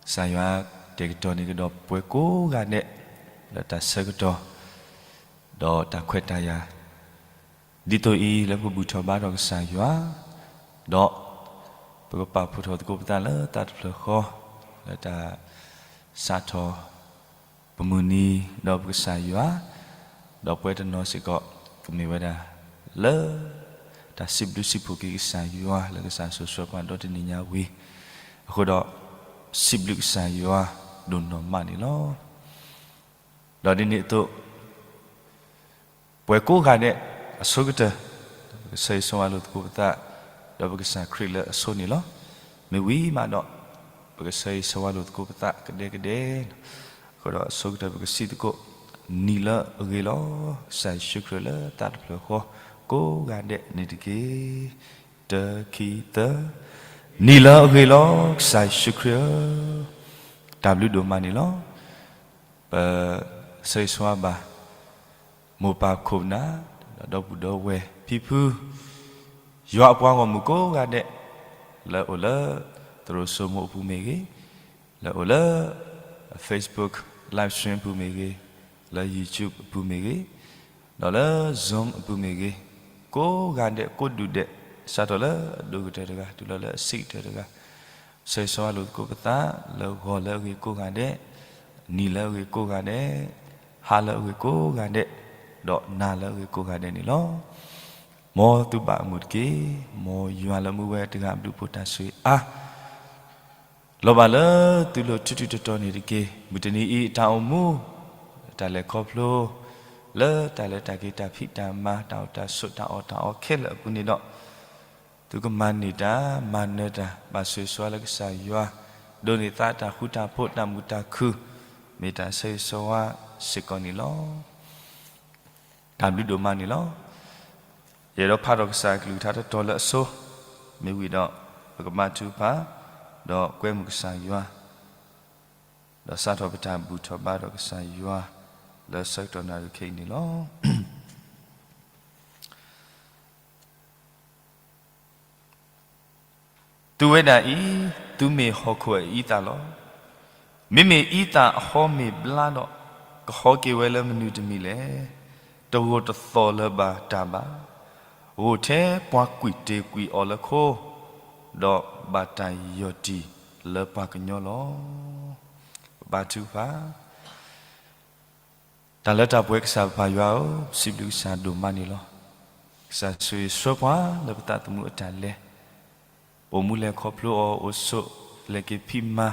ကစၢ်ယွၤတဲာ်ကတီၤန့ၢ်ကဒီးပှၤကိးဂၤဒဲး လၢတၢ်ဆၢကတီၢ် ဒီးတၢ်ခွဲးတၢ်ယာ် ဒ်သိးအံၤလၢပကဘူၣ်ထီၣ်ဘါထီၣ်ကစၢ်ယွၤ, ဒီးပကပာ်ဖှိၣ်ထီၣ်သကိးပသးလၢသးတဖျၢၣ်ဃီ, လၢတၢ်စးထီၣ်ပမုၢ်နံၤဒီးပကစၢ်ယွၤ, ဒီးပဝဲတနီၤစ့ၢ်ကီး ကမ့ၢ်ဝဲဒၣ်လၢ တၢ်စံးဘျုးစံးဖှိၣ်က့ၤကစၢ်ယွၤလၢကစၢ်ဆိၣ်ဆှၢပှၤဒီတနံၣ်ညါဝံၤ, အဃိဒီး စံးဘျုးကစၢ်ယွၤဒိၣ်နီၢ်မးန့ၣ်လီၤ. ဒီးဒ်န့ၣ်အသိး ပှၤကိးဂၤဒဲး အဆိကတၢၢ် ပကဆၢဂ့ၤဆၢဝါလိာ်သကိးပသး ဒီးပကစၢ်ခရံာ်လၢအဆိန့ၣ်လီၤ. မ့ၢ်ဝံၤမးဒီး ပကဆၢဂ့ၤဆၢဝါလိာ်သကိးပသးကဒဲကဒဲ, အဃိဒီးအဆိကတၢၢ်ပကစံးသကိး နံၤလၢအဂ့ၤလီၤ ကစၢ်ယ့ၣ်ၡူးခရံာ်လၢသးတဖျၢၣ်ဃီ ကိးဂၤဒဲးန့ၣ်တက့ၢ်. တၢ ခံ သၢ, နံၤလၢအဂ့ၤလီၤ ကစၢ်ယ့ၣ်ၡူးခရံာ်ဧၢ, တၢ်ဘျုးဒိၣ်မးန့ၣ်လီၤ. ပဆၢဂ့ၤဆၢဝါဘၣ် မိၢ်ပၢ်ခိၣ်နၢ် ဒီပုၢ်ဒီဝဲၢ်ဖံဖု ယွၤအပှၤဂီၢ်မုၢ်ကိးဂၤဒဲး လၢအိၣ်လၢ သရိာ်စိမိအပူၤမ့ၢ်ဂ့ၤ, လၢအိၣ်လၢ Facebook live stream အပူၤမ့ၢ်ဂ့ၤ, လၢ YouTube အပူၤမ့ၢ်ဂ့ၤ, ဒီးလၢ Zoom အပူၤမ့ၢ်ဂ့ၤ, ကိးဂၤဒဲးကိးဒူၣ်ဒဲး စးထီၣ်လၢအဒိၣ်ကတၢၢ်တဂၤ တုၤလီၤလၢအဆံးကတၢၢ်တဂၤ ဆၢဂ့ၤဆၢဝါလိာ်သကိးပသး လၢဂီၤလၢအဂ့ၤကိးဂၤဒဲး, နံၤလၢအဂ့ၤကိးဂၤဒဲး, ဟါလၢအဂ့ၤကိးဂၤဒဲး, ဒီးနၤလၢအဂ့ၤကိးဂၤဒဲးန့ၣ်လီၤ. မ်သုဘၣ်အမုာ်တက့ၢ်. မ်ယွၤလၢမူဝဲတဂၤဘျုးဖှိၣ်တၢ်ဆိၣ်ဂ့ၤအါ လီၤဘၣ်လၢသုလိၤထူထူတီတီန့ၣ်တက့ၢ်. မုၢ်တနံၤအံၤအတၢ်အိၣ်မူ, တၢ်လဲၤခီဖျိ, လၢတၢ်လဲၤတၢ်က့ၤတၢ်ဖံးတၢ်မၤ တၢ်အိၣ်တၢ်ဆိးတၢ်အီၣ်တၢ်အီခဲလၢာ်အပူၤန့ၣ်ဒီး သုကမၤန့ၢ်တၢ်မၤနၢၤတၢ် ဘၣ်ဆိၣ်ဂ့ၤဆိဝါလၢကစၢ်ယွၤ, ဒိးန့ၢ်သးတၢ်ဃူတၢ်ဖိးတၢ်မုာ်တၢ်ခုၣ်, မ့ၢ်တၢ်ဆၢဂ့ၤဆိဝါစ့ၢ်ကီးန့ၣ်လီၤ. တၢ်ဘျုးဒိၣ်မးန့ၣ်လီၤ. ယအဲၣ်ဒိးဖးထီၣ်ကစၢ်အကလုၢ်ကထါတတီၤလၢအဆိ, မ့ၢ်ဝံၤဒီး ပကဘါထုကဖၣ်, ဒီးကွဲမုာ်ကစၢ်ယွၤ, ဒီးစးထီၣ်ပတၢ်ဘူၣ်ထီၣ်ဘါထီၣ်ကစၢ်ယွၤ, လၢဆၢကတီၢ်နၣ်ရံၣ်ခဲအံၤန့ၣ်လီၤ. သုဝဲဒၣ်အံၤ, သုမ့ၢ်ဟီၣ်ခိၣ်အအံသၣ်လီၤ. မ့မ့ၢ်အံသၣ်အဟီမ့ၢ်ဘျါဒီး, ကဟီက့ၤဝဲလၢမနုၤတမံၤလဲၣ်. တဂိာ်တသီၣ်လၢၤဘၣ်တၢ်ဘၣ်. ဂိၢ်ထဲပှၤကွံာ်တ့ၢ်ကွံာ်အီၤလၢခိ, ဒီးဘၣ်တၢ်ယီၢ်တံၢ်လၢပှၤကညီလီၤ. ပဘါထုကဖၣ် တၢ်လၢတၢ်ပှဲၤကစၢ်ပပၢ်ယွၤဧၢ, ပစံးဘျုးကစၢ်ဒိၣ်မးန့ၣ်လီၤ. ကစၢ်ဆိၣ်ဂ့ၤဆှၢပှၤလၢပသးသမူအတၢ်လဲၤ, ပအိၣ်မူလဲၤခီဖျိအီၤအိၣ်ဆိး, လဲၤက့ၤဖံးမၤ,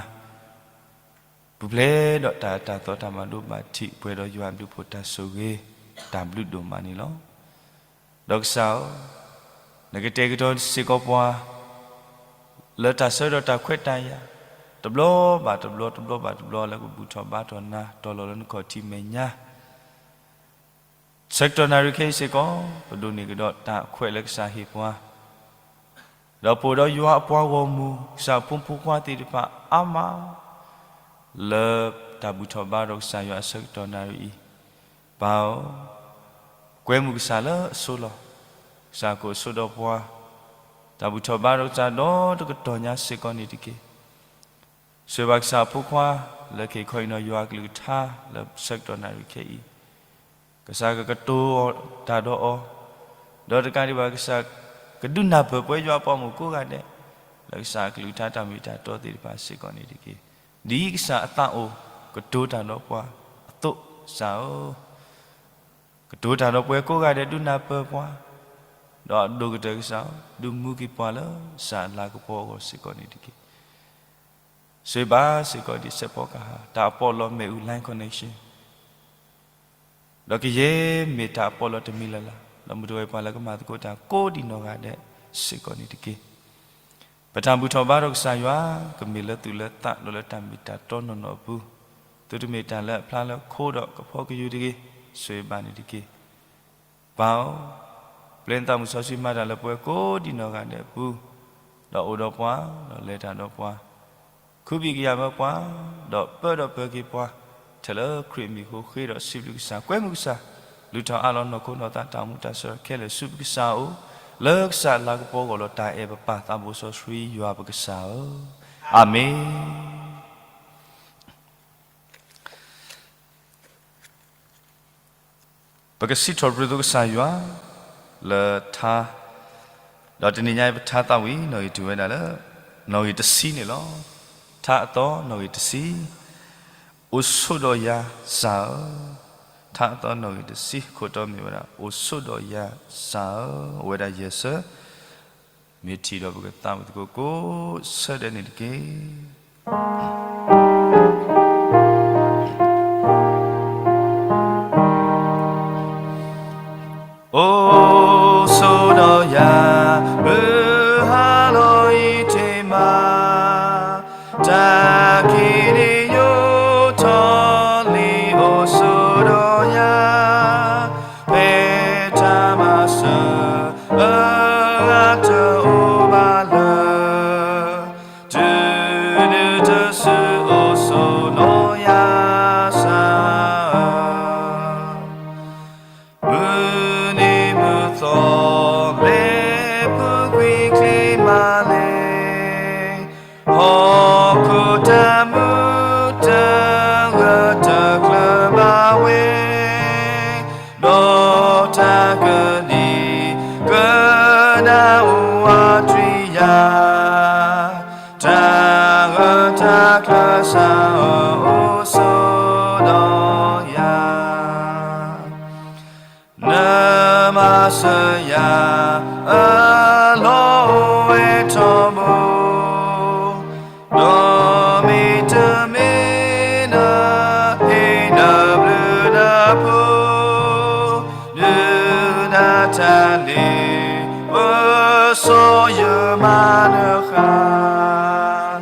ပူၤဖျဲးဒီးတၢ်အၢတၢ်သီတၢ်မၤဒိဘၣ်ထံး ပှဲၤဒီးယွၤအဘျုးဖှိၣ်တၢ်ဆိၣ်ဂ့ၤ, တၢ်ဘျုးဒိၣ်မးန့ၣ်လီၤ. ဒီးကစၢ်ဧၢ, နကတဲာ်ကတီၤစ့ၢ်ကီးပှၤ လၢတၢ်ဆၢကတီၢ်တၢ်ခွဲးတၢ်ယာ်, တဘျီဘၣ်တဘျီ တဘျီဘၣ်တဘျီ လၢကဘူၣ်ထီၣ်ဘါထီၣ်နၤ တီၤလီၤလၢနခီၣ်ထံးမဲာ်ညါ ဆၢကတီၢ်နၣ်ရံၣ်ခဲအံၤစ့ၢ်ကီး, ပဒိးန့ၢ်ကဒီးတၢ်ခွဲးလၢကစၢ်ဟ့ၣ်ပှၤ, ဒီးပအိၣ်ဒီးယွၤအပှၤဂီၢ်မုၢ် ကစၢ်အဖိမုၣ်ဖိခွါသ့ၣ်တဖၣ်အါမး လၢတၢ်ဘူၣ်ထီၣ်ဘါထီၣ်ကစၢ်ယွၤအဆၢကတီၢ်နၣ်ရံၣ်အံၤ, ပၢ်ဧၢ, ကွဲမုာ်ကစၢ်လၢအဆိလီၤ. ကစၢ်ကအိၣ်ဆိးဒီးပှၤ, တၢ်ဘူၣ်ထီၣ်ဘါထီၣ်ကစၢ်ဒီတကတီၢ်ညါစ့ၢ်ကီးန့ၣ်တက့ၢ်. ဆိၣ်ဂ့ၤဘၣ်ကစၢ်အဖိခွါ လၢကဟ့ၣ်ခီဟ့ၣ်နီၤယွၤအကလုၢ်ကထါ လၢဆၢကတီၢ်နၣ်ရံၣ်ခဲအံၤ, ကစၢ်ကကတိၤတၢ်ဒီးအီၤ, ဒီးတကးဒံးဘၣ် ကစၢ်ကဒုးနၢ်ပၢၢ်ပှၤယွၤအပှၤဂီၢ်မုၢ်ကိးဂၤဒဲး လၢကစၢ်အကလုၢ်ကထါတၢ်မ့ၢ်တၢ်တီသ့ၣ်တဖၣ်စ့ၢ်ကီးန့ၣ်တက့ၢ်. ဒ်ကစၢ်အသးအိၣ်ကတိၤတၢ်ဒီးပှၤအသိး ကစၢ်ဧၢ, ကတိၤတၢ်ဒီးပှၤကိးဂၤဒဲး ဒုးနၢ်ပၢၢ်ပှၤ, ဒီးအဒိၣ်ကတၢၢ်ကစၢ်ဧၢ, ဒုးမူက့ၤပှၤလၢကစၢ်အလၤကပီၤအဂီၢ်စ့ၢ်ကီးန့ၣ်တက့ၢ်. ဆိၣ်ဂ့ၤဘၣ်စ့ၢ်ကီးဒ်စဲးဖီကဟၣ် တၢ်အပီးလီမ့ၣ်အူ Line Connection ဒီးကယဲၢ်မ့ၢ်တၢ်အပီးလီတမံၤလၢ်လၢ် ဒီးမုၢ်တဝဲပှၤလၢကမၤသကိးတၢ်ကိးဒံးနီၢ်ဂၤဒဲးစ့ၢ်ကီးန့ၣ်တက့ၢ်. ပတၢ်ဘူၣ်ထီၣ်ဘါထီၣ်ကစၢ်ယွၤ ကမ့ၢ်လၢသူၣ်လၢသးဒီးလၢတၢ်မ့ၢ်တၢ်တီနီၢ်နီၢ်အပူၤ, သုတမ့ၢ်တၢ်လၢအဖျါလၢခိဒီးကဖီကယူၤတဂ့ၤ, ဆိၣ်ဂ့ၤဘၣ်န့ၣ်တက့ၢ်. ပၢ်ဧၢ, ပျဲနသးမုၢ်စီဆှံမၤတၢ်လၢပဝဲကိးဒံးနီၢ်ဂၤဒဲးအပူၤ, ဒီးအိၣ်ဒီးပှၤ, ဒီးလဲၤတၢ်ဒီးပှၤ, ခူဘံၣ်ကယာ်မၢပှၤ, ဒီးပၢဒီးပၢၤက့ၤပှၤ, ထဲလၢခရံာ်မံၤအဃိ ဃ့ဒီးစံးဘျုးကစၢ် ကွဲမုာ်ကစၢ်, လုၢ်ထီၣ်အးလီၤနီၢ်ခိနီၢ်သးတၢ်အိၣ်မူတၢ်ဆၢကတီၢ်ခဲလၢာ်ဆူပကစၢ်အအိၣ်, လၢကစၢ်အလၤကပီၤအဂီၢ်လီၤ. တၢ်အဲၣ်ပပၢ်သးဘိစီဆှံယွၤပကစၢ်ဧၢ, အၤမ့ၣ်. ပကစံးထီၣ်ပတြၢၤသုကစၢ်ယွၤ လၢထါ, ဒီးတနံၤညါအံၤပထါသးဝံၣ်နီၣ်ဂံၢ်တုၤဝဲဒၣ်လၢ နီၣ်ဂံၢ်တဆံန့ၣ်လီၤ. ထါအသီနီၣ်ဂံၢ်တဆံ, အိၣ်ဆိးဒီးယၤစၢ်ဧၢ. ထါအသီနီၣ်ဂံၢ်တဆံ ခိၣ်တီမ့ၢ်ဝဲဒၣ် အိၣ်ဆိးဒီးယၤစၢ်ဧၢ, အိၣ်ဝဲဒၣ်ယဲၢ်ဆၢ, မ့ၢ်ထံၣ်ဒီးပကသးဝံၣ်သကိးကိးဆၢဒဲးန့ၣ်တက့ၢ်. အိၣ်ဆိးဒီးယၤ မုၢ်ဟါလီၤအံၤတ့ၢ်မး, တၢ်ခံးန့ၣ်ယိာ်ထီၣ်လံ အိၣ်ဆိးဒီးယၤ, ဖဲတၢ်မၤစၢၤ အဂၤတအိၣ်ဘၣ်လၢ တုၤနုၤတစုအိၣ်ဆိးနီၢ်ယၤစၢ်ဧၢ. မုၢ်နံၤမုၢ်သီ လဲၤပူၤကွံာ်ချ့မးလဲၣ်, ဟီၣ်ခိၣ်တၢ်မုာ်တဂၢၢ်တကျၢၤဘၣ်ဝဲ, ဒီးတၢ်ကနံၤ ကနၣ်အိၣ်အသွံၣ်ယၤ, တၢ်ဂၢၢ်တၢ်ကျၢၤစၢ်ဧၢ အိၣ်ဆိးဒီးယၤ. နမၤစၢၤယၤ အလီၢ်အိၣ်ဝဲထီဘိ, ဒီးမ့တမ့ၢ်နဟ့ၣ်နဘျုးနဖှိၣ်, ဒုးနၤတၢ်န့ၣ် ပၢၤစီယမၤနဃၣ်,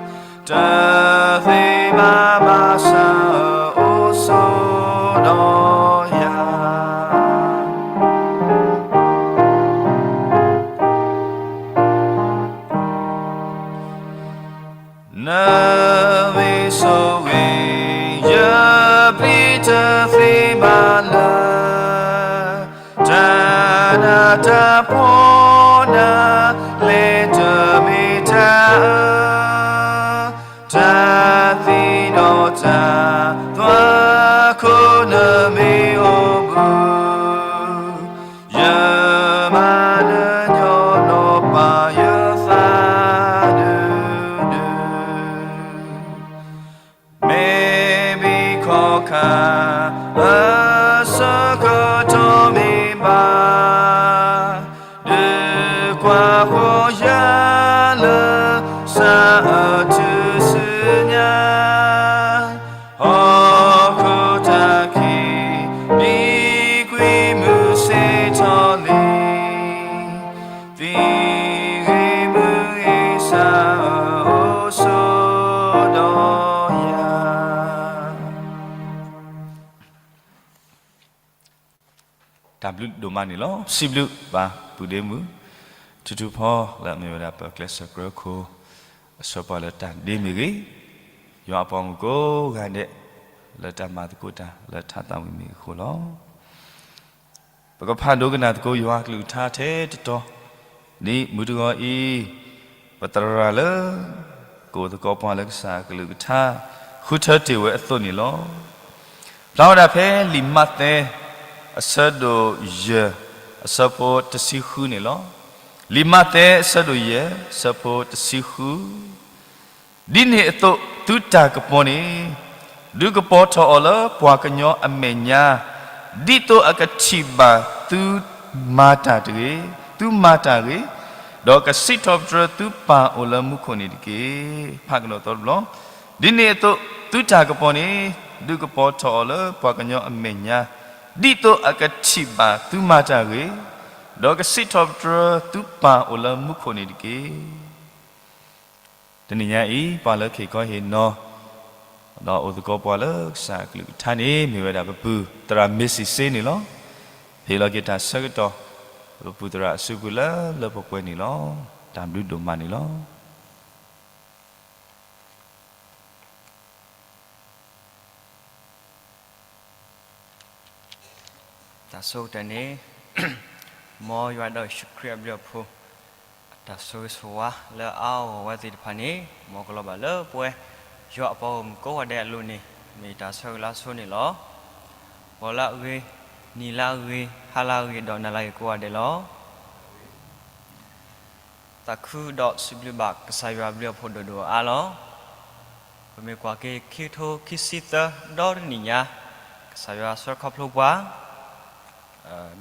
တသ့ဘၣ်မၤစၢၤ အိၣ်ဆိးဒီးယၤ. နဂ့ၤဆိၣ်ဂ့ၤ ယပျံၤတသ့ဘၣ်လၢ တၢ်နးတၢ်ဖှီၣ်နၤ လဲၤတမ့ၢ်တၢ်အၢ, တၢ်သံဒီးတၢ်သွၣ်ခိၣ်နမ့ၢ်အိၣ်ဘှံး, ယမၤနညီနီၢ်ပၢ်ယသးဒုဒု. မ့ၢ်ဘံခီခါ အဆၢကတီၢ်မ့ၢ်ဘၣ်, ဒုးကွၢ်ဃီၤယၤလၢ စးအတုၤဆူညါ, ဟီၣ်ခိၣ်တၢ်ခံး ဒံကွံာ်မုၢ်ဆ့ၣ်ထီၣ်လံ, သံဂ့ၤမုၢ်ဂ့ၤစး အိၣ်ဆိးဒီးယၤ. တၢ်ဘျုးဒိၣ်မးန့ၣ်လီၤ. စံးဘျုးပၢ်ပုၢ်ဒ့မုၣ် ထူထူဖီလၢအမ့ၢ်ဝဲဒၣ်ပကျဲးစၢးကြၢးခိၣ် အဆှၢပှၤလၢတၢ်ဒ့မ့ၢ်ဂ့ၤ, ယွၤအပှၤမုၣ်ကိးဂၤဒဲး လၢတၢ်မၤသကိးတၢ်လၢထါသးဝံၣ်မ့ၢ်အဃိလီၤ. ပကဖးဒိကနၣ်သကိးယွၤအကလုၢ်ကထါထဲတတီၤ, ဒ်မုၢ်တဂီၤအံၤ ပသရၣ်လၢ ကအိၣ်သကိးပှၤလၢကစၢ်အကလုၢ်ကထါ ဃုထၢတ့ၢ်ဝဲအသိးန့ၣ်လီၤ. ဖျါဝဲဒၣ်ဖဲလံာ်မးသဲ အဆၢဒိၣ်ယဲၢ် အဆၢဖိတဆံဃုန့ၣ်လီၤ. လံာ်မးသဲ အဆၢဒိၣ်ယဲၢ် အဆၢဖိတဆံဃု ဒ်န့ၣ်အသိး သုတၢ်ကပီၤန့ၣ် ဒုးကပီၤထီၣ်အီၤလၢပှၤကညီအမဲာ်ညါ, ဒ်သိးအကထံၣ်ဘၣ်သုမၤတၢ်တဂ့ၤ, သုမၤတၢ်ဂ့ၤ, ဒီးကစံးထီၣ်ပတြၢၤသုပၢ်အိၣ်လၢမူခိၣ်န့ၣ်တက့ၢ်. ဖးကဒီးသီတဘျီ, ဒ်န့ၣ်အသိး သုတၢ်ကပီၤန့ၣ် ဒုးကပီၤထီၣ်အီၤလၢပှၤကညီအမဲာ်ညါ, ဒ်သိးအကထံၣ်ဘၣ်သုမၤတၢ်ဂ့ၤ, ဒီးကစံးထီၣ်ပတြၢၤသုပၢ်အိၣ်လၢမူခိၣ်န့ၣ်တက့ၢ်. တနံၤညါအံၤ ပှၤလၢကဟ့ၣ်ခီဟ့ၣ်နီၤ ဒီးအိၣ်သကိးပှၤလၢကစၢ်အကလုၢ်ကထါန့ၣ် မ့ၢ်ဝဲဒၣ်ပပုၢ်သရၣ်မ့ၢ်စံးစ့န့ၣ်လီၤ. ဟ့ၣ်လီၤက့ၤတၢ်ဆၢကတီၢ် ပပုၢ်သရၣ်အစုပူၤလၢလၢပှဲၤပှဲၤန့ၣ်လီၤ. တၢ်ဘျုးဒိၣ်မးန့ၣ်လီၤ. တၢ်ဆိကတၢၢ်န့ၣ် မ်ယွၤဒီးယ့ၣ်ၡူးခရံာ်အဘျုးအဖှိၣ် အတၢ်ဆိၣ်ဂ့ၤဆိၣ်ဝါလၢအါအါဂီၢ်ဂီၢ်ဝဲသ့ၣ်တဖၣ်န့ၣ် မ်ကလီၤဘၣ်လၢပဝဲ ယွၤအပှၤဂီၢ်မုၢ်ကိးဂၤဒဲးအလိၤန့ၣ် မ့ၢ်တၢ်ဆၢဂ့ၤလၢဆိန့ၣ်လီၤ. ပှၤလၢအဂ့ၤ နံၤလၢအဂ့ၤ, ဟါလၢအဂ့ၤ, ဒီးနၤလၢအဂ့ၤကိးဂၤဒဲးလီၤ. သးခုဒီးစံးဘျုးဘၣ်ကစၢ်ယွၤအဘျုးအဖှိၣ်ဒိၣ်ဒိၣ်အါအါလီၤ. ပမ့ၢ်ကွၢ်က့ၤခံကထိခံဆံသၢ ဒီတနံၣ်ညါ, ကစၢ်ယွၤဆှၢခီဖျိပှၤ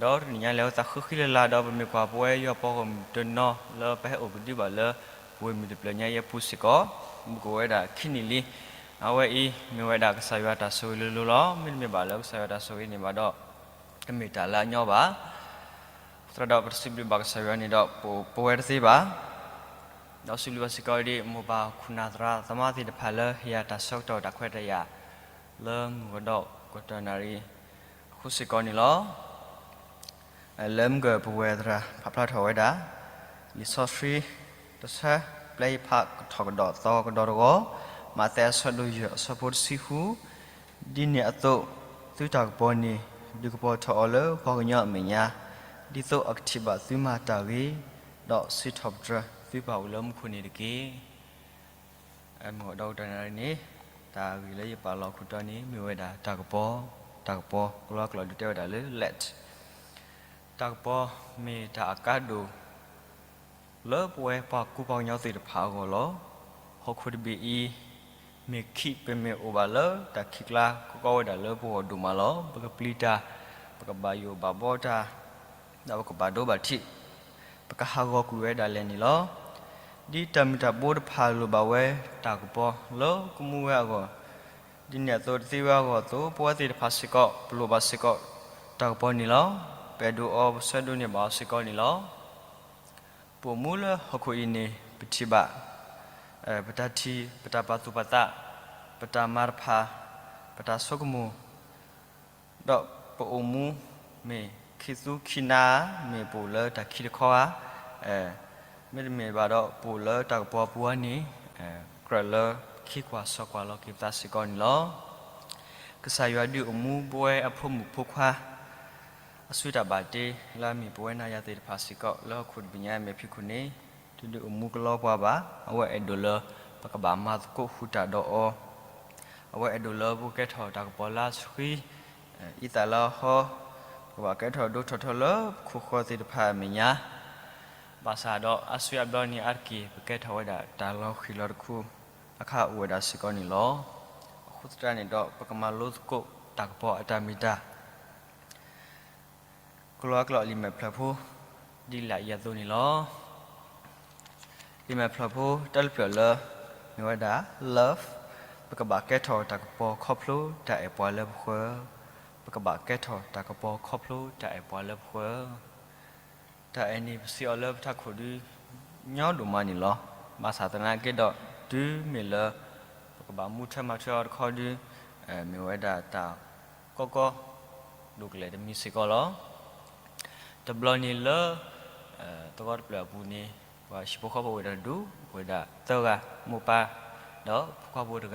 ဒီတနံၣ်ညါ လဲၤဝဲသးဃုဃံလၤလၤ ဒီးပမ့ၢ်ကွၢ်ပဝဲယွၤပှၤဂီၢ်မုၢ်တနီၤလၢပဟဲအိၣ်ကဒုဘၣ်လၢ ပဝဲမုၢ်တဖျၢၣ်ညါအံၤအပူၤစ့ၢ်ကီး, မုၢ်ကအိၣ်ဝဲဒၣ်ခံနံၣ်လံ. အဝဲအံၤမ့ၢ်ဝဲဒၣ်ကစၢ်ယွၤတၢ်ဆိၣ်ဂ့ၤလိၤလိၤလီၤ. မ့တမ့ၢ်ဘၣ်လၢကစၢ်ယွၤတၢ်ဆိၣ်ဂ့ၤန့ၣ်ဘၣ်ဒီး တမ့ၢ်တၢ်လၢအညီဘၣ်. သရၣ်ဒီးပတစံးဘျုးဘၣ်ကစၢ်ယွၤန့ၣ်ဒီး ပဝဲတသ့ဘၣ်. ဒီးစံးဘျုးဘၣ်စ့ၢ်ကီးဒ် မိၢ်ပၢ်ခိၣ်နၢ်သရၣ်သမါသ့ၣ်တဖၣ်လၢဟ့ၣ်ယၤတၢ်ဆၢကတီၢ်တၢ်ခွဲးတၢ်ယာ် လၢမုၢ်ကဒီးကတၢၢ်နၣ်ရံၣ်အဃိစ့ၢ်ကီးန့ၣ်လီၤ. လၢမုၢ်ကပဝဲၢ်သရၣ်ဖးဖျါထီၣ်ဝဲဒၣ် လံာ်စီဆှံတဆၢ ပျဲယဖးကထီၣ်ကဒီးသီကဒီးတဂီၤ, မးသဲအဆၢဒိၣ်ယဲၢ်အဆၢဖိတဆံဃု, ဒ်န့ၣ်အသိး သုတၢ်ကပီၤန့ၣ် ဒုးကပီၤထီၣ်အီၤလၢပှၤကညီအမဲာ်ညါ, ဒ်သိးအကထံၣ်ဘၣ်သုမၤတၢ်ဂ့ၤ, ဒီးစံးထီၣ်ပတြၢၤသုပၢ်အိၣ်လၢမူခိၣ်န့ၣ်တက့ၢ်. မုၢ်ကဒီးကတၢၢ်နၣ်ရံၣ်န့ၣ် တၢ်ဂ့ၢ်လၢယပာ်လီၤခိၣ်တီန့ၣ် မ့ၢ်ဝဲဒၣ်တၢ်ကပီၤ, တၢ်ကပီၤ, ကလံးကျိာ်ဒုးတဲဝဲဒၣ်လၢ let တၢ်ကပီၤမ့ၢ်တၢ်အကါဒိၣ် လၢပဝဲပှၤကူပှၤကညီသ့ၣ်တဖၣ်အဂီၢ်လီၤ. ဟီၣ်ခိၣ်တဘ့ၣ်အံၤ မ့ၢ်ခံး ပမ့ၢ်အိၣ်ဘၣ်လၢတၢ်ခံးကျါ ကကီဝဲဒၣ်လၢပဂီၢ်ဒိၣ်မးလီၤ. ပကပျံၤတၢ်, ပကဘၣ်ယိၣ်ဘၣ်ဘီတၢ်, ဒီးပကဘၣ်ဒိဘၣ်ထံး, ပကဟးဂီၤကွံာ်ဝဲဒၣ်လဲာ်န့ၣ်လီၤ. ဒ်တၢ်မုၢ်တၢ်ဘိတဖၣ်လိၣ်ဘၣ်ဝဲတၢ်ကပီၤလၢကမူဝဲအဂီၢ်, ဒ်န့ၣ်အသိးတသ့ဝဲအဂီၢ်အသိး ပဝဲသ့ၣ်တဖၣ်စ့ၢ်ကီး ပလိၣ်ဘၣ်စ့ၢ်ကီးတၢ်ကပီၤန့ၣ်လီၤ. ပအဲၣ်ဒိးအီၤ ပဆၢဒိးန့ၢ်ဘၣ်အီၤစ့ၢ်ကီးန့ၣ်လီၤ. ပအိၣ်မူလၢဟီၣ်ခိၣ်အံၤန့ၣ် ပထံၣ်ဘၣ် ပတၢ်ထံၣ်, ပတၢ်ပာ်သူၣ်ပာ်သး, ပတၢ်မၤတဖၣ်, ပတၢ်ဆိကမိၣ်, ဒီးပအိၣ်မူမ့ၢ်ခံးသူခံးနါ, မ့ၢ်ပအိၣ်လၢတၢ်ခံးတခီဧါ, မ့တမ့ၢ်ဘၣ်ဒီးပအိၣ်လၢတၢ်ကပီၤအပူၤဧါန့ၣ် ကြၢးလၢခံကွၢ်စီၤကွၢ်လီၤက့ၤပသးစ့ၢ်ကီးန့ၣ်လီၤ. ကစၢ်ယွၤဒုးအိၣ်မူပဝဲအဖိမုၣ်ဖိခွါ အစုတၢ်ဘၣ်တ့ လၢအမ့ၢ်ပဝဲနၤယၤသ့ၣ်တဖၣ်စ့ၢ်ကီး လၢဟီၣ်ခိၣ်တဘ့ၣ်ညါအမဲာ်ဖံးခိၣ်န့ၣ် တဒုးအိၣ်မူကလီပှၤဘၣ်. အဝဲအဲၣ်ဒိးလၢပကဘၣ်မၤသကိးဃုာ်တၢ်ဒီးအီၤ, အဝဲအဲၣ်ဒိးလၢပကကဲထီၣ်တၢ်ကပီၤလၢအဆှံ, အံသၣ်လၢအဟီ, ပကဘၣ်ကဲထီၣ်ဒိၣ်ထီၣ်ထီလၢပခိၣ်ဃၢၤသ့ၣ်တဖၣ်အမဲာ်ညါ, ဘၣ်ဆၣ်ဒီးအါစုအါဘျီန့ၣ် အါတက့ၢ် ပကဲထီၣ်ဝဲဒၣ်တၢ်လီၤဃံၤလီၤတခူ အခါအိၣ်ဝဲဒၣ်စ့ၢ်ကီးန့ၣ်လီၤ. အဃိသတးန့ၣ်ဒီး ပကမၤလိသကိးတၢ်ကပီၤအတၢ်မ့ၢ်တၢ် ကလံးကျိာ်လံာ်မဲာ်ဖျၢၣ်ဖိ ဒ်လဲၣ်အံၤအသိးန့ၣ်လီၤ. လံာ်မဲာ်ဖျၢၣ်ဖိတၢ်လၢပျၢၤလၢ မ့ၢ်ဝဲဒၣ် love, ပကဘၣ်ကဲထီၣ်တၢ်ကပီၤခီဖျိတၢ်အဲၣ်ပှၤလၢပဃၢၤ, ပကဘၣ်ကဲထီၣ်တၢ်ကပီၤခီဖျိတၢ်အဲၣ်ပှၤလၢပဃၢၤ. တၢ်အဲၣ်န့ၣ် ပစံးအီၤလၢပထးခိၣ်ဒုး ညီဒိၣ်မးန့ၣ်လီၤ. ဘၣ်ဆၣ်သနာ်က့ဒီး တုၤမ့ၢ်လၢ ပကဘၣ်မူထွဲမၤထွဲအီၤတခီဒုး မ့ၢ်ဝဲဒၣ်တၢ်ကီကီ ဒိၣ်ကလဲာ်တမံၤစ့ၢ်ကီးလီၤ. တဘျီန့ၣ်လၢ သဝီတဖျၢၣ်အပူၤန့ၣ် ပှၤဟံၣ်ဖိဃီဖိအိၣ်ဝဲဒၣ်တဒူၣ်, အိၣ်ဝဲဒၣ်သၢဂၤ, မိၢ်ပၢ် ဒီးဖိခွါဖိတဂၤ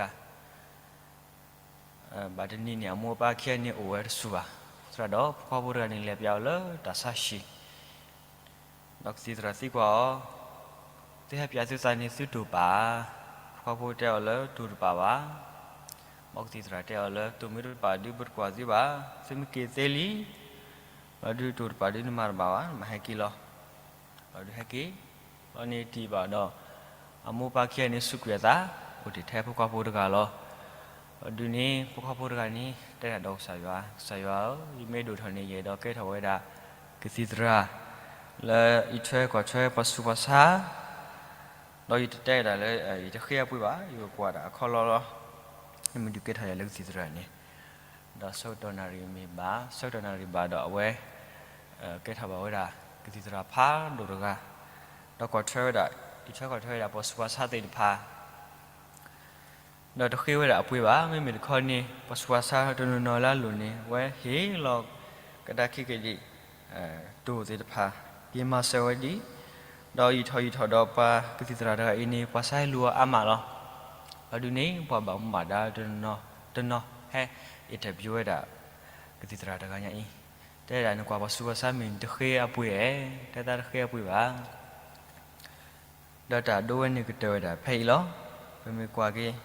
ဘၣ်တနံၤန့ၣ် အမိၢ်အပၢ်ခံဂၤန့ၣ်အိၣ်ဝဲတဆူၣ်ဘၣ်. သရၣ်ဒီးဖိခွါဖိတဂၤန့ၣ် လဲၤပျးအီၤလၢတၢ်ဆါဟံၣ်, ဒီးကသံၣ်သရၣ်သံကွၢ်အီၤ, သုဟဲပျးသုသးန့ၣ် သုတူၢ်ပာ်ဧါ. ဖိခွါဖိတဲအီၤလၢတူၢ်တပာ်ဘၣ်. ဘၣ်ကသံၣ်သရၣ်တဲအီၤလၢ တူၢ်မ့ၢ်တပာ်ဒုး ပတကွၢ်သုဘၣ်, သုမ့ၢ်က့ၤသ့လံ လီၤဒုးတူၢ်တပာ်ဒုး နမၤတဘၣ်ဘၣ်, နမၤဟဲက့ၤလီၤ. လီၤဒုးဟဲက့ၤ, လီၤန့ၣ်တံၢ်ဘၣ်ဒီး အမိၢ်ပၢ်ခံဂၤန့ၣ် စူးကွံာ်အသး, အိၣ်တ့ၢ်ထဲဖိခွါဖိတဂၤလီၤ. လီၤဒုးန့ၣ် ဖိခွါဖိတဂၤန့ၣ် တဲဒၣ်ဒီးကစၢ်ယွၤ, ကစၢ်ယွၤဧၢ, ယမ့ၢ်ဒိၣ်ထီၣ်န့ၣ် ယအဲၣ်ဒိးကဲထီၣ်ဝဲဒၣ် ကသံၣ်သရၣ် လၢအံးထွဲကွၢ်ထွဲပှၤဆူးပှၤဆါ, ဒီးယတတဲဒၣ်လၢ ယတဃ့အပှ့ၤဘၣ်, ယကကွၢ်ဒၣ်အခီလီလီၤ. မ့ၢ်ဒုးကဲထီၣ်ယၤလၢကသံၣ်သရၣ်န့ၣ် ဒီးဆၢကတီၢ်နၣ်ရံၣ်မ့ၢ်ဘၣ်, ဆၢကတီၢ်နၣ်ရံၣ်ဘၣ်ဒီးအဝဲ ကဲထီၣ်ဘၣ်ဝဲဒၣ် ကသံၣ်သရၣ်ဖးဒိၣ်တဂၤ, ဒီးကွၢ်ထွဲဝဲဒၣ်, အံးထွဲကွၢ်ထွဲဝဲဒၣ်ပှၤဆူးပှၤဆါသ့ၣ်တဖၣ် ဒီးတဃ့ဝဲဒၣ်အပှ့ၤဘၣ်. မ့မ့ၢ်တခီန့ၣ် ပှၤဆူးပှၤဆါတနီၤနီၤလၢအလိၤန့ၣ် အဝဲဟ့ၣ်လီၤကဒါခံကဒံး တိၢ်သ့ၣ်တဖၣ် က့ၤမၤစၢၤဝဲဒံး, ဒီးယံာ်ထီၣ်ယံာ်ထီၣ်ဒီးပှၤကသံၣ်သရၣ်တဂၤအံၤန့ၣ် ပှၤဆါဟဲလူၤအီၤအါမးလီၤ. လီၤဒုးန့ၣ် ပှၤဘၣ်မူဘၣ်ဒါတနီၤ တနီၤဟဲ interview ဝဲဒၣ် ကသံၣ်သရၣ်တဂၤညါအံၤ, တဲဒၣ်နကွၢ်ပှၤဆူးပှၤဆါမ့ၢ်နတဃ့အပှ့ၤဧါ, တဲသးတဃ့အပှ့ၤဘၣ်. ဒီးတၢ်ဒိဝဲန့ၣ်ကတၢၢ်ဝဲဒၣ်ဖဲအံၤလီၤ. ပမ့ၢ်ကွၢ်က့ၤ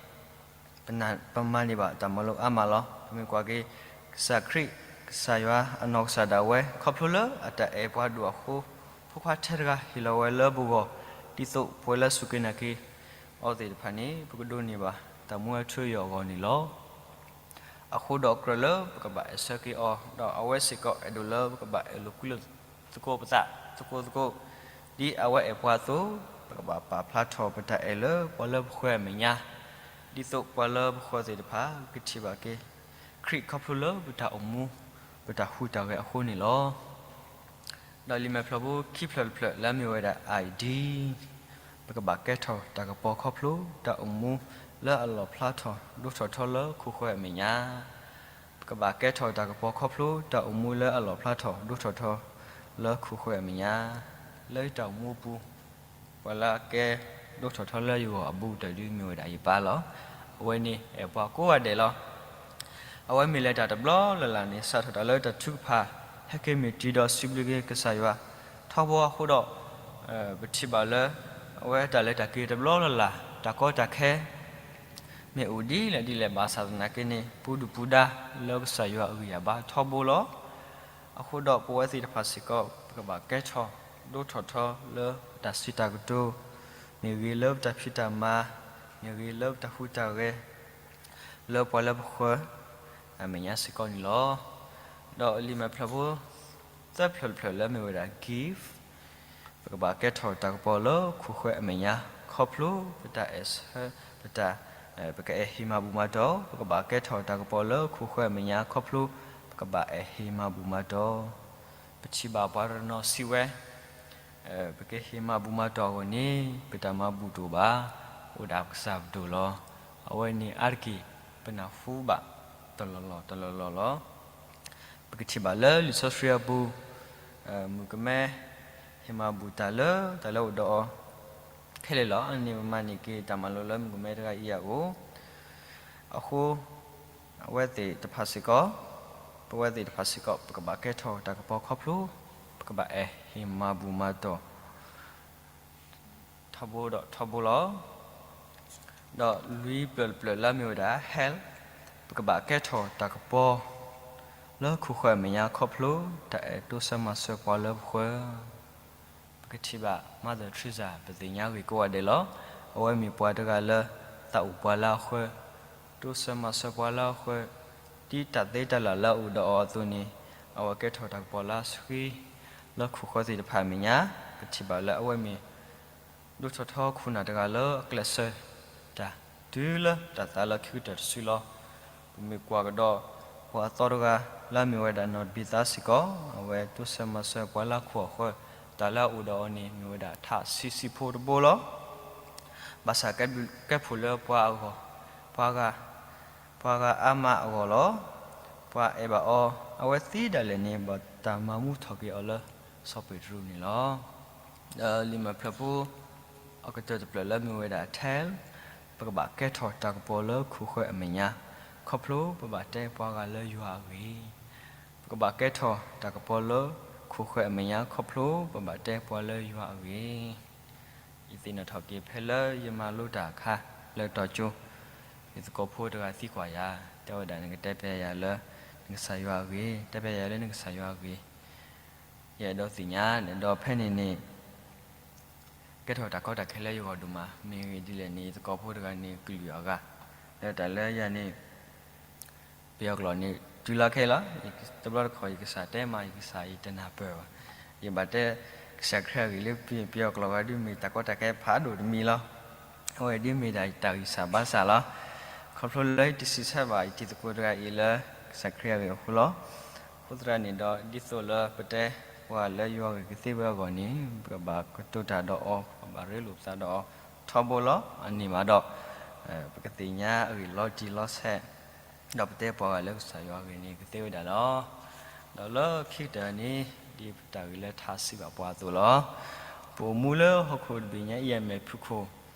ပမၤန့ၢ်ဘၣ်တၢ်မၤလိအါမးလီၤ. ပမ့ၢ်ကွၢ်က့ၤ ကစၢ်ခရံာ် ကစၢ်ယွၤအနီၢ်ကစၢ်ဒၣ်ဝဲ ခီဖျိလၢအတၢ်အဲၣ်ပှၤဒိၣ်အဃိ, ဖိခွါထဲတဂၤဟ့ၣ်လီၤဝဲလၢပဂီၢ်, ဒ်သိးပဝဲလၢစူၢ်က့ၤနာ်က့ၤအီၤသ့ၣ်တဖၣ်န့ၣ် ပကဒိးန့ၢ်ဘၣ်တၢ်မူအထူအယိာ်အဂီၢ်န့ၣ်လီၤ. အဃိဒီးကြၢးလၢပကဘၣ်အဲၣ်ဆၢက့ၤအီၤ, ဒီးအဝဲစ့ၢ်ကီးအဲၣ်ဒိးလၢပကဘၣ်အဲၣ်လိာ်ကွံလိာ်သကိးပသးသကိးသကိး, ဒ်အဝဲအဲၣ်ပှၤအသိး, ပကဘၣ်ပာ်ဖျါထီၣ်ပတၢ်အဲၣ်လၢပှၤလၢပဃၢၤအမဲာ်ညါ, ဒ်သိးပှၤလၢပဃၢၤသ့ၣ်တဖၣ် ကထံၣ်ဘၣ်က့ၤ ခရံာ်ခီဖျိလၢပတၢ်အိၣ်မူ, ပတၢ်ဟူးတၢ်ဂဲၤအဃိန့ၣ်လီၤ. ဒီးလံာ်မဲာ်ဖျၢၣ်ဖိခံဖျၢၣ်တဖျၢၣ်လၢအမ့ၢ်ဝဲဒၣ် I D, ပကဘၣ်ကဲထီၣ်တၢ်ကပီၤခီဖျိတၢ်အိၣ်မူလၢအလီၣ်ဖျါထီၣ်ဒိၣ်ထီၣ်ထီလၢခိၣ်ဃၢၤအမဲာ်ညါ, ပကဘၣ်ကဲထီၣ်တၢ်ကပီၤခီဖျိတၢ်အိၣ်မူလၢအလီၣ်ဖျါထီၣ်ဒိၣ်ထီၣ်ထီလၢခိၣ်ဃၢၤအမဲာ်ညါ, လၢယတၢ်အိၣ်မူအပူၤ, ပှၤလၢအကဲဒိၣ်ထီၣ်ထီလၢယဂီၢ်အဘူးကတၢၢ်ဒုးမ့ၢ်ဝဲဒၣ်ယပၢ်လီၤ. အဝဲန့ၣ်အဲၣ်ပှၤကိးဂၤဒဲးလီၤ. အဝဲမ့ၢ်လဲၤတၢ်တဘျီလၢ်လၢ်န့ၣ် စးထီၣ်တၢ်လၢတၢ်ထုကဖၣ်, ဟဲက့ၤမ့ၢ်တံၤဒီးစံးဘျုးက့ၤကစၢ်ယွၤထီဘိအဃိဒီး, ပထံၣ်ဘၣ်လၢ အဝဲတၢ်လဲၤတၢ်က့ၤတဘျီလၢ်လၢ်, တၢ်ကီတၢ်ခဲ မ့ၢ်အိၣ်ဒ်လဲၣ်ဒ်လဲၣ်ဘၣ်ဆၣ်သနာ်က့န့ၣ် ပူၤဒုၣ်ပူၤဒါလၢကစၢ်ယွၤအဂံၢ်အဘါထီဘိလီၤ. အဃိဒီးပဝဲသ့ၣ်တဖၣ်စ့ၢ်ကီး ပကဘၣ်ကဲထီၣ်ဒိၣ်ထီၣ်ထီလၢပတၢ်စံးတၢ်ကတိၤ, မ့ၢ်ဂ့ၤလၢပတၢ်ဖံးတၢ်မၤ, မ့ၢ်ဂ့ၤလၢပတၢ်ဟူးတၢ်ဂဲၤ လၢပှၤလၢပဃၢၤအမဲာ်ညါစ့ၢ်ကီးန့ၣ်လီၤ. ဒီးလံာ်မဲာ်ဖျၢၣ်ဖိသၢဖျၢၣ်တဖျၢၣ်လၢမ့ၢ်ဝဲဒၣ် give, ပကဘၣ်ကဲထီၣ်တၢ်ကပီၤလၢခိၣ်ဃၢၤအမဲာ်ညါ ခီဖျိပတၢ်အဲၣ်ဆၢ, ပတၢ်, ပကအဲၣ်ဟ့ၣ်မၤဘူၣ်မၤတီၤ, ပကဘၣ်ကဲထီၣ်တၢ်ကပီၤလၢခိၣ်ဃၢၤအမဲာ်ညါ ခီဖျိပကဘၣ်အဲၣ်ဟ့ၣ်မၤဘူၣ်မၤတီၤ. ပထံၣ်ဘၣ်ပှၤတနီၤစံးဝဲ ပကဟ့ၣ်မၤဘူၣ်မၤတီၤအဂီၢ်န့ၣ် ပတၢ်မၤဘူၣ်တအိၣ်ဘၣ်, အိၣ်ဒၣ်ပကစၢ်ပဒိၣ်လီၤ. အဝဲန့ၣ်အါတက့ၢ် ပနၢ်ဟူဘၣ်တလီၢ်လီၢ်တလီၢ်လီၢ်လီၤ. ပကထံၣ်ဘၣ်လၢလံာ်စီဆှံအပူၤ, မုၣ်ကမဲ ဟ့ၣ်မၤဘူၣ်တၢ်လၢတၢ်လၢအိၣ်ဒီးအီၤခဲလၢာ်လီၤ. အန့ၣ်ပမၤန့ၢ်က့ၤတၢ်မၤလိလၢမုၣ်ကမဲတဂၤအံၤအအိၣ်, အဃိ အဝဲသ့ၣ်တဖၣ်စ့ၢ်ကီး, ပဝဲသ့ၣ်တဖၣ်စ့ၢ်ကီး ပကဘၣ်ကဲထီၣ်တၢ်ကပီၤခီဖျိ ပကဘၣ်အဲၣ်ဟ့ၣ်မၤဘူၣ်မၤတီၤ ထီဘိဒီးထီဘိလီၤ. ဒီးလွံၢ်ဖျၢၣ်တဖျၢၣ်လၢအမ့ၢ်ဝဲဒၣ် health, ပကဘၣ်ကဲထီၣ်တၢ်ကပီၤ လၢခိၣ်ဃၢၤအမဲာ်ညါခီဖျိ တၢ်အဲၣ်တိစၢၤမၤစၢၤပှၤလၢပဃၢၤ ပကထံၣ်ဘၣ် Mother Teresa ပသ့ၣ်ညါဂ့ၢ်ကိးဂၤဒဲးလီၤ. အဝဲမ့ၢ်ပှၤတဂၤလၢသးအိၣ်ပှၤလၢအဃၢၤ, တိစၢၤမၤစၢၤပှၤလၢအဃၢၤ, ဒ်တၢ်သ့တၢ်လၢ်လၢအအိၣ်ဒီးအီၤအသိးန့ၣ်, အဝဲကဲထီၣ်တၢ်ကပီၤလၢအဆှံ လၢခိၣ်ဃၢၤသ့ၣ်တဖၣ်အမဲာ်ညါ, ပထံၣ်ဘၣ်လၢအဝဲမ့ၢ် ဒိၣ်ထီၣ်ထီခိၣ်နၢ်တဂၤလၢအကျဲးစၢးတၢ် တုၤလၢတၢ်သးလၢခံကတၢၢ်တစုလီၤ. ပမ့ၢ်ကွၢ်ကဒီး ပှၤအသီတဂၤလၢအမ့ၢ်ဝဲဒၣ်နီၢ်တဘံသါစ့ၢ်ကီး, အဝဲတိစၢၤမၤစၢၤပှၤလၢခိၣ်အဃၢၤ, တၢ်လၢအအိၣ်ဒီးအီၤန့ၣ် မ့ၢ်ဝဲဒၣ်ထးဆံးဆံးဖိတဘိလီၤ. ဘၣ်ဆၣ်ကဲပူၤလၢပှၤအဂီၢ်, ပှၤဂၤ, ပှၤဂၤအါမးအဂီၢ်လီၤ. ပှၤအဲၣ်ဘၣ်အီၤ, အဝဲသ့ဒၣ်လဲာ်န့ၣ် ဘၣ်တၢ်မၤမူထီၣ်က့ၤအီၤလၢစီၤပ့းတရူးန့ၣ်လီၤ. ဒီးလံာ်မဲာ်ဖျၢၣ်ဖိ အကတၢၢ်တဖျၢၣ်လၢမ့ၢ်ဝဲဒၣ် tell, ပကဘၣ်ကဲထီၣ်တၢ်ကပီၤလၢခိၣ်ဃၢၤအမဲာ်ညါ, ခီဖျိပဘၣ်တဲပှၤဂၤလၢယွၤအဂ့ၢ်. ပကဘၣ်ကဲထီၣ်တၢ်ကပီၤလၢခိၣ်ဃၢၤအမဲာ်ညါ ခီဖျိပဘၣ်တဲပှၤလၢယွၤအဂ့ၢ်. ယသ့ၣ်နီၣ်ထီၣ်က့ၤဖဲလၢယမၤလိတၢ်အခါလၢတီၤကၠိ, ယသကိးဖိတဂၤသံကွၢ်ယၤ, တဲဝဲဒၣ်နကတဲပျဲယၤလၢနကစၢ်ယွၤအဂ့ၢ်, တဲပျဲယၤလၢနကစၢ်ယွၤအဂ့ၢ်. ယအဲၣ်ဒိးသ့ၣ်ညါန့ၣ်ဒီးဖဲန့ၣ်န့ၣ် ကဲထီၣ်တၢ်ကီတၢ်ခဲလၢယဂီၢ်ဒိၣ်မး, မ့ၢ်ဂ့ၢ်ဒ်လဲၣ်န့ၣ် ယသကိးဖိတဂၤန့ၣ်ကလုၢ်အဂၤ, လၢတၢ်လၢယၤန့ၣ် ပယီၤကျိာ်န့ၣ် တုၤလီၤခဲလီၤ. တဘျီတခီၣ်ယကစၢ်တဲမး ယကစၢ်ယတနၢ်ပၢၢ်ဘၣ်. ယဘၣ်တဲကစၢ်ခရံာ်အဂ့ၢ်လၢပယီၤကျိာ်ဂၤဒုးမ့ၢ်တၢ်ကီတၢ်ခဲဖးဒိၣ်တမံၤလီၤ. အဝဲဒုးမ့ၢ်ဒၣ်ယတၢ်ဂံၢ်စၢ်ဘါစၢ်လီၤ. ခီဖျိလၢယတစံးဆၢဘၣ်ယတံၤသကိးတဂၤအံၤလၢကစၢ်ခရံာ်အဂ့ၢ်အဃိလီၤ. အဃိသတးန့ၣ်ဒီး ဒ်သိးလၢပတဲပှၤလၢယွၤအဂ့ၢ်ကသ့ဝဲအဂီၢ်န့ၣ် ပကဘၣ်ကတိၤတၢ်ဒီးအီၤ, ပကဘၣ်ရ့လိာ်ပသးဒီးအီၤထီဘိလီၤ. အန့ၣ်မးဒီး ပကသ့ၣ်ညါအဂ့ၢ်လီၤတံၢ်လီၤဆဲး, ဒီးပတဲပှၤဂၤလၢကစၢ်ယွၤအဂ့ၢ်န့ၣ် ကသ့ဝဲဒၣ်လီၤ. ဒီးလၢခံကတၢၢ်န့ၣ် ဒ်ပတၢ်ဂ့ၢ်လၢထါစံးဘၣ်ပှၤအသိးလီၤ. ပအိၣ်မူလၢဟီၣ်ခိၣ်တဘ့ၣ်ညါအံၤအမဲာ်ဖုၣ်ခိၣ်,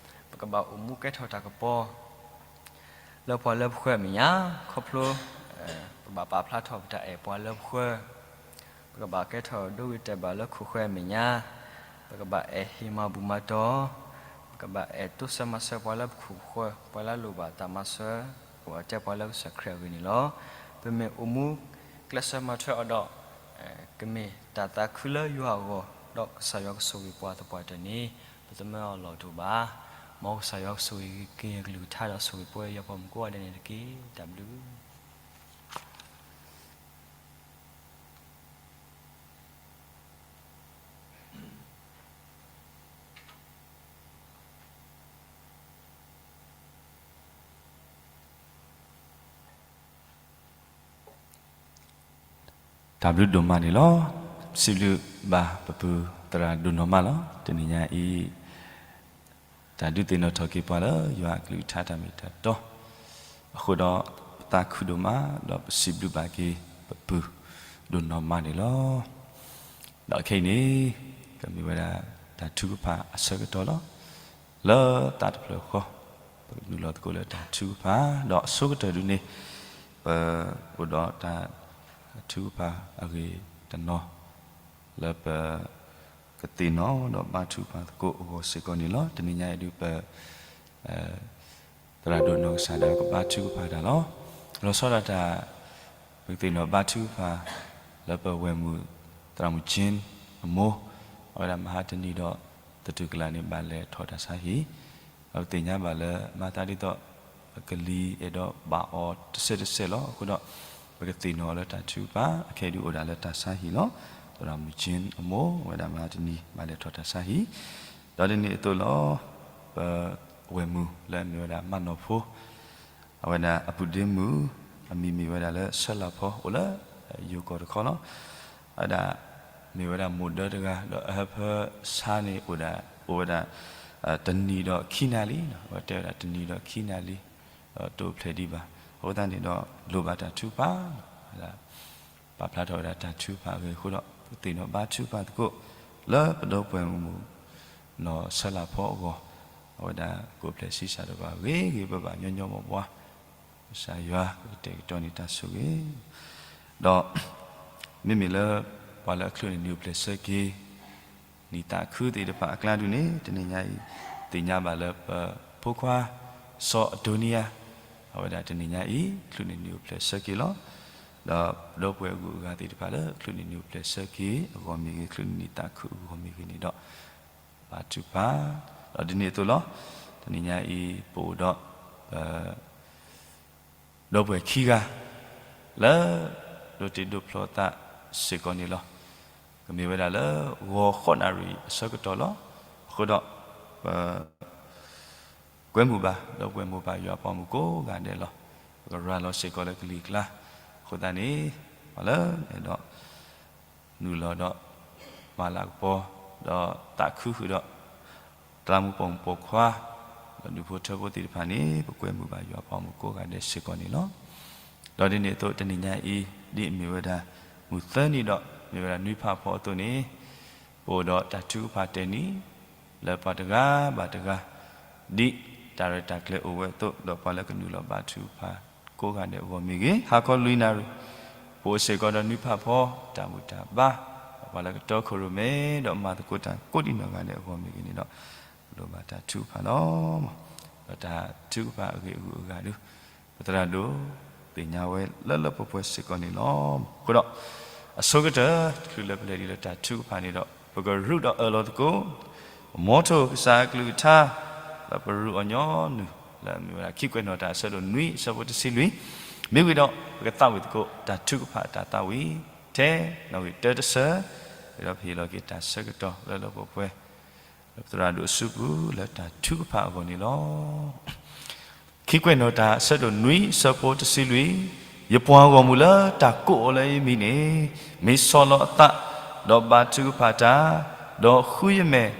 ပကဘၣ်အိၣ်မူကဲထီၣ်တၢ်ကပီၤ လၢပှၤလၢပဃၢၤအမဲာ်ညါ, ခီဖျိ ပဘၣ်ပာ်ဖျါထီၣ်ပတၢ်အဲၣ်ပှၤလၢပဃၢၤ, ပကဘၣ်ကဲထီၣ်ဒိဂ့ၤတဲာ်ဘၣ်လၢခိၣ်ဃၢၤအမဲာ်ညါ, ပကဘၣ်အဲၣ်ဟ့ၣ်မၤဘူၣ်မၤတီၤ, ပကဘၣ်အဲၣ်တိစၢၤမၤစၢၤပှၤလၢပခိၣ်ပဃၢၤ, ပှၤလၢလိၣ်ဘၣ်တၢ်မၤစၢၤ, ပကဘၣ်တဲပှၤလၢကစၢ်ခရံာ်အဂ့ၢ်န့ၣ်လီၤ. ပမ့ၢ်အိၣ်မူ ကျဲးစၢးမၤထွဲအီၤဒီး ကမ့ၢ်တၢ်သးခုလၢယွၤအဂီၢ်, ဒီးကစၢ်ယွၤကဆိၣ်ဂ့ၤပှၤသပှၢ်တၢၢ်န့ၣ် ပသမၢအီၤလီၢ်တအိၣ်ဘၣ်. မ်ကစၢ်ယွၤကဆိၣ်ဂ့ၤက့ၤအကလုၢ်ကထါဒီးဆိၣ်ဂ့ၤပဝဲယွၤပှၤမုၣ်ကိးဂၤဒဲးန့ၣ်တက့ၢ်. တၢ်ဘျုး တၢ်ဘျုးဒိၣ်မးန့ၣ်လီၤ. စံးဘျုးဘၣ်ပပုၢ်သရၣ်ဒိၣ်နီၢ်မးလီၤ. တနံၤညါအံၤ တၢ်ဒုးသ့ၣ်နီၣ်ထီၣ်က့ၤပှၤလၢယွၤအကလုၢ်ကထါတၢ်မ့ၢ်တၢ်တီအဃိဒီး ပသးခုဒိၣ်မး ဒီးပစံးဘျုးဘၣ်က့ၤပပုၢ်ဒိၣ်နီၢ်မးန့ၣ်လီၤ. ဒီးခဲအံၤန့ၣ် ကမ့ၢ်ဝဲဒၣ်တၢ်ထုကဖၣ်အဆၢကတီၢ်လီၤ. လၢသးတဖျၢၣ်ဃီ ပကနုာ်လီၤသကိးလၢတၢ်ထုကဖၣ် ဒီးအဆိကတၢၢ်ဒုန့ၣ် ပအိၣ်ဒီးတၢ်ထုကဖၣ်အဂ့ၢ်တနီၤ လၢပကသ့ၣ်နီၣ်ဒီးဘါထုကဖၣ်သကိးအဂီၢ်စ့ၢ်ကီးန့ၣ်လီၤ. တနံၤညါအံၤဒုးပ သရၣ်ဒိၣ်နီၢ်ကစၢ်ဒၣ်ဝဲကဘါထုကဖၣ်တၢ်လီၤ. လီၤဆီဒၣ်တၢ် ပကသ့ၣ်နီၣ်ဘါထုကဖၣ် လၢပဝဲၢ်မုၢ်သရၣ်မုၣ်ကၠ့အမိၢ် အဝဲဒၣ်မဟါတနံၤဒီးသတူၢ်ကလာ်န့ၣ် ဘၣ်လဲၤထီၣ်တၢ်ဆါဟံၣ်, ဒီးပသ့ၣ်ညါဘၣ်လၢမၤသးဒ်သိး ပကလံၤအဲၣ်ဒိးဘၣ်အီၤတစဲးတစဲးလီၤ. အဃိဒီး ပကသ့ၣ်နီၣ်အီၤလၢတၢ်ထုကဖၣ် အခဲအံၤဒုးအိၣ်ဒၣ်လၢတၢ်ဆါဟံၣ်လီၤ. သရၣ်မုၣ်ကၠ့အမိၢ် အဝဲဒၣ်မဟါတနံၤ ဘၣ်လဲၤထီၣ်တၢ်ဆါဟံၣ်, ဒီးဒ်န့ၣ်အသိးလီၤ ပဝဲၢ်မုၢ်လၢအမ့ၢ်ဝဲဒၣ်မၤနီၢ်ဖိ အဝဲဒၣ်အပုၢ်ဒ့မုၣ် အမံၤမ့ၢ်ဝဲဒၣ်လၢဆၢလၤဖီ အိၣ်လၢယိၤကီၢ်တခီလီၤ. အဝဲဒၣ်မ့ၢ်ဝဲဒၣ်မိၢ်ဒၢတဂၤ ဒီးအဟၢဖၢဆါန့ၣ်အိၣ်ဒၣ် အိၣ်ဝဲဒၣ် တနံၤဒီးခံနၤလံ, အဝဲတဲဝဲဒၣ်တနံၤဒီးခံနၤလံ, ဒီးတအိၣ်ဖျဲၣ်ဒံးဘၣ်. အဃိသတးန့ၣ်ဒီးလိၣ်ဘၣ်တၢ်ထုကဖၣ် ပာ်ဖျါထီၣ်ဝဲဒၣ်တၢ်ထုကဖၣ်အဂ့ၢ်အဃိဒီး ပသ့ၣ်နီၣ်ဘါထုကဖၣ်သကိး လၢပဒီပုၢ်ဝဲၢ်မုၣ် နီၢ်ဆၢလၤဖီအဂီၢ်, အဝဲဒၣ်ကအိၣ်ဖျဲၣ်ဆံးစၢ်ဒီးပှၤဂ့ၤဂ့ၤဘၣ်ဘၣ်ညီညီမီၢ်ဘှါ, ကစၢ်ယွၤကတဲာ်ကတီၤန့ၢ်တၢ်ဆိၣ်ဂ့ၤ, ဒီး မ့မ့ၢ်လၢ ပှၤလၢအချုးန့ၢ်နံၣ်အိၣ်ဖျဲၣ်ဆၢက့ၤ နံၣ်သးခုသ့ၣ်တဖၣ်အကျါဒုန့ၣ် တနံၤညါအံၤ သ့ၣ်ညါဘၣ်လၢပဖိခွါ စီၤအဒိနံယၤ အဝဲဒၣ်တနံၤညါအံၤ ချုးန့ၢ်နံၣ်အိၣ်ဖျဲၣ်ဆၢက့ၤလီၤ. ဒီးပဒီပုၢ်ဝဲၢ်အဂုၤအဂၤသ့ၣ်တဖၣ်လၢ ချုးန့ၢ်နံၣ်အိၣ်ဖျဲၣ်ဆၢက့ၤအဂီၢ်မ့ၢ်ဂ့ၤ ချုးန့ၢ်နံၣ်သးခုအဂီၢ်မ့ၢ်ဂ့ၤန့ၣ်ဒီး ဘါထုကဖၣ်, ဒီးဒ်န့ၣ်အသိးလီၤ. တနံၤညါအံၤ ပအိၣ်ဒီး ပ ဒီပုၢ်ဝဲၢ်ခံဂၤ လၢ ဒိးတ့ဒိးဖျီသးစ့ၢ်ကီးန့ၣ်လီၤ. ကမ့ၢ်ဝဲဒၣ်လၢ ဂီၤဃိးနၣ်ရံၣ်အဆၢကတီၢ်လီၤ. အဃိဒီး ပ ကွဲမုာ်ဘၣ် ဒီပုၢ်ဝဲၢ်မိၢ်ပၢ်ယွၤအပှၤမုၣ်ကိးဂၤဒဲးလီၤ. ပကရၤလီၤစ့ၢ်ကီးလၢကလံၤကျါ, အဃိသတးန့ၣ် ပှၤလၢအဲၣ်ဒိး နုာ်လီၤဒီး မၤလၤကပီၤ ဒီးသးခုဃုာ်ဒီး သရၣ်မုၣ်ပိာ်မုၣ်ပိာ်ခွါ ဒီးဒူၣ်ဖိထၢဖိသ့ၣ်တဖၣ်န့ၣ် ပကွဲမုာ်ဘၣ်ယွၤအပှၤမုၣ်ကိးဂၤဒဲးစ့ၢ်ကီးန့ၣ်လီၤ. ဒီးဒ်န့ၣ်အသိးတနံၤညါအံၤ ဒ်အမ့ၢ်ဝဲဒၣ် မုၢ်သၢနံၤဒီး မ့ၢ်ဝဲဒၣ်နွံဖးဖီအသိးန့ၣ် ပအိၣ်ဒီးတၢ်ထုကဖၣ်တဲာ်နံၤ လၢပှၤတဂၤဘၣ်တဂၤ ဒ်တၢ်ရဲၣ်တၢ်ကျဲၤအိၣ်ဝဲအသိး ဒီးပှၤလၢကနုာ်လီၤဘါထုကဖၣ်ကိးဂၤဒဲးအဂီၢ်မ့ၢ်ဂ့ၤ ဟါခီလွံၢ်နၣ်ရံၣ် ပအိၣ်စ့ၢ်ကီးဒီးနွံဖးဖီ တၢ်ဘူၣ်တၢ်ဘါ ဒီးပှၤလၢကတီခိၣ်ရိၣ်မဲ ဒီးမၤသကိးတၢ်ကိးဒံးနီၢ်ဂၤဒဲးအဂီၢ်မ့ၢ်ဂ့ၤန့ၣ်ဒီး လိၣ်ဘၣ်တၢ်ထုကဖၣ်လီၤ. ဒီးတၢ်ထုကဖၣ်အဂ့ၢ်အဂုၤအဂၤဒု ပသရၣ်ဒိၣ် သ့ၣ်ညါဝဲလၢလၢပှဲၤပှဲၤစ့ၢ်ကီးန့ၣ်လီၤ. အဃိဒီး အဆိကတၢၢ် တချုးလၢပလဲၤဒ်လၢတၢ်ထုကဖၣ်န့ၣ်ဒီး ပကရူးဒီးအၢၣ်လီၤသကိး မ်ထိၣ်ကစၢ်အကလုၢ်ကထါ လၢပရူးအီၤညီနုၢ် လၢအမ့ၢ်ဝဲဒၣ်ခံကွဲးနီၣ်တၢ်အဆၢဒိၣ်နွံအဆၢဖိတဆံလွံၢ် မ့ၢ်ဝံၤဒီး ပကသးဝံၣ်သကိးတၢ်ထုကဖၣ်တၢ်သးဝံၣ် ထဲနီၣ်ဂံၢ်တၢတဆၢ ဝံၤဒီးပဟ့ၣ်လီၤက့ၤတၢ်ဆၢကတီၢ်လၢလၢပှဲၤပှဲၤ လၢပသရၣ်ဒိၣ်အစုပူၤလၢတၢ်ထုကဖၣ်အဂီၢ်န့ၣ်လီၤ. ခံကွဲးနီၣ်တၢ်အဆၢဒိၣ်နွံအဆၢဖိတဆံလွံၢ် ယပှၤဂီၢ်မုၢ်လၢတၢ်ကိးအီၤလၢယမံၤန့ၣ် မ့ၢ်ဆီၣ်လီၤအသး ဒီးဘါထုကဖၣ်တၢ် ဒီးဃုယမဲာ်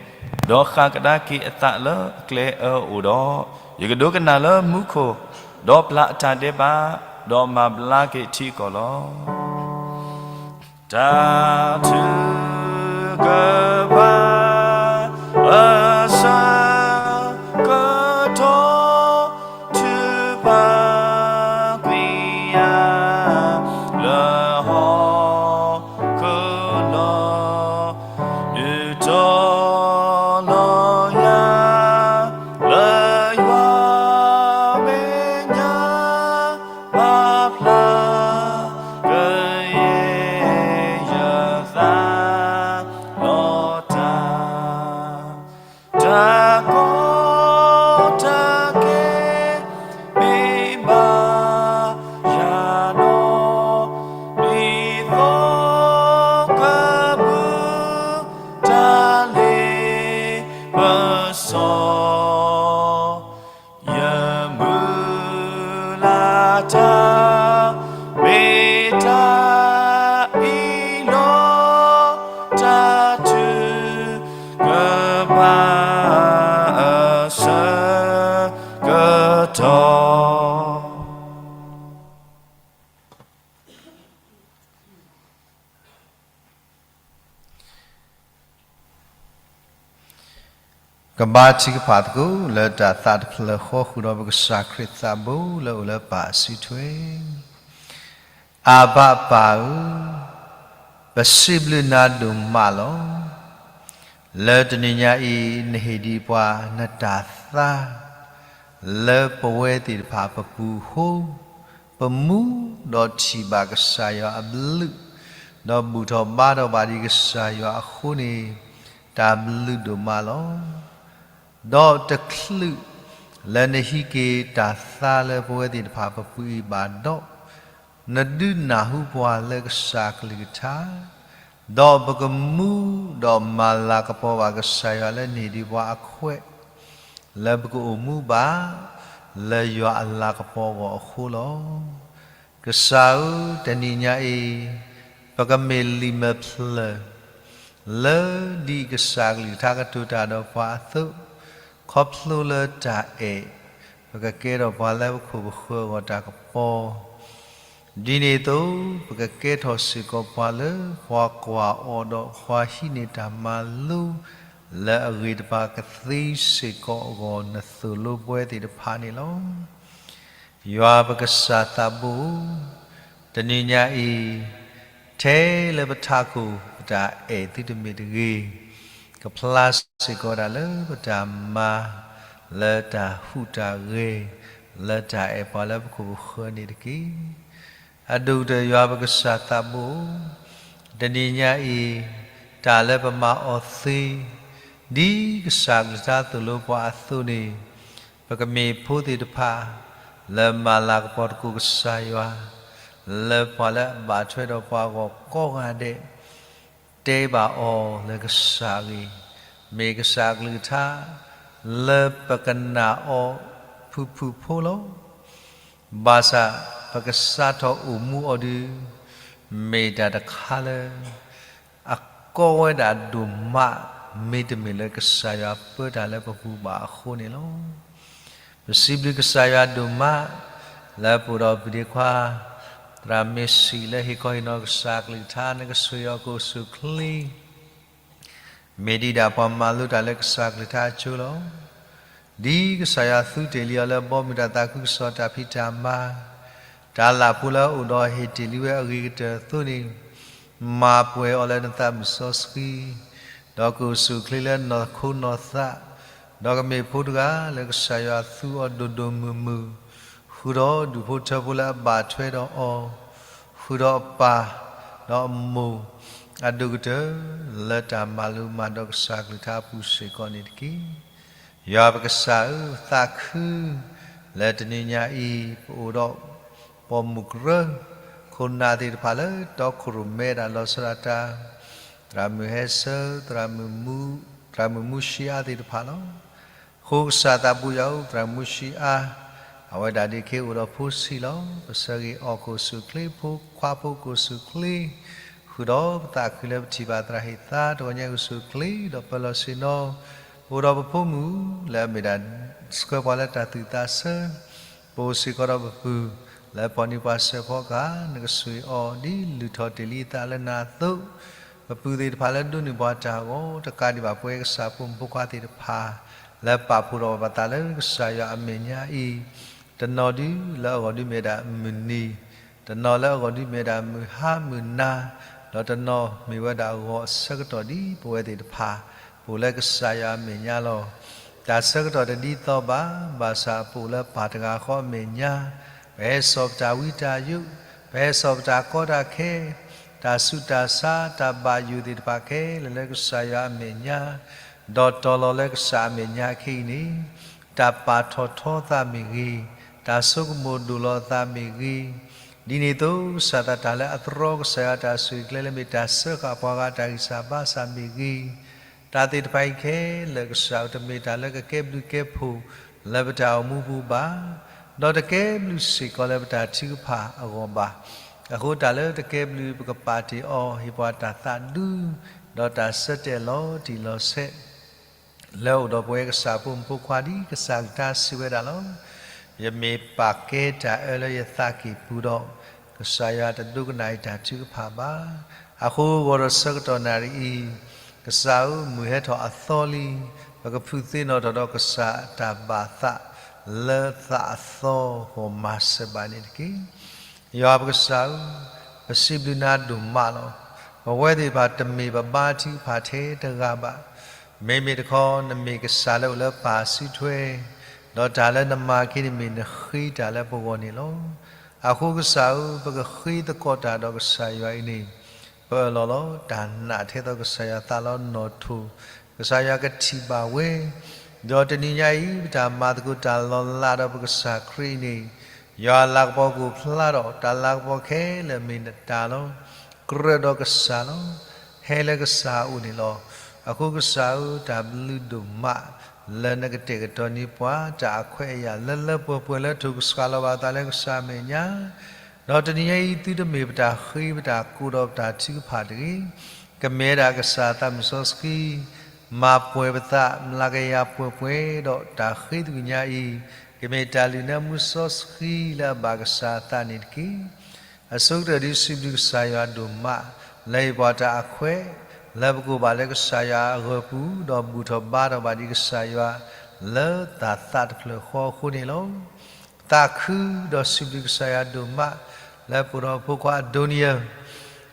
ဒီးဃၣ်ကဒါက့ၤအသးလၢအကျဲအၢအအိၣ်ဒီး ယကဒိကနၣ်လၢမူခိၣ် ဒီးပျၢ်အတၢ်ဒဲးဘး ဒီးမၤဘျါက့ၤထံအကီၢ်လီၤ. တၢ်ထုကဖၣ်အဆၢကတီၢ် ထုကဖၣ်ကွံာ်ယၤ လၢဟီၣ်ခိၣ်လီၤ. ဒုးတီၤလီၤယၤ လၢယွၤမဲာ်ညါ ပာ်ဖျါကယဲၢ် တၢ်မ့ၢ်တၢ်အံၤလီၤ, တၢ်ထုကဖၣ်အဆၢကတီၢ် ကဘါထုကဖၣ်သကိးလၢတၢ်သးတဖျၢၣ်ဃီ ဃုာ်ဒီးပကစၢ်ခရံာ်သးဘိလၢအိၣ်လၢပၢ်အစုထွဲ, အၢ်ဘၣ်ပၢ်ဧၢ, ပစံးဘျုးနၤဒိၣ်မးလီၤ. လၢတနံၤညါအံၤ နဟ့ၣ်ဒံးပှၤနတၢ်သါ လၢပဝဲသ့ၣ်တဖၣ်ပပူၤအဃိ, ပမူဒီးထံၣ်ဘၣ်ကစၢ်ယွၤအဘျုး, ဒီးဘူၣ်ထီၣ်ဘါထီၣ်ဘၣ်ဒံးကစၢ်ယွၤအဃိန့ၣ်, တၢ်ဘျုးဒိၣ်မးလီၤ. ဒီးတချုးလၢနဟံးက့ၤတၢ်သါလၢပဝဲသ့ၣ်တဖၣ်ပပူၤအံၤဘၣ်ဒီး, နဒုးနၢ်ဟူပှၤလၢကစၢ်အကလုၢ်ကထါ, ဒီးပကမူဒီးမၤလၤကပီၤဘၣ်ကစၢ်ယွၤလၢနဟ့ၣ်ဒံးပှၤအခွဲး လၢပကအိၣ်မူဘၣ် လၢယွၤအလၤကပီၤအဂီၢ်အဃိလီၤ. ကစၢ်ဧၢ, တနံၤညါအံၤ ပကမ့ၢ်လံာ်မဲာ်ဖျၢၣ် လၢဒ်ကစၢ်အကလုၢ်ကထါကတိၤတၢ်ဒီးပှၤအသိး, ခီဖျိလၢတၢ်အဲၣ်, ပကကဲထီၣ်ပှၤလၢပခိၣ်ပဃၢၤအဂီၢ်တၢ်ကပီၤ, ဒ်န့ၣ်အသိး ပကကဲထီၣ်စ့ၢ်ကီးပှၤလၢပှၤကွၢ်အီၤဒီးပှၤဟံးန့ၢ်တၢ်မၤလိ လၢအဂ့ၤတပၤကသ့စ့ၢ်ကီးအဂီၢ် နသိၣ်လိပဝဲသ့ၣ်တဖၣ်န့ၣ်လီၤ. ယွၤပကစၢ်သးဘိဧၢ, တနံၤညါအံၤ ထဲလၢပထးခိၣ်ပတၢ်အဲၣ်သုတမ့ၢ်တဂ့ၤ, ကဖျါစ့ၢ်ကီးဒၣ်လၢပတၢ်မၤ လၢတၢ်ဟူးတၢ်ဂဲၤ လၢတၢ်အဲၣ်ပှၤလၢပခိၣ်ပဃၢၤန့ၣ်တက့ၢ်. အဒိၣ်ကတၢၢ်ယွၤပကစၢ်သးဘိဧၢ, တနံၤညါအံၤ တၢ်လၢပမၤအီၤသ့ ဒ်ကစၢ်အကလုၢ်ကထါသိၣ်လိပှၤအသိးန့ၣ်, ပကမ့ၢ်ဖိသ့ၣ်တဖၣ် လၢမၤလၤကပီၤသကိးကစၢ်ယွၤ, လၢပှၤလၢအဘၣ်ထွဲဒီးပှၤအဂီၢ်ကိးဂၤဒဲး တဲဘၣ်အီၤလၢကစၢ်အဂ့ၢ်, မ့ၢ်ကစၢ်အကလုၢ်ကထါ လၢပကနာ်အီၤဖုၣ်ဖုၣ်ဖိလီၤ. ဘၣ်ဆၣ်ပကစးထီၣ်အိၣ်မူအီၤဒုး မ့ၢ်တၢ်တခါလၢ အကီဝဲဒၣ်ဒိၣ်မး, မ့တမ့ၢ်လၢကစၢ်ယွၤပၢတၢ်လၢပပူၤဘၣ်အဃိန့ၣ်လီၤ. ပစံးဘျုးကစၢ်ယွၤဒိၣ်မး လၢပအိၣ်ဒီးပဒ့ခွါ သရၣ်မ့ၢ်စံးလၢဟ့ၣ်ခီဟ့ၣ်နီၤကစၢ်အကလုၢ်ကထါ နကဆိၣ်ဂ့ၤအီၤကအိၣ်ဆူၣ်အိၣ်ချ့ မ့ၢ်ဒံးဒၣ်ပှၤမၤလိတၢ်လၢကစၢ်အကလုၢ်ကထါအစိၤလီၤ. ဒ်ကစၢ်ယွၤသူတ့ၢ်လံအီၤလၢဘီမုၢ်တၢ်သးခုကစီၣ်တၢ်ဖံးတၢ်မၤ, တၢ်လၢ်ဖိလၢအအိၣ်ဒီးဟ့ၣ်တ့ၢ်လံဝဲအဂ့ၤကတၢၢ်အသိးန့ၣ်, မၤပှဲၤအီၤလၢနသးမုၢ်စီဆှံ, ဒီးကအိၣ်ဆူၣ်အိၣ်ချ့လၢနီၢ်ခိနီၢ်သး, ဒီးကမ့ၢ်ဖိတဂၤလၢကစၢ်ယွၤသူအီၤဒိၣ်ဒိၣ်မုၢ်မုၢ်, ဃုာ်ဒီးဒူၣ်ဖိထၢဖိလၢအဘၣ်ထွဲဒီးအီၤ, ဃုာ်ဒီးအပၢ်, ဒီးအမိၢ်, အဒိၣ်ကတၢၢ်လၢတၢ်မၤလိမၤဒိးကစၢ်အကလုၢ်ကထါအပူၤစ့ၢ်ကီးန့ၣ်တက့ၢ်. ယွၤပကစၢ်ဧၢ, သးခု လၢတနံၤညါအံၤ ပအိၣ်ဒီးပိာ်မုၣ်ကရၢ, ခိၣ်နၢ်သ့ၣ်တဖၣ်လၢတီခိၣ်ရိၣ်မဲဒၣ်လီၤဆီဒၣ်တၢ်, သရၣ်မုၣ်ဟဲဆၢ, သရၣ်မုၣ်မူ, သရၣ်မုၣ်မူဆံအါသ့ၣ်တဖၣ်လီၤ. အဃိကစၢ်သးဘိယွၤဧၢ, သရၣ်မုၣ်မူဆံအါ အဝဲဒၣ်ဒ့ၣ်ခ့အိၣ်ဒီးဖိဆံးလီၤ. ပဆၢဂ့ၤအီၤကအိၣ်ဆူၣ်အိၣ်ချ့, ဖိခွါဖိကအိၣ်ဆူၣ်အိၣ်ချ့, ဃုာ်ဒီးပသးခုလၢပထံၣ်ဘၣ်သရၣ်ဟ့ၣ်သါ, တဂီၤညါကအိၣ်ဆူၣ်အိၣ်ချ့, ဒီးပၢလီၤဆ့ၣ်နီၤ, အိၣ်ဒီးပဖိမုၣ်လၢအမ့ၢ်ဒၣ်ဆှၢပှၤလၢတၢ်သူၣ်သးဆၢ, ပအိၣ်စ့ၢ်ကီးဒီးပပုၢ် လၢပှၤနံၤပှၤဆၢဖီကဟၣ်, နကဆိၣ်ဂ့ၤအီၤဒ်လုၢ်ထီၣ်တ့ၢ်လံအသးလၢနၤအသိး, ပပုၢ်သ့ၣ်တဖၣ်လၢဒိးန့ၢ်ပှၤတၢ်အဂီၢ်, တကးဒံးဘၣ်ပဝဲကစၢ်ဖိမုၣ်ဖိခွါသ့ၣ်တဖၣ် လၢပာ်ဖှိၣ်ထီၣ်ဘၣ်ပသးလၢကစၢ်ယွၤအမဲာ်ညါအံၤ, တနီၤဒုးလၢအဂီၢ်ဒုးမ့ၢ်ဝဲဒၣ်မုၢ်နံၤ, တနီၤလၢအဂီၢ်ဒုးမ့ၢ်ဝဲဒၣ်မုၢ်ဟါမုၢ်နၤ, ဒီးတနီၤမ့ၢ်ဝဲဒၣ်ဂီၤအဆၢကတီၢ်ဒ်ပဝဲသ့ၣ်တဖၣ်, ပအိၣ်လၢကစၢ်ယွၤအမဲာ်ညါလီၤ. တၢ်ဆၢကတီၢ်တဒ်သိးဘၣ်, ဘၣ်ဆၣ်ပအိၣ်လၢပၢ်တဂၤဃီအမဲာ်ညါ, ပဟဲစိာ်ပတၢ်ဝံတၢ်ယိး, ပဟဲစိာ်ပတၢ်ကီတၢ်ခဲ, တၢ်ဆူးတၢ်ဆါ, တၢ်ဘၣ်ယိၣ်သ့ၣ်တဖၣ်ခဲလၢာ်လၢကစၢ်ယွၤအမဲာ်ညါ, ဒီးတီၤလီၤလၢကစၢ်အမဲာ်ညါအခဲအံၤန့ၣ်, တၢ်ပာ်ထီၣ်ထီသးမ့ၢ်ဂ့ၤ, တၢ်ဆိကမိၣ်ဒိၣ်လီၤသးမ့ၢ်ဂ့ၤ, ဒ်န့ၣ်အသိး ကစၢ်သးတၢ်လၢအသရီကစၢ်ယွၤတၢ်ဆိၣ်ဂ့ၤကျဲလၢမ့ၢ်တၢ်စၢဃာ်ပှၤဂၤတၢ်ဂံၢ်စၢ်ဘါစၢ်မ့ၢ်ဂ့ၤ, တၢ်သ့ၣ်တဖၣ်အံၤခဲလၢာ်ကစၢ်တမ့ၢ်တၢ်လၢကကဲဘျုးကဲဖှိၣ်လၢပတၢ်အိၣ်မူပူၤဘၣ်. ဒီးတကဲဘျုးစ့ၢ်ကီးလၢပတၢ်ထုကဖၣ်အဂီၢ်ဘၣ်. အဃိတၢ်လၢတကဲဘျုးပကပာ်တ့ၢ်အီၤ ဟ့ၣ်ပှၤတၢ်သးဒူ ဒီးတၢ်ဆၢတဲာ်လီၤတံၢ်လီၤဆဲး လၢအိၣ်ဒီးပဝဲကစၢ်ဖိမုၣ်ဖိခွါဒ်ကစၢ်ကလုၢ်ကထါစံးဝဲဒၣ်လီၤ. ယမ့ၢ်ပာ်ကဲတၢ်အၢလၢယသးကံၢ်ပူၤဒီး, ကစၢ်ယွၤတဒိကနၣ်အံၤတၢ်ထုကဖၣ်ဘၣ်. အဃိဂီၤဒီးဆၢကတီၢ်နၣ်ရံၣ်အံၤ, ကစၢ်ဧၢ, မုၢ်ဟဲထီၣ်အသီလံ, ပကဖုးသ့ၣ်နီၣ်ထီၣ်ဒီးကစၢ်အတၢ်ဘၣ်သး လၢသးအသီဂီၢ်မၤစၢၤဘၣ်န့ၣ်တက့ၢ်. ယွၤပကစၢ်ဧၢ, ပစံးဘျုးနၤဒိၣ်မးလီၤ. ပဝဲသ့ၣ်တဖၣ်တမ့ၢ်ပဘါထုကဖၣ်ထဲတဂၤဘၣ်. မ့မ့ၢ်တခီ နမ့ၢ်ကစၢ်လၢအိၣ်လၢပၢ်စုထွဲ, ဒီးတၢ်လၢနမၤက့ၤန့ၣ်မ့ၢ်နဃ့တၢ်လၢပဂီၢ်န့ၣ်လီၤ. အဃိကစၢ်ဧၢ, ပကဃ့သကိးတၢ်ဒီးကစၢ်ယွၤအံၤန့ၣ်, ပအၢၣ်လီၤလီၤ. တၢ်နာ်ထဲသိးကစၢ်ယွၤသးလီၤနီၣ်ထိၣ်, ကစၢ်ယွၤကထံၣ်ဘၣ်ဝဲ, ဒီးတနံၤညါအံၤ ပတၢ်မၤသကိးတၢ်လီၤလးဒီးပကစၢ်ခရံာ်အံၤန့ၣ်, ယွၤလၤကပီၤကအိၣ်ဖျါထီၣ်, တၢ်လၤကပီၤခဲလၢာ်မ့ၢ်နတၢ်လီၤ. ကြၢးဒီးကစၢ်လီၤ. ဟဲလၢကစၢ်အအိၣ်န့ၣ်လီၤ. အဃိကစၢ်ဧၢ, တၢ်ဘျုးဒိၣ်မး လၢနကတဲာ်ကတီၤန့ၢ်ပှၤ တၢ်အခွဲးအယာ်လၢလၢပှဲၤပှဲၤလၢထိၣ်ကစှၤလီၤဘၣ်အသးလၢကစၢ်အမဲာ်ညါ, ဒီးတနံၤညါအံၤ သုတမ့ၢ်ပတၢ်ဃ့ပတၢ်ကိးဒီးပတၢ်ထုကဖၣ်တဂ့ၤ. ကမ့ၢ်ဝဲဒၣ်ကစၢ်သးမုၢ်စီဆှံ မၤပှဲၤပသး မျးကယၤပှဲၤပှဲၤဒီးတၢ်ဃ့သကွံာ်ညါအံၤ, ကမ့ၢ်တၢ်လုၢ်နၢမူစီဆှံလၢအဘၣ်ကစၢ်အသးန့ၣ်တက့ၢ်. အဆိကတၢၢ်ဒုးစံးဘျုးကစၢ်ယွၤဒိၣ်မး လၢဟ့ၣ်ပှၤတၢ်အခွဲး လၢပကအိၣ်ဘၣ်လၢကစၢ်ယွၤအဂၢၢ်ပူၤ ဒီးဘူၣ်ထီၣ်ဘါထီၣ်ဘၣ်ဒံးကစၢ်ယွၤ လၢတၢ်သးတဖျၢၣ်ဃီအဃိန့ၣ်လီၤ. သးခုဒီးစံးဘျုးကစၢ်ယွၤဒိၣ်မး လၢပအိၣ်ဒီးဖိခွါအဒိနံယၤ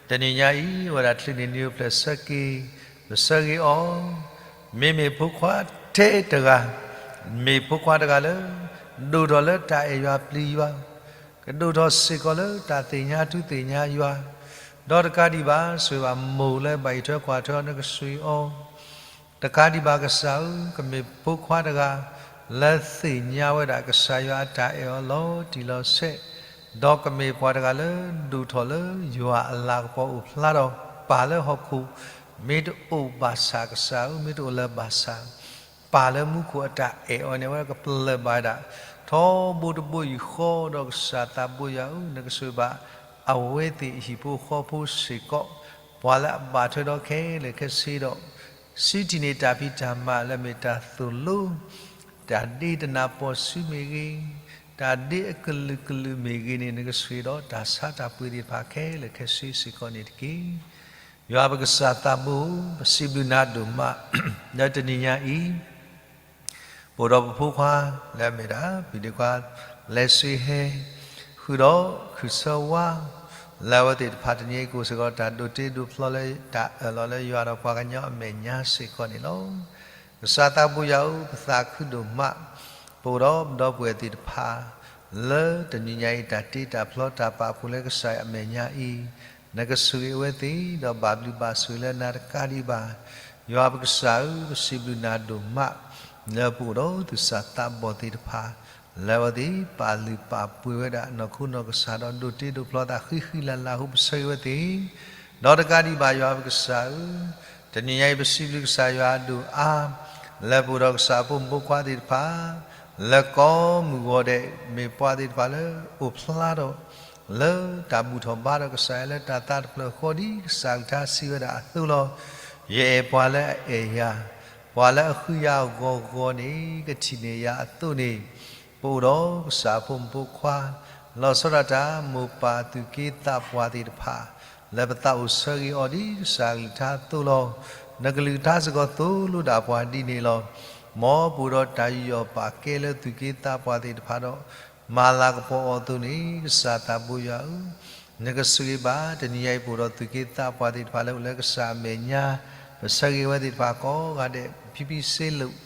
တနံၤညါအံၤ အဝဲဒၣ်ချုးန့ၢ်နံၣ်အိၣ်ဖျဲၣ်ဆၢက့ၤ ပဆၢဂ့ၤအီၤ, မ့မ့ၢ်ဖိခွါထဲတဂၤ, မ့ၢ်ဖိခွါတဂၤလၢ ဒိၣ်ထီၣ်လၢတၢ်အဲၣ်ယွၤပျံၤယွၤ, ကဒိၣ်ထီၣ်စ့ၢ်ကီးလၢတၢ်သ့ၣ်ညါထူသ့ၣ်ညါယွၤ, ဒီးတကးဒံးဘၣ် ဆိၣ်ဂ့ၤဘၣ်မိၢ်လၢဘၣ်အံးထွဲကွၢ်ထွဲအီၤ နကဆိၣ်ဂ့ၤအီၤ, တကးဒံးဘၣ်ကစၢ်ဧၢ, ကမ့ၢ်ဖိခွါတဂၤ လၢသ့ၣ်ညါဝဲဒၣ်ကစၢ်ယွၤအတၢ်အဲၣ်အီၤလီၤတံၢ်လီၤဆဲး, ဒီးကမ့ၢ်ပှၤတဂၤလၢ ဒိၣ်ထီၣ်လၢယွၤအလၤကပီၤအိၣ်ဖျါဒီး ပၢ်လၢဟီၣ်ခိၣ်, မ့ၢ်တအိၣ်ဘၣ်ဆၣ်ကစၢ်ဧၢ, မ့ၢ်တအိၣ်လၢၤဘၣ်ဆၣ် ပၢ်လၢမူခိၣ်အတၢ်အဲၣ်အီၤန့ၣ် အဝဲကပျၢၢ်ဘၣ်ဝဲဒၣ် ထီဘိတဘိယူၢ်ဃီ, ဒီးကစၢ်သးဘိယွၤဧၢ, နကဆိၣ်ဂ့ၤဘၣ် အဝဲသ့ၣ်အဟံၣ်ဖိဃီဖိစ့ၢ်ကီး, ပှၤလၢအဘၣ်ထွဲဒီးခဲလၢာ်ခဲဆ့ဒီး စံးထံၣ်န့ၢ်တၢ်ဖံးတၢ်မၤလၢအမ့ၢ်တၢ်သိၣ်လိ, တၢ်ဒ့တနၢ်ပီၢ်ဆူမ့ၢ်ဂ့ၤ, တၢ်ဒ့အကလုာ်ကလုာ်မ့ၢ်ဂ့ၤန့ၣ် နကဆိၣ်ဂ့ၤဒီးတၢ်ဆါတၢ်ပှ့ၤသ့ၣ်တဖၣ်ခဲလၢာ်ခဲဆ့စ့ၢ်ကီးန့ၣ်တက့ၢ်. ယွၤပကစၢ်သးဘိ, ပစံးဘျုးနၤဒိၣ်မး လၢတနံၤညါအံၤ ပအိၣ်ဒီးပဖိခွါလၢအမ့ၢ်ဒၣ် ဖံးဒ့ခွါ လဲၤစ့ဟဲ ဃုာ်ဒီးခုၣ်ဆၢဝါ လၢအဝဲသ့ၣ်တဖၣ်တနံၤအံၤ ကအိၣ်စ့ၢ်ကီးတၢ်ဒိးတ့ဒိးဖျီလၢတၢ်အၢၣ်လီၤလၢယွၤဒီးပှၤကညီအမဲာ်ညါစ့ၢ်ကီးန့ၣ်လီၤ. ကစၢ်သးဘိယွၤဧၢ, ပသးခုဒိၣ်မး, ပအိၣ်ဒီးပဒီပုၢ်ဝဲၢ်သ့ၣ်တဖၣ် လၢတနံၤညါအံၤ တၢ်တ့တၢ်ဖျီတၢ်ပာ်ဖှိၣ်လၢကစၢ်အမဲာ်ညါအံၤ နကဆိၣ်ဂ့ၤအဝဲသ့ၣ် ဒီးဘၣ်ဘျုးဘၣ်ဆိၣ်ဂ့ၤလၢနၤတကးဒံးဘၣ်. ယွၤပကစၢ်ဧၢ, ပစံးဘျုးနၤဒိၣ်မး လၢပအိၣ်ဒီးသူၣ်စၢ်သးဘီၣ်သ့ၣ်တဖၣ် လၢအဝဲသ့ၣ်ပာ်လုၢ်ပာ်ပှ့ၤဝဲဒၣ်နီၢ်ခိနီၢ်ကစၢ်ဒီးဒိးတ့ဒိးဖျီသးဃံဃံလၤလၤအဃိ ပဆၢဂ့ၤဝဲသ့ၣ် ဒီးတကးဒံးဘၣ်ယွၤပကစၢ်ဧၢ, တနံၤညါအံၤပစံးဘျုးကစၢ်ယွၤဒိၣ်အါ လၢပအိၣ်ဒီးကစၢ်အဖိမုၣ်ဖိခွါသ့ၣ်တဖၣ် လၢကိးမုၢ်ဂီၤဒဲး မ့ၢ်ပှၤသ့ၣ်တဖၣ်လၢအိၣ်ဖျါထီၣ် လၢတၢ်ဘူၣ်ထီၣ်ဘါထီၣ်ကစၢ်ယွၤလၢတၢ်သးတဖျၢၣ်ဃီဒ်ကစၢ်ကလုၢ်ကထါစံးဝဲဒၣ်အသိးလီၤ. ယအဲၣ်ပှၤလၢအအဲၣ်ယၤ, ပှၤလၢအဃုယၤအဂီၢ်ဂီၢ်န့ၣ် ကထံၣ်န့ၢ်ယၤအသိးန့ၣ် ပအိၣ်ဒီးကစၢ်အဖိမုၣ်ဖိခွါ လီၤဆီဒၣ်တၢ် မိၢ်ပၢ်သူၣ်က့သးပှၢ်သ့ၣ်တဖၣ် လၢပသးအိၣ်ဆၢဂ့ၤအီၤဒ်ကစၢ်ကလုၢ်ကထါအသိးလီၤ. နကလုၢ်ကထါစ့ၢ်ကီးသိၣ်လိဒၣ်ပှၤဒ်န့ၣ်လီၤ. မ်ပအိၣ်ဒီးတၢ်ယူးယီၣ်ပာ်ကဲလၢသူၣ်က့သးပှၢ်သ့ၣ်တဖၣ်ဒီး မၤလၤကပီၤအီၤအသိးန့ၣ် ကစၢ်သးဘိယွၤဧၢ, နကဆိၣ်ဂ့ၤဘၣ် တနံၤညါအံၤပအိၣ်ဒီးသူၣ်က့သးပှၢ်သ့ၣ်တဖၣ်လၢအိၣ်လၢကစၢ်အမဲာ်ညါ, ပဆၢဂ့ၤဝဲသ့ၣ်တဖၣ်ကိးဂၤဒဲး ဖံဖံစ့လိာ်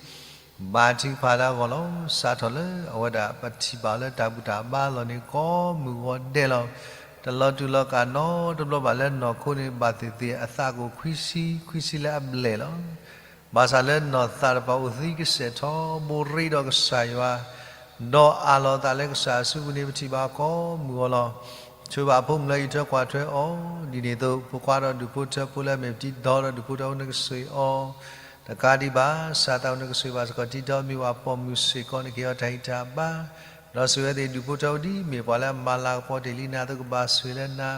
ဘါထုကဖၣ်လၢအဂီၢ်လီၤ. စးထီၣ်လၢအဝဲဒၣ်ပထံၣ်ဘၣ်လၢတၢ်ဘူၣ်တၢ်ဘါလီၢ်န့ၣ် ကိးမုၢ်ဂီၤဒဲးလီၤ. တလီၤတူာ်လီၤကာ်နီတဘျီဘၣ်လၢနီၢ်ခိန့ၣ် ဘၣ်သ့ၣ်သ့ၣ်အသးကအိၣ်ခွံဆံ ခွံဆံလၢအဘျဲၣ်လီၤ. ဘၣ်ဆၣ်လၢနီၢ်သးတဖၣ်အိၣ်သံကစဲာ်ထီဘိရ့ဒီးကစၢ်ယွၤ, ဒီးအးလီၤအသးလၢကစၢ်အစုပူၤန့ၣ် ပထံၣ်ဘၣ်ကိးမုၢ်ဂီၤလီၤ. ဆိၣ်ဘၣ်အဖိမုၣ်လၢအံးထွဲကွၢ်ထွဲအီၤ, ဒ်န့ၣ်အသိး ဖိခွါဒီးဒူၣ်ဖိထၢဖိလၢအမ့ၢ်ပတံၤဒီဒီးဒူၣ်ဖိထၢဖိ နကဆိၣ်ဂ့ၤအီၤ, တကးဒံးဘၣ် စးသးအိၣ် နကဆိၣ်ဂ့ၤဘၣ်စ့ၢ်ကီးတံၤဒီမ့ၢ်ဝဲပိာ်မုၣ်စ့ၢ်ကီး နကဟ့ၣ်အီၤတၢ်ဂံၢ်တၢ်ဘါ ဒီးဆိၣ်ဂ့ၤဝဲသ့ၣ်ဒူၣ်ဖိထၢဖိဒ်မ့ၢ်ပှၤလၢအမၤလၤကပီၤတ့ၢ်လံနၤအသိး ကဘၣ်ဆိၣ်ဂ့ၤလၢနၤ.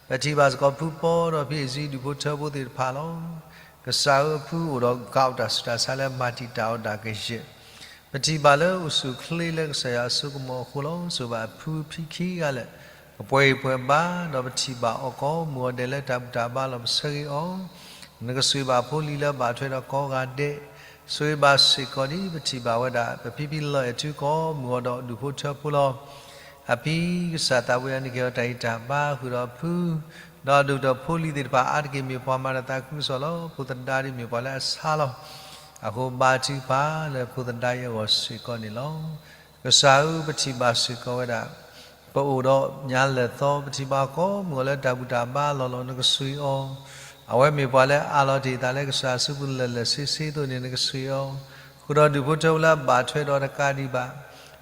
ပထံၣ်ဘၣ်စ့ၢ်ကီးဖုပီဒီးဖံအ့ၣ်စံဒူၣ်ဖိထၢဖိသ့ၣ်တဖၣ်လီၤ. ကစၢ်ဧၢအဖုအိၣ်ဒီးကးအိၣ်တၢ်ဆူးတၢ်ဆါလၢမၤတံာ်တာ်အီၤဒၣ်ကယဲၢ် ပထံၣ်ဘၣ်လၢအိၣ်ဆူၣ်အိၣ်ချ့လၢကစၢ်ယွၤအစိကမီၤအဃိလီၤ. ဆိၣ်ဂ့ၤဘၣ်ဖုဖံခံဂၤလၢာ် ကပှဲၤဂံၢ်ပှဲၤဘါ ဒီးပထံၣ်ဘၣ်အီၤကိးမုၢ်ဂီၤဒဲးလၢတၢ်ဘူၣ်တၢ်ဘါလီၤ ပဆၢဂ့ၤအီၤ. နကဆိၣ်ဂ့ၤဘၣ်ဖိလံၤလၢအဘၣ်ထွဲဒီးကိးဂၤဒဲး, ဆိၣ်ဂ့ၤဘၣ်စ့ၢ်ကီးဒ်ပထံၣ်ဘၣ်ဝဲဒၣ် ပဖံဖံလီၤအဲၣ်ထူကိးမုၢ်ဂီၤဒီးဒူၣ်ဖိထၢဖိလီၤ. အဖံကစၢ်သးဘိယွၤန့ၣ်ကဟ့ၣ်အီၤတၢ်ဂံၢ်တၢ်ဘါဃုာ်ဒီးဖု ဒီးအဒိၣ်ဒီးဖိလံၤသ့ၣ်တဖၣ်အါတက့ၢ်မ့ၢ်ပှၤမၤတၢ်သးခုကစီၣ်လီၤ. ဖိသဒါဒ်မ့ၢ်ပှၤလၢအဆါလီၤ. အဃိဘါထုကဖၣ်လၢဖိသဒါအံၤအဂီၢ်စ့ၢ်ကီးန့ၣ်လီၤ. ကစၢ်ဧၢ ပထံၣ်ဘၣ်စ့ၢ်ကီးဝဲဒၣ် ပအိၣ်ဒီးညါလၢာ်သီ ပထံၣ်ဘၣ်ကိးမုၢ်ဂီၤလၢတၢ်ဘူၣ်တၢ်ဘါလီၤလီၤ နကဆိၣ်ဂ့ၤအီၤ. အဝဲမ့ၢ်ပှၤလၢအအးလီၤတ့ၢ်အသးလၢကစၢ်အစုပူၤလၢာ်လၢာ်ဆ့ဆ့အသိးန့ၣ် နကဆိၣ်ဂ့ၤအီၤ. ဃုာ်ဒီးဒူၣ်ဖိထၢဖိလၢအဘၣ်ထွဲဒီးတကးဒံးဘၣ်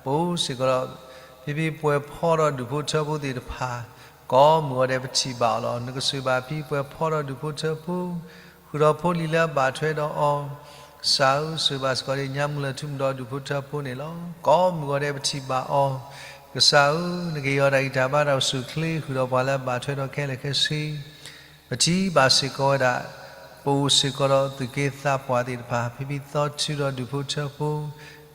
ပအိၣ်စ့ၢ်ကီးဒီး ဖံဖံပှဲၤဖီဒီးဒူၣ်ဖိထၢဖိသ့ၣ်တဖၣ် ကိးမုၢ်ဂီၤဒဲးပထံၣ်ဘၣ်အီၤလီၤ. နကဆိၣ်ဂ့ၤဘၣ်ဖံပှဲၤဖီဒီးဒူၣ်ဖိထၢဖိ ဃုာ်ဒီးဖိလံၤလၢအဘၣ်ထွဲဒီးအီၤ. ကစၢ်ဧၢ ဆိၣ်ဂ့ၤဘၣ်စ့ၢ်ကီးဒ်ညါမုၢ်လၢထူမုၢ်ဒီးဒူၣ်ဖိထၢဖိန့ၣ်လီၤ. ကိးမုၢ်ဂီၤဒဲးပထံၣ်ဘၣ်အီၤ. ကစၢ်ဧၢ နကဟ့ၣ်အီၤတၢ်ဂံၢ်တၢ်ဘါတၢ်အိၣ်ဆူၣ်အိၣ်ချ့ ဃုာ်ဒီးပှၤလၢအဘၣ်ထွဲဒီးခဲလၢာ်ခဲဆ့ ပထံၣ်ဘၣ်စ့ၢ်ကီးဝဲဒၣ် ပအိၣ်စ့ၢ်ကီးဒီးသူၣ်က့သးပှၢ်သ့ၣ်တဖၣ် ဖံဖံသီထုဒီးဒူၣ်ဖိထၢဖိ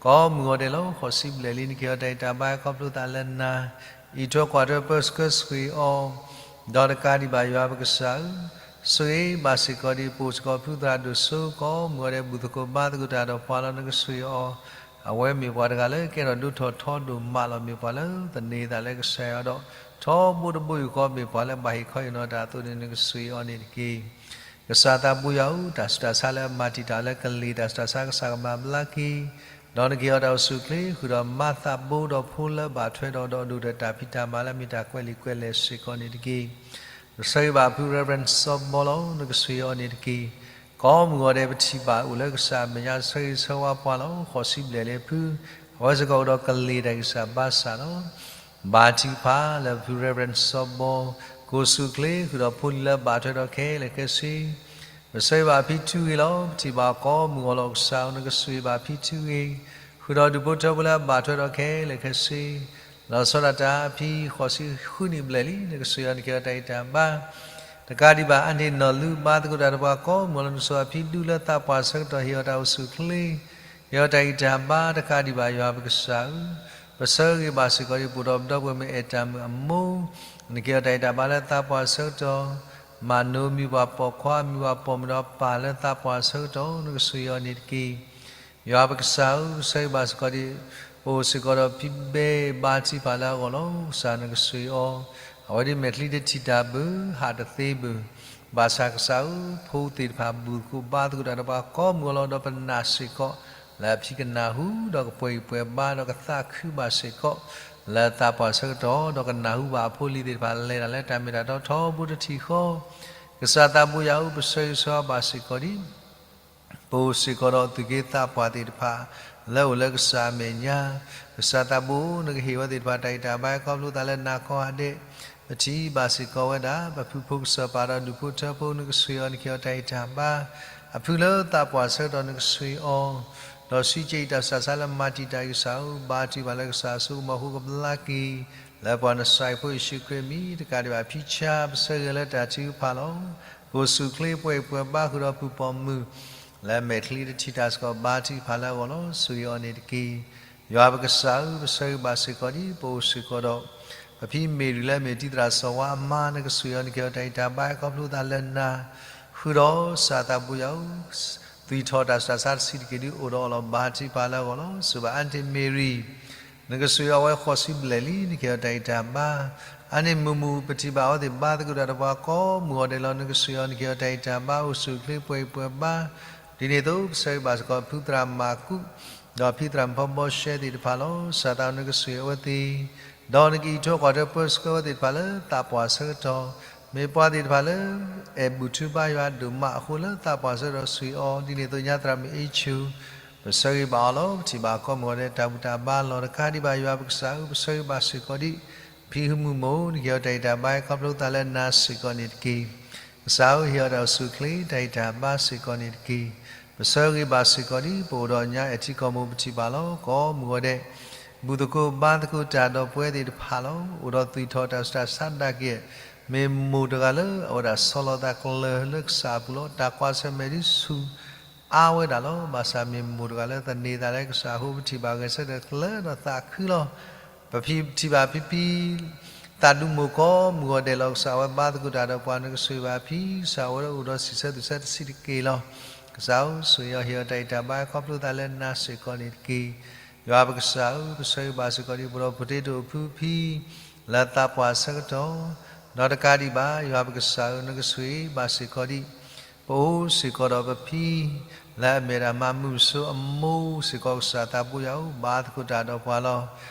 ကိးမုၢ်ဂီၤဒဲးလီၤ. ဃိးဆံဘျဲၣ်လံ နကဟ့ၣ်အီၤတၢ်ဂံၢ်တၢ်ဘါခီဖျိသးလၢနၤ အံးထွဲကွၢ်ထွဲပၢဆှၢဆိၣ်ဂ့ၤအီၤ ဒီးတကးဒံးဘၣ်ယွၤပကစၢ်ဧၢ, ဆိၣ်ဂ့ၤဘၣ်စ့ၢ်ကီးဒ်ပအိၣ်စ့ၢ်ကီးဖုသရၣ်ဒိၣ်စိ ကိးမုၢ်ဂီၤဒဲးဘူၣ်သကိးဘါသကိးတၢ်ဒီးပှၤလီၤ နကဆိၣ်ဂ့ၤအီၤ, အဝဲမ့ၢ်ပှၤတဂၤလၢကဲထီၣ်ဒိၣ်ထီၣ်ထီဒိၣ်မးလီၤ မ့ၢ်ပှၤလၢသန့ၤသးလၢကစၢ်ယွၤဒီး ထီဘိတဘိယူၢ်ဃီမ့ၢ်ပှၤလၢဘၣ်ဟ့ၣ်ခီဟ့ၣ်နီၤတၢ်အသိးန့ၣ် နကဆိၣ်ဂ့ၤအီၤန့ၣ်တက့ၢ်. ကစၢ်သးဘိယွၤဧၢ, တၢ်ဆူးတၢ်ဆါလၢအမၤတံာ်တာ်လၢကလ့ၢ်တၢ်ဆူးတၢ်ဆါကစၢ်ကမၤဘျါက့ၤ, ဒီးနကဟ့ၣ်အီၤတၢ်အိၣ်ဆူၣ်အိၣ်ချ့ ဃုာ်ဒီးမါသးဘိဒီးဖိလၢဘၣ်ထွဲဒီး ဒီးဒိၣ်ဒီးတၢ်ဖံးတၢ်မၤလၢအမ့ၢ်တၢ်ကွဲးလံာ်ကွဲးလဲၢ်စ့ၢ်ကီးန့ၣ်တက့ၢ်. ပဆၢဂ့ၤဘၣ်ဖု Reverend စီၤဘီလီၤ နကဆိၣ်ဂ့ၤအီၤန့ၣ်တက့ၢ်. ကိးမုၢ်ဂီၤဒဲးပထံၣ်ဘၣ်အိၣ်လၢကစၢ်အမဲာ်ညါဆၢဂ့ၤဆၢဝါပှၤလီၤ. ဃိးဆံဘျဲၣ်လံဖု, အဝဲစ့ၢ်ကီးအိၣ်ဒီးကလ့ၢ်တၢ်ဂံၢ်စၢ်ဘါစၢ်လီၤ. ဘါထုကဖၣ်လၢဖု Reverend စီၤဘီ, ကအိၣ်ဆူၣ်အိၣ်ချ့ ဃုာ်ဒီးဖိလံၤလၢအဘၣ်ထွဲဒီးခဲလၢာ်ခဲဆ့ ပဆၢဂ့ၤဘၣ်ဖံထူဂ့ၤလီၤ. ပထံၣ်ဘၣ်ကိးမုၢ်ဂီၤလီၤကစၢ်ဧၢ, နကဆိၣ်ဂ့ၤဘၣ်ဖံထူဂ့ၤ, ဃုာ်ဒီးဒူၣ်ဖိထၢဖိလၢအဘၣ်ထွဲဒီးခဲလၢာ်ခဲဆ့, လီၤဆီဒၣ်တၢ်အဖံဃိးဆံဃုနံၣ်ဘျဲၣ်လံ, နကဆိၣ်ဂ့ၤအီၤ နကဟ့ၣ်အီၤတၢ်ဂံၢ်တၢ်ဘါ, တကးဒံးဘၣ် အန့ၣ်နီၢ်လူဘါသကိးတၢ်ဒီးပှၤကိးမုၢ်ဂီၤလီၤ, နဆိၣ်ဂ့ၤအီၤဖံဒူလၢသးပှၢ်ဆၢကတီၢ် ဟ့ၣ်အီၤတၢ်အိၣ်ဆူၣ်အိၣ်ချ့ ဟ့ၣ်အီၤတၢ်ဂံၢ်တၢ်ဘါ တကးဒံးဘၣ်ယွၤပကစၢ်ဧၢ, ပဆၢဂ့ၤဘၣ်စ့ၢ်ကီးဒ်ပအိၣ်ဒီးပဒီပုၢ်ဝဲၢ်မ့ၢ်အဲၣ်တၢ်မုၣ်အမိၢ်, နကဟ့ၣ်အီၤတၢ်ဂံၢ်တၢ်ဘါလၢသးပှၢ်ဆၢကတီၢ်, မၤနိမံၤပှၤပိာ်ခွါ မံၤပှၤပိာ်မုၣ်ဒီးပၢ်လၢသးပှၢ်ဆၢကတီၢ် နကဆိၣ်ဂ့ၤအီၤန့ၣ်တက့ၢ်. ယွၤပကစၢ်ဧၢ, ပဆၢဂ့ၤဘၣ်စ့ၢ်ကီးဒ် ပအိၣ်စ့ၢ်ကီးဒီးဖံဘဲဘါထုကဖၣ်လၢအဂီၢ်လီၤ. ကစၢ်နကဆိၣ်ဂ့ၤအီၤ, အဝဲဒ်မဲာ်ချံတထံၣ်တၢ်ဘၣ် ဟးတသ့ဘၣ်, ဘၣ်ဆၣ်ကစၢ်ဧၢ, ဖိသ့ၣ်တဖၣ်ဘူၣ်သကိးဘါသကိးတၢ်ဒီးပှၤကိးမုၢ်ဂီၤလီၤ, ဒီးပနာ်စ့ၢ်ကီး လၢအဖံကနၢ်ဟူ ဒီးကပှဲၤဂံၢ်ပှဲၤဘါ ဒီးကသးခုဘၣ်စ့ၢ်ကီး လၢသးပှၢ်ဆၢကတီၢ်, ဒီးကနၢ်ဟူဘၣ်အဖိအလံၤသ့ၣ်တဖၣ် လဲၤတၢ်လၢတၢ်မ့ၢ်တၢ်တီထီဘိတထံၣ်ဃီ, ကစၢ်သးဘိယွၤဧၢ, ပဆၢဂ့ၤဆၢဝါဘၣ်စ့ၢ်ကီးဒ် ပအိၣ်စ့ၢ်ကီးဒီးသူၣ်က့သးပှၢ်သ့ၣ်တဖၣ် လၢအိၣ်လၢကစၢ်အမဲာ်ညါ, ကစၢ်သးဘိဧၢ, နကဟ့ၣ်ဝဲသ့ၣ်တဖၣ်တၢ်ဂံၢ်တၢ်ဘါ ခီဖျိသးလၢနၤကိးဂၤဒဲး, ပထံၣ်ဘၣ်စ့ၢ်ကီးဝဲဒၣ် ပဖုဖိကစၢ်ပၢ်ဒီးဒူၣ်ဖိထၢဖိ နကဆိၣ်ဂ့ၤအီၤ နကဟ့ၣ်အီၤတၢ်ဂံၢ်တၢ်ဘါ, အဖုလၢသးပှၢ်ဆၢကတီၢ် နကဆိၣ်ဂ့ၤအီၤ, ဒီးစံးကဲအံၤ တၢ်ဆူးတၢ်ဆါလၢမၤတံာ်တာ်အံၤ ကစၢ်ဧၢ, ဘါထုကဖၣ်လၢကစၢ်အစိကမီၤအဃိကဘျါက့ၤ လၢပှၤနစၢ်ဖိယ့ၣ်ၡူးခရံာ်အမံၤ, တကးဒံးဘၣ်ဖံဆါ ပဆၢဂ့ၤလၢတၢ်ထုကဖၣ်လီၤ. ပအိၣ်ဆူၣ်အိၣ်ချ့ ပှဲၤဂံၢ်ပှဲၤဘါဃုာ်ဒီးပုၢ်ပိာ်မုၣ် လၢမဲာ်ချံတထံၣ်တၢ်စ့ၢ်ကီး ဘါထုကဖၣ်လၢအဂီၢ်လီၤ. ဆိၣ်ဂ့ၤအီၤန့ၣ်တက့ၢ်. ယွၤပကစၢ်ဧၢ, ပဆၢဂ့ၤဘၣ်စ့ၢ်ကီးဒ် ပအိၣ်စ့ၢ်ကီးဒီး ပဖံမ့ၢ်ရံလၢအမ့ၢ်တံၤသရၣ်စီၤဝါအမါ, နကဆိၣ်ဂ့ၤအီၤ နကဟ့ၣ်အီၤတၢ်ဂံၢ်တၢ်ဘါ ခီဖျိသးလၢနၤ, ဃုာ်ဒီးကစၢ်သးဘိယွၤဧၢ, သွံၣ်ထီၣ်တၢ်ဆူးတၢ်ဆါတဆံးတက့ၢ်ဒ်အိၣ်ဒီးအီၤလီၤ. ဘါထုကဖၣ်လၢအဂီၢ်လီၤ. ဆိၣ်ဂ့ၤဘၣ်အါန့ၢ်မ့ၢ်ရံ နကဆိၣ်ဂ့ၤအီၤဝဲဃိးဆံဘျဲၣ်လံ, နကဟ့ၣ်အီၤတၢ်ဂံၢ်တၢ်ဘါ, အါန့ၢ်မုာ်မုာ် ပထံၣ်ဘၣ်အဝဲသ့ၣ်ဘါသကိးတၢ်ဒီးပှၤကိးမုၢ်ဂီၤဒဲးလီၤ. နကဆိၣ်ဂ့ၤအီၤ နကဟ့ၣ်အီၤတၢ်ဂံၢ်တၢ်ဘါ အိၣ်ဆူၣ်အိၣ်ချ့ ပှဲၤဂံၢ်ပှဲၤဘါ, ဒ်န့ၣ်အသိး ပဆၢဂ့ၤဘၣ်စ့ၢ်ကီး ဖုသရၣ်မၤကူး ဒီးဖံသရၣ်မုၣ်ဖီဘီရှဲသ့ၣ်တဖၣ်လီၤ. ကစၢ်သးဧၢ နကဆိၣ်ဂ့ၤအဝဲသ့ၣ်, ဒီးနကအံးထွဲကွၢ်ထွဲပၢဆှၢဝဲသ့ၣ်တဖၣ်လၢသးပှၢ်ဆၢကတီၢ်, မ့ၢ်ပှၤသ့ၣ်တဖၣ်လၢ အဲၣ်ဘူၣ်ထုဘါယွၤဒိၣ်မးအဃိ လၢသးပှၢ်ဆၢကတီၢ်ဆိၣ်ဂ့ၤအီၤ, ဒ်န့ၣ်အသိးညါသရၣ်မုၣ်အ့ၣ်ဆူၣ် ပဆၢဂ့ၤဘၣ်အီၤလီၤ. ပထံၣ်ဘၣ်ကိးမုၢ်ဂီၤဒဲး တၢ်ဘူၣ်တၢ်ဘါလီၤ. တကးဒံးဘၣ်ယွၤပကစၢ်ဧၢ, ပဆၢဂ့ၤဘၣ်စ့ၢ်ကီးဒ် ဖံဟုမုၢ်မိၢ် နကဟ့ၣ်အီၤတၢ်ဂံၢ်တၢ်ဘါ ခီဖျိသးလၢနၤစ့ၢ်ကီးန့ၣ်တက့ၢ်. ကစၢ်ဧၢ ဟ့ၣ်အီၤတၢ်အိၣ်ဆူၣ်အိၣ်ချ့ တၢ်ဂံၢ်တၢ်ဘါစ့ၢ်ကီးန့ၣ်တက့ၢ်. ပဆၢဂ့ၤဘၣ်စ့ၢ်ကီးဒ် ပအိၣ်ဒီးညါအဲၣ်ထံကီၢ်မိၢ် ပထံၣ်ဘၣ်လီၤ. ကိးမုၢ်ဂီၤဒဲး ဘူၣ်သကိးဘါသကိးတၢ်ဒီးပဝဲသ့ၣ်တဖၣ်လီၤ. အိၣ်ဒီးသွံၣ်ထီၣ်တၢ်ဆူးတၢ်ဆါဒၣ်က့ၤ, မ့ၢ်မိၢ်တဂၤလၢအဝဲဒၣ်ဆီလီၤသးကျၢၤလၢကစၢ်အပူၤလီၤ. တၢ်ကွၢ်ဆၢၣ်မဲာ်ဒ်ဆူၣ်အါဝဲဒၣ်လီၤ. ဘၣ်ဆၣ်မ့ၢ်မိၢ်တဂၤလၢသန့ၤသးလၢကစၢ်အဃိ ပထံၣ်ဘၣ်ဂဲၤဆၢထၢၣ်ကျၢၤဒီးသးခုလီၤ. ပထံၣ်ဘၣ်ဖံဖံ သးဒူမိၢ်ကိးမုၢ်ဂီၤဒဲးလီၤ. ကစၢ်ဝဲဘါသကိးတၢ်ဒီးပှၤ နကဆိၣ်ဂ့ၤဘၣ်ဖံ, ကစၢ်ဝဲဒၣ်အိၣ်ဒီးစံးဆၢသူၣ်ဆၢတဆံးတက့ၢ်လီၤ. ကစၢ်ဧၢ, ဆိၣ်ဂ့ၤအီၤဟ့ၣ်အီၤတၢ်အံၣ်တၢ်ဘါခီဖျိသးလၢနၤစ့ၢ်ကီးန့ၣ်တက့ၢ်. ယွၤပကစၢ်ဧၢ, ပဆၢဂ့ၤဘၣ်စ့ၢ်ကီးဒံး ပဒီပုၢ်ဝဲၢ်တ့တိၢ်အဖုဖံ လၢသးပှၢ်ဆၢကတီၢ်, ဒီးတကးဒံးဘၣ် ယွၤပကစၢ်ဧၢ, နကဆိၣ်ဂ့ၤဘၣ်စ့ၢ်ကီးဒံး ပအိၣ်စ့ၢ်ကီးဒီးပဖံ လၢအမ့ၢ်ဒၣ်မၤမုၢ်စိအမိၢ်စ့ၢ်ကီး ကစၢ်သးဘိယွၤဧၢ, ဘါသကိးတၢ်ဒီးပှၤလီၤ.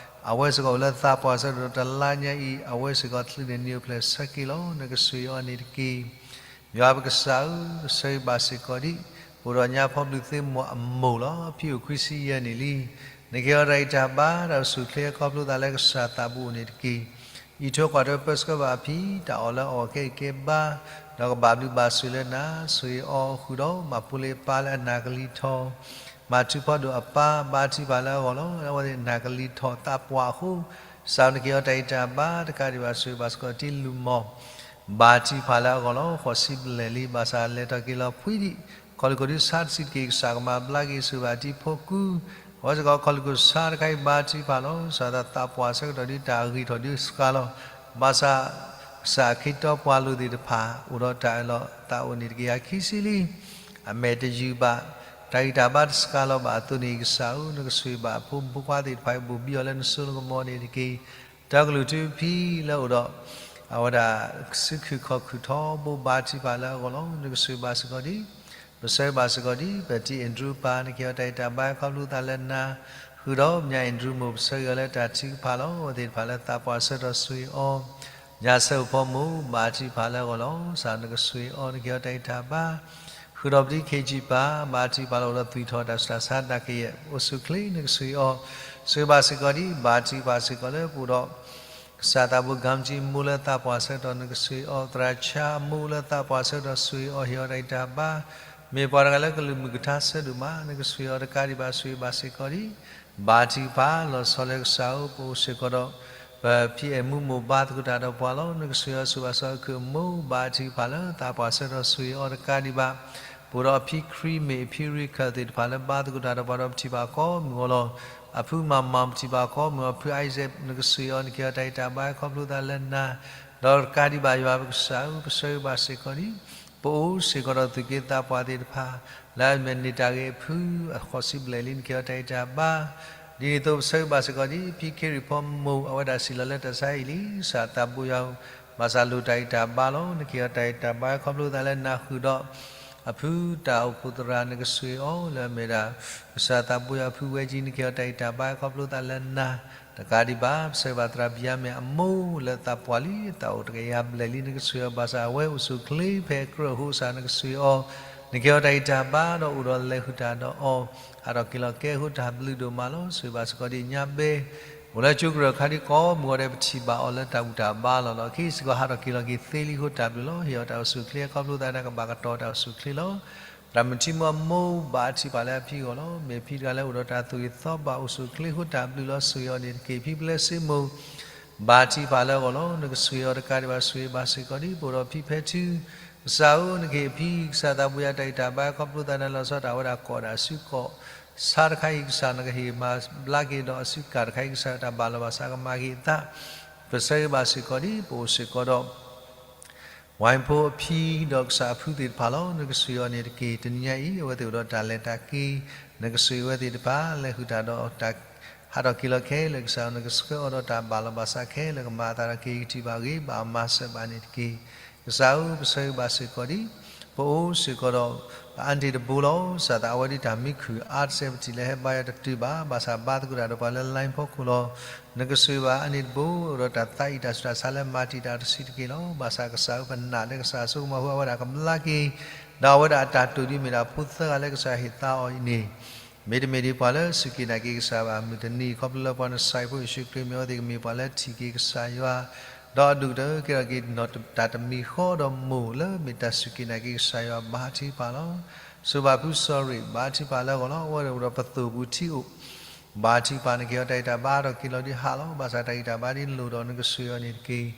အဝဲစ့ၢ်ကီးအိၣ်လၢသးပှၢ်ဆၢကတီၢ်တလါညါအံၤ, အဝဲစ့ၢ်ကီးချုးန့ၢ်နံၣ်အိၣ်ဖျဲၣ်ဆၢက့ၤလီၤ. နကဆိၣ်ဂ့ၤအီၤန့ၣ်တက့ၢ်. ယွၤပကစၢ်ဧၢ, ပဆၢဂ့ၤဘၣ်စ့ၢ်ကီးဒံး ပအိၣ်ဒီးညါဖီဘျုးသ့ၣ်မိၢ်အမိၢ်လီၤ. ဖံအိၣ်ခွံဆံယဲၢ်နံၣ်လံ. နကဟ့ၣ်အီၤတၢ်အံၣ်တၢ်ဘါ တၢ်အိၣ်ဆူၣ်အိၣ်ချ့ခီဖျိသးလၢကစၢ်သးဘိအအိၣ်န့ၣ်တက့ၢ်. အံးထွဲကွၢ်ထွဲပၢဆှၢဘၣ်အဖံ, တၢ်အီၣ်လၢအီၣ်ကဲအံၤကဲဘါ, ဒီးကဘၣ်ဘျုးဘၣ်ဆိၣ်လၢနၤ, ဆိၣ်ဂ့ၤအီၤဃုာ်ဒီး မၤဖိလ့အပၢ်လၢအနၢ်ကလံၤထီၣ်, မၤထူဖီဒိၣ်အပၢ်, ဘါထုကဖၣ်လၢအဂီၢ်လီၤ. အဝဲသ့ၣ်နၢ်ကလံၤထီၣ်သးပှၢ်အဃိ, ကစၢ်နကဟ့ၣ်အီၤတၢ်အံၣ်တၢ်ဘါ တကးဒံးဘၣ် ဆိၣ်ဂ့ၤဘၣ်စ့ၢ်ကီးတံၤလုၢ်မီၢ် ဘါထုကဖၣ်လၢအဂီၢ်လီၤ. ဃိးဆံဘျဲၣ်လံ ဘၣ်ဆၣ်လဲၤထီၣ်က့ၤလီၤဖှံဒံး, ခီၣ်လ့ၣ်ခိၣ်ဒုးဆါတဆံးတက့ၢ်, ကစၢ်ကမၤဘျါက့ၤဆိၣ်ဂ့ၤဘၣ်တံၤဖိကူ, အဝဲစ့ၢ်ကီးခီၣ်လ့ၣ်ခိၣ်ဆါတခါအံၤ ဘါထုကဖၣ်လီၤ. ကစၢ်သးပှၢ်ဆၢကတီၢ်ဒုးတၢ်ဂံၢ်ထီၣ်ဒုးစှၤလီၤ. ဘၣ်ဆၣ် ကစၢ်အခ့တီပှၤလိၤသ့ၣ်တဖၣ် အိၣ်ဒီးတၢ်အၢၣ်လီၤသးအိၣ်န့ၣ်တက့ၢ်. ယၤခံဆံလံ အမဲာ်တယုၢ်ဘၣ်, တၢ်ဂံၢ်တၢ်ဘါတစှၤလီၤဘၣ်အသိးန့ၣ် ကစၢ်ဧၢ, နကဆိၣ်ဂ့ၤဘၣ်အဖိမုၣ်ဖိခွါသ့ၣ်တဖၣ်အံၤ ဘိၣ်ဘံအီၤလၢနစိနကမီၤန့ၣ်တက့ၢ်. တၢ်ကလုၢ်ထူဖံလၢအိၣ်ဒီး အဝဲဒၣ်စုခုၣ်ခီၣ်ခုၣ်ထီဘိ ဘါထုကဖၣ်လၢအဂီၢ်လီၤ. နကဆိၣ်ဂ့ၤဘၣ်စ့ၢ်ကီးဒံး, ပဆၢဂ့ၤဘၣ်စ့ၢ်ကီးဒံး ပတံၤအ့ၣ်ဒြူပၢ်, နကဟ့ၣ်အီၤတၢ်အံၣ်တၢ်ဘါခီဖျိသးလၢနၤ, ဃုာ်ဒီးပညၣ်အ့ၣ်ဒြူမိၢ် ပဆၢဂ့ၤအီၤလၢတၢ်ထုကဖၣ်လီၤ. အဝဲသ့ၣ်တဖၣ်လၢသးပှၢ်ဆၢကတီၢ်ဆိၣ်ဂ့ၤအီၤ, ညၣ်ဆၢဖိမိၢ် ဘါထုကဖၣ်လၢအဂီၢ်လီၤ. ကစၢ်နကဆိၣ်ဂ့ၤအီၤ နကဟ့ၣ်အီၤတၢ်အံၣ်တၢ်ဘါ ဃုာ်ဒီးပတံၤ ခ့ၣ်ကၠံၣ်ပၢ်, ဘါထုကဖၣ်လၢအိၣ်ဒီးသွံၣ်ထီၣ်တၢ်ဆူးတၢ်ဆါဒၣ်ကယဲၢ် အိၣ်ဆူၣ်အိၣ်ချ့ နကဆိၣ်ဂ့ၤအီၤ, ဆိၣ်ဂ့ၤဘၣ်စ့ၢ်ကီးဒံး ဘါထုကဖၣ်စ့ၢ်ကီးလၢပအိၣ်ဒီး ကစၢ်သးဘိ ကၠံၣ်ကၠံၣ်မိၢ်လၢသးပှၢ်ဆၢကတီၢ် နကဆိၣ်ဂ့ၤအီၤ, သရၣ်ဆါအမိၢ်လၢသးပှၢ်ဆၢကတီၢ် ဆိၣ်ဂ့ၤအီၤ ဟ့ၣ်အီၤတၢ်အံၣ်တၢ်ဘါ, မ့ၢ်ပှၤတဂၤလၢကလုၢ်မုၢ်ကထါဆၢဒိၣ်မး နကဆိၣ်ဂ့ၤအီၤတကးဒံးဘၣ် ဆိၣ်ဂ့ၤဘၣ်စ့ၢ်ကီးဒံး ဘါထုကဖၣ်လီၤဆီလၢကစၢ်ဧၢ, ပအိၣ်စ့ၢ်ကီးဒီး ပဖံအဲၣ်မူမိၢ် ဘါသကိးတၢ်ဒီးပှၤလီၤ. နကဆိၣ်ဂ့ၤအီၤ ဆိၣ်ဂ့ၤဘၣ်စ့ၢ်ကီးအခိၣ်အမူ ဘါထုကဖၣ်လၢသးပှၢ်ဆၢကတီၢ် ဆိၣ်ဂ့ၤအီၤတကးဒံးဘၣ်, ပအိၣ်ဒီးအဖံခရံာ်မ့ၢ် အဖံရံခၢၣ်သ့ၣ်တဖၣ်လၢဘါသကိးတၢ်ဒီးပှၤဒီး ပထံၣ်ဘၣ်ကိးမုၢ်ဂီၤလီၤ. အဖုမၤမၤ ပထံၣ်ဘၣ်ကိးမုၢ်ဂီၤ, ဖုအံစဲး နကဆိၣ်ဂ့ၤအီၤ နကဟ့ၣ်အီၤတၢ်အံၣ်တၢ်ဘါခီဖျိသးလၢနၤ, ဒီးတကးဒံးဘၣ် ယွၤပကစၢ်ဧၢ, ပဆၢဂ့ၤဘၣ်စ့ၢ်ကီးဒံး ပအိၣ်စ့ၢ်ကီးဒီးသူၣ်က့သးပှၢ်သ့ၣ်တဖၣ် လၢအမ့ၢ်န့ၢ်တၢ်ဂ့ၤအဖု အဃိးဆံဘျဲၣ်လံ နကဟ့ၣ်အီၤတၢ်အံၣ်တၢ်ဘါ, ဒ်န့ၣ်အသိး ပဆၢဂ့ၤဘၣ်စ့ၢ်ကီးဒံး ဖံခ့ရံာ်ဖိမိၢ် အဝဲဒၣ်စံၣ်လီၤလၢတၢ်ဆါအံၤလံ, ကစၢ်သးဘိယွၤဧၢ, ဘၣ်ဆၣ်လိၣ်တၢ်အံၣ်တၢ်ဘါလီၤ. နကဟ့ၣ်အီၤတၢ်အံၣ်တၢ်ဘါခီဖျိသးလၢနၤ ဃုာ်ဒီး အဖုတၢ်အိၣ်ဖှိၣ်သရၣ် နကဆိၣ်ဂ့ၤအီၤ လၢအမ့ၢ်ဒၣ် ကစၢ်သးဘိယွၤအဖုဝဲကၠံ နကဟ့ၣ်အီၤတၢ်အံၣ်တၢ်ဘါခီဖျိသးလၢနၤ, တကးဒံးဘၣ် ပဆၢဂ့ၤဘၣ်သရၣ်ဘံယၤမဲၣ်အမိၢ်လၢသးပှၢ်လံ အသးအိၣ်တကယၤဘျဲၣ်လံ နကဆိၣ်ဂ့ၤအီၤ ဘၣ်ဆၣ်အဝဲအိၣ်ဆူၣ်အိၣ်ချ့ဖဲအကြၢးအဃိ ကစၢ်နကဆိၣ်ဂ့ၤအီၤ, နကဟ့ၣ်အီၤတၢ်အံၣ်တၢ်ဘါဒီးအိၣ်ဒီးလဲၤဃုာ်တၢ်ဒီးအီၤ, ဟးထီၣ်က့ၤလီၤကဲအဃိတၢ်ဘျုးဒိၣ်မးလီၤ. ဆိၣ်ဂ့ၤဘၣ်စ့ၢ်ကီးဒံးညါဘဲ အိၣ်လၢကၠိကရၢၢ်ခါဒ်ကိးမုၢ်ဂီၤဒဲး ပထံၣ်ဘၣ်အီၤလၢတၢ်ဘူၣ်တၢ်ဘါလီၤလီၤ. အခဲအံၤစ့ၢ်ကီးဟးထီၣ်က့ၤလီၤက့ၤသ့လံအဃိတၢ်ဘျုးလီၤ. ဟ့ၣ်အီၤတၢ်အိၣ်ဆူၣ်အိၣ်ချ့ခီဖျိသးန့ၣ် ကဘၣ်ကတီၤတၢ်အိၣ်ဆူၣ်အိၣ်ချ့လီၤ. သရၣ်မုၣ်ထံမိၢ်အမိၢ် ဘါထုကဖၣ်လၢအဖံအဂီၢ်လီၤ. မ့ၢ်ဖံတဂၤလၢအိၣ်ဒီးတၢ်သူၣ်ဂ့ၤသီဘၣ် အိၣ်ဆူၣ်အိၣ်ချ့အဃိတၢ်ဘျုးလီၤ. ဆိၣ်ဂ့ၤအီၤန့ၣ်တက့ၢ်. ဖံပျဲစ့မိၢ် ဘါထုကဖၣ်လၢအဂီၢ်လီၤ. နကဆိၣ်ဂ့ၤအီၤတကးဒံးဘၣ် ဆိၣ်ဂ့ၤဘၣ်စ့ၢ်ကီးဒံး ပအိၣ်ဒီးဖံဖဲထု ကစၢ်ဧၢ နကဟ့ၣ်ဖံ ကစၢ်သးဘိယွၤတၢ်ဂံၢ်တၢ်ဘါခီဖျိသးန့ၣ် လီၤဆီဒၣ်တၢ်ဝဲဒၣ်ကိးဒၣ်စုကိးဆါတခါအံၤ ကစၢ်နကဟ့ၣ်မၤဘျါက့ၤဒီး အစုကၢ်တခါအံၤ ကစၢ်တၢ်ဘၣ်လီၤဘၣ်စးကမၤက့ၤအသး ပဆၢဂ့ၤဘၣ်စ့ၢ်ကီးဒံး ပအိၣ်စ့ၢ်ကီးဒီး ဝဲၢ်ဖိအဖံဒီးကစၢ်အဖုသ့ၣ်တဖၣ်လီၤ. နကဆိၣ်ဂ့ၤအီၤန့ၣ်တက့ၢ်. တနံၤညါအံၤ အဝဲသ့ၣ်အိၣ်ဒီးတၢ်လဲၤတၢ်က့ၤ နကဆိၣ်ဂ့ၤအဝဲသ့ၣ်တဖၣ် လဲၤဃုာ်တၢ်ဒီးတၢ်ဟးထီၣ်က့ၤလီၤခဲလၢာ် ကစၢ်နကဆှၢအီၤဒီးတၢ်ဘၣ်လီၤဘၣ်စးခဲလၢာ် ကမၤအသးဒီးက့ၤကထံၣ်ဘၣ်ဂ့ၤ ဘၣ်အမၤစၢၤဘၣ်န့ၣ်တက့ၢ်. ကစၢ်ဧၢ ပဆၢဂ့ၤဘၣ်စ့ၢ်ကီးဒံး ပအိၣ်စ့ၢ်ကီးဒီး ပအါန့ၢ်တဘိလီၤ. ကစၢ်သးအဝဲဒၣ်တၢ်မံခုၣ်အါတစဲး ပထံၣ်လၢဟဲဘါယွၤတတုၤဘၣ် ဘၣ်ဆၣ်ဘါသကိးတၢ်ဒီးပှၤလၢ line ဖီခိၣ်လီၤ. နကဆိၣ်ဂ့ၤဘၣ်အါန့ၢ်တဘိ အိၣ်ဒီးတၢ်သးအံၣ်တၢ်ဆူးတၢ်ဆါလၢမၤတံာ်တာ်တဆံးတက့ၢ်လီၤ. ဘၣ်ဆၣ်ကစၢ်ဧၢ ပနာ်လၢကစၢ်အစိကမီၤဃိ အဝဲဒၣ်ကဘျါက့ၤ ဒီးအဝဲဒၣ်အတၢ်တိာ်ဒ်မ့ၢ်ဒၣ်ဖိသၢဂၤလၢကစၢ်ဟ့ၣ်သါအီၤအံၤန့ၣ် မ့တမ့ၢ်ဒ်ပှၤလၢစူၢ်က့ၤနာ်က့ၤကစၢ်ဘၣ် မုၢ်တနံၤ ခီဖျိလၢပှၤနစၢ်ယွၤဖိယ့ၣ်ၡူးခရံာ်မ့ၢ်အဝဲသ့ၣ်ကမ့ၢ်ပှၤလၢထံၣ်က့ၤကစၢ်ယွၤ ဒီးအဒိၣ်ကတၢၢ်ကဲထီၣ်က့ၤတၢ်တမံၤဃီဒီးမိၢ်လၢမ့ၢ်တၢ်စူၢ်က့ၤနာ်က့ၤကစၢ်ယွၤ ဘါထုကဖၣ်လီၤ. ဆိၣ်ဂ့ၤဘၣ်ဖုစီၤရ့ၣ် ဘါထုကဖၣ်လၢအဂီၢ်လီၤ. အဝဲဒၣ်အိၣ်ဒီးပသိၣ်ပူၤထံအိၣ် ဘါထုကဖၣ် နကဟ့ၣ်အီၤတၢ်ဂံၢ်တၢ်ဘါဒီးက့ၤလီၤဒုးဟးလီၤ. ဘၣ်ဆၣ်တၢ်ဂံၢ်တၢ်ဘါဒ်လိၣ်ဒီးနကဆှၢအီၤန့ၣ်တက့ၢ်.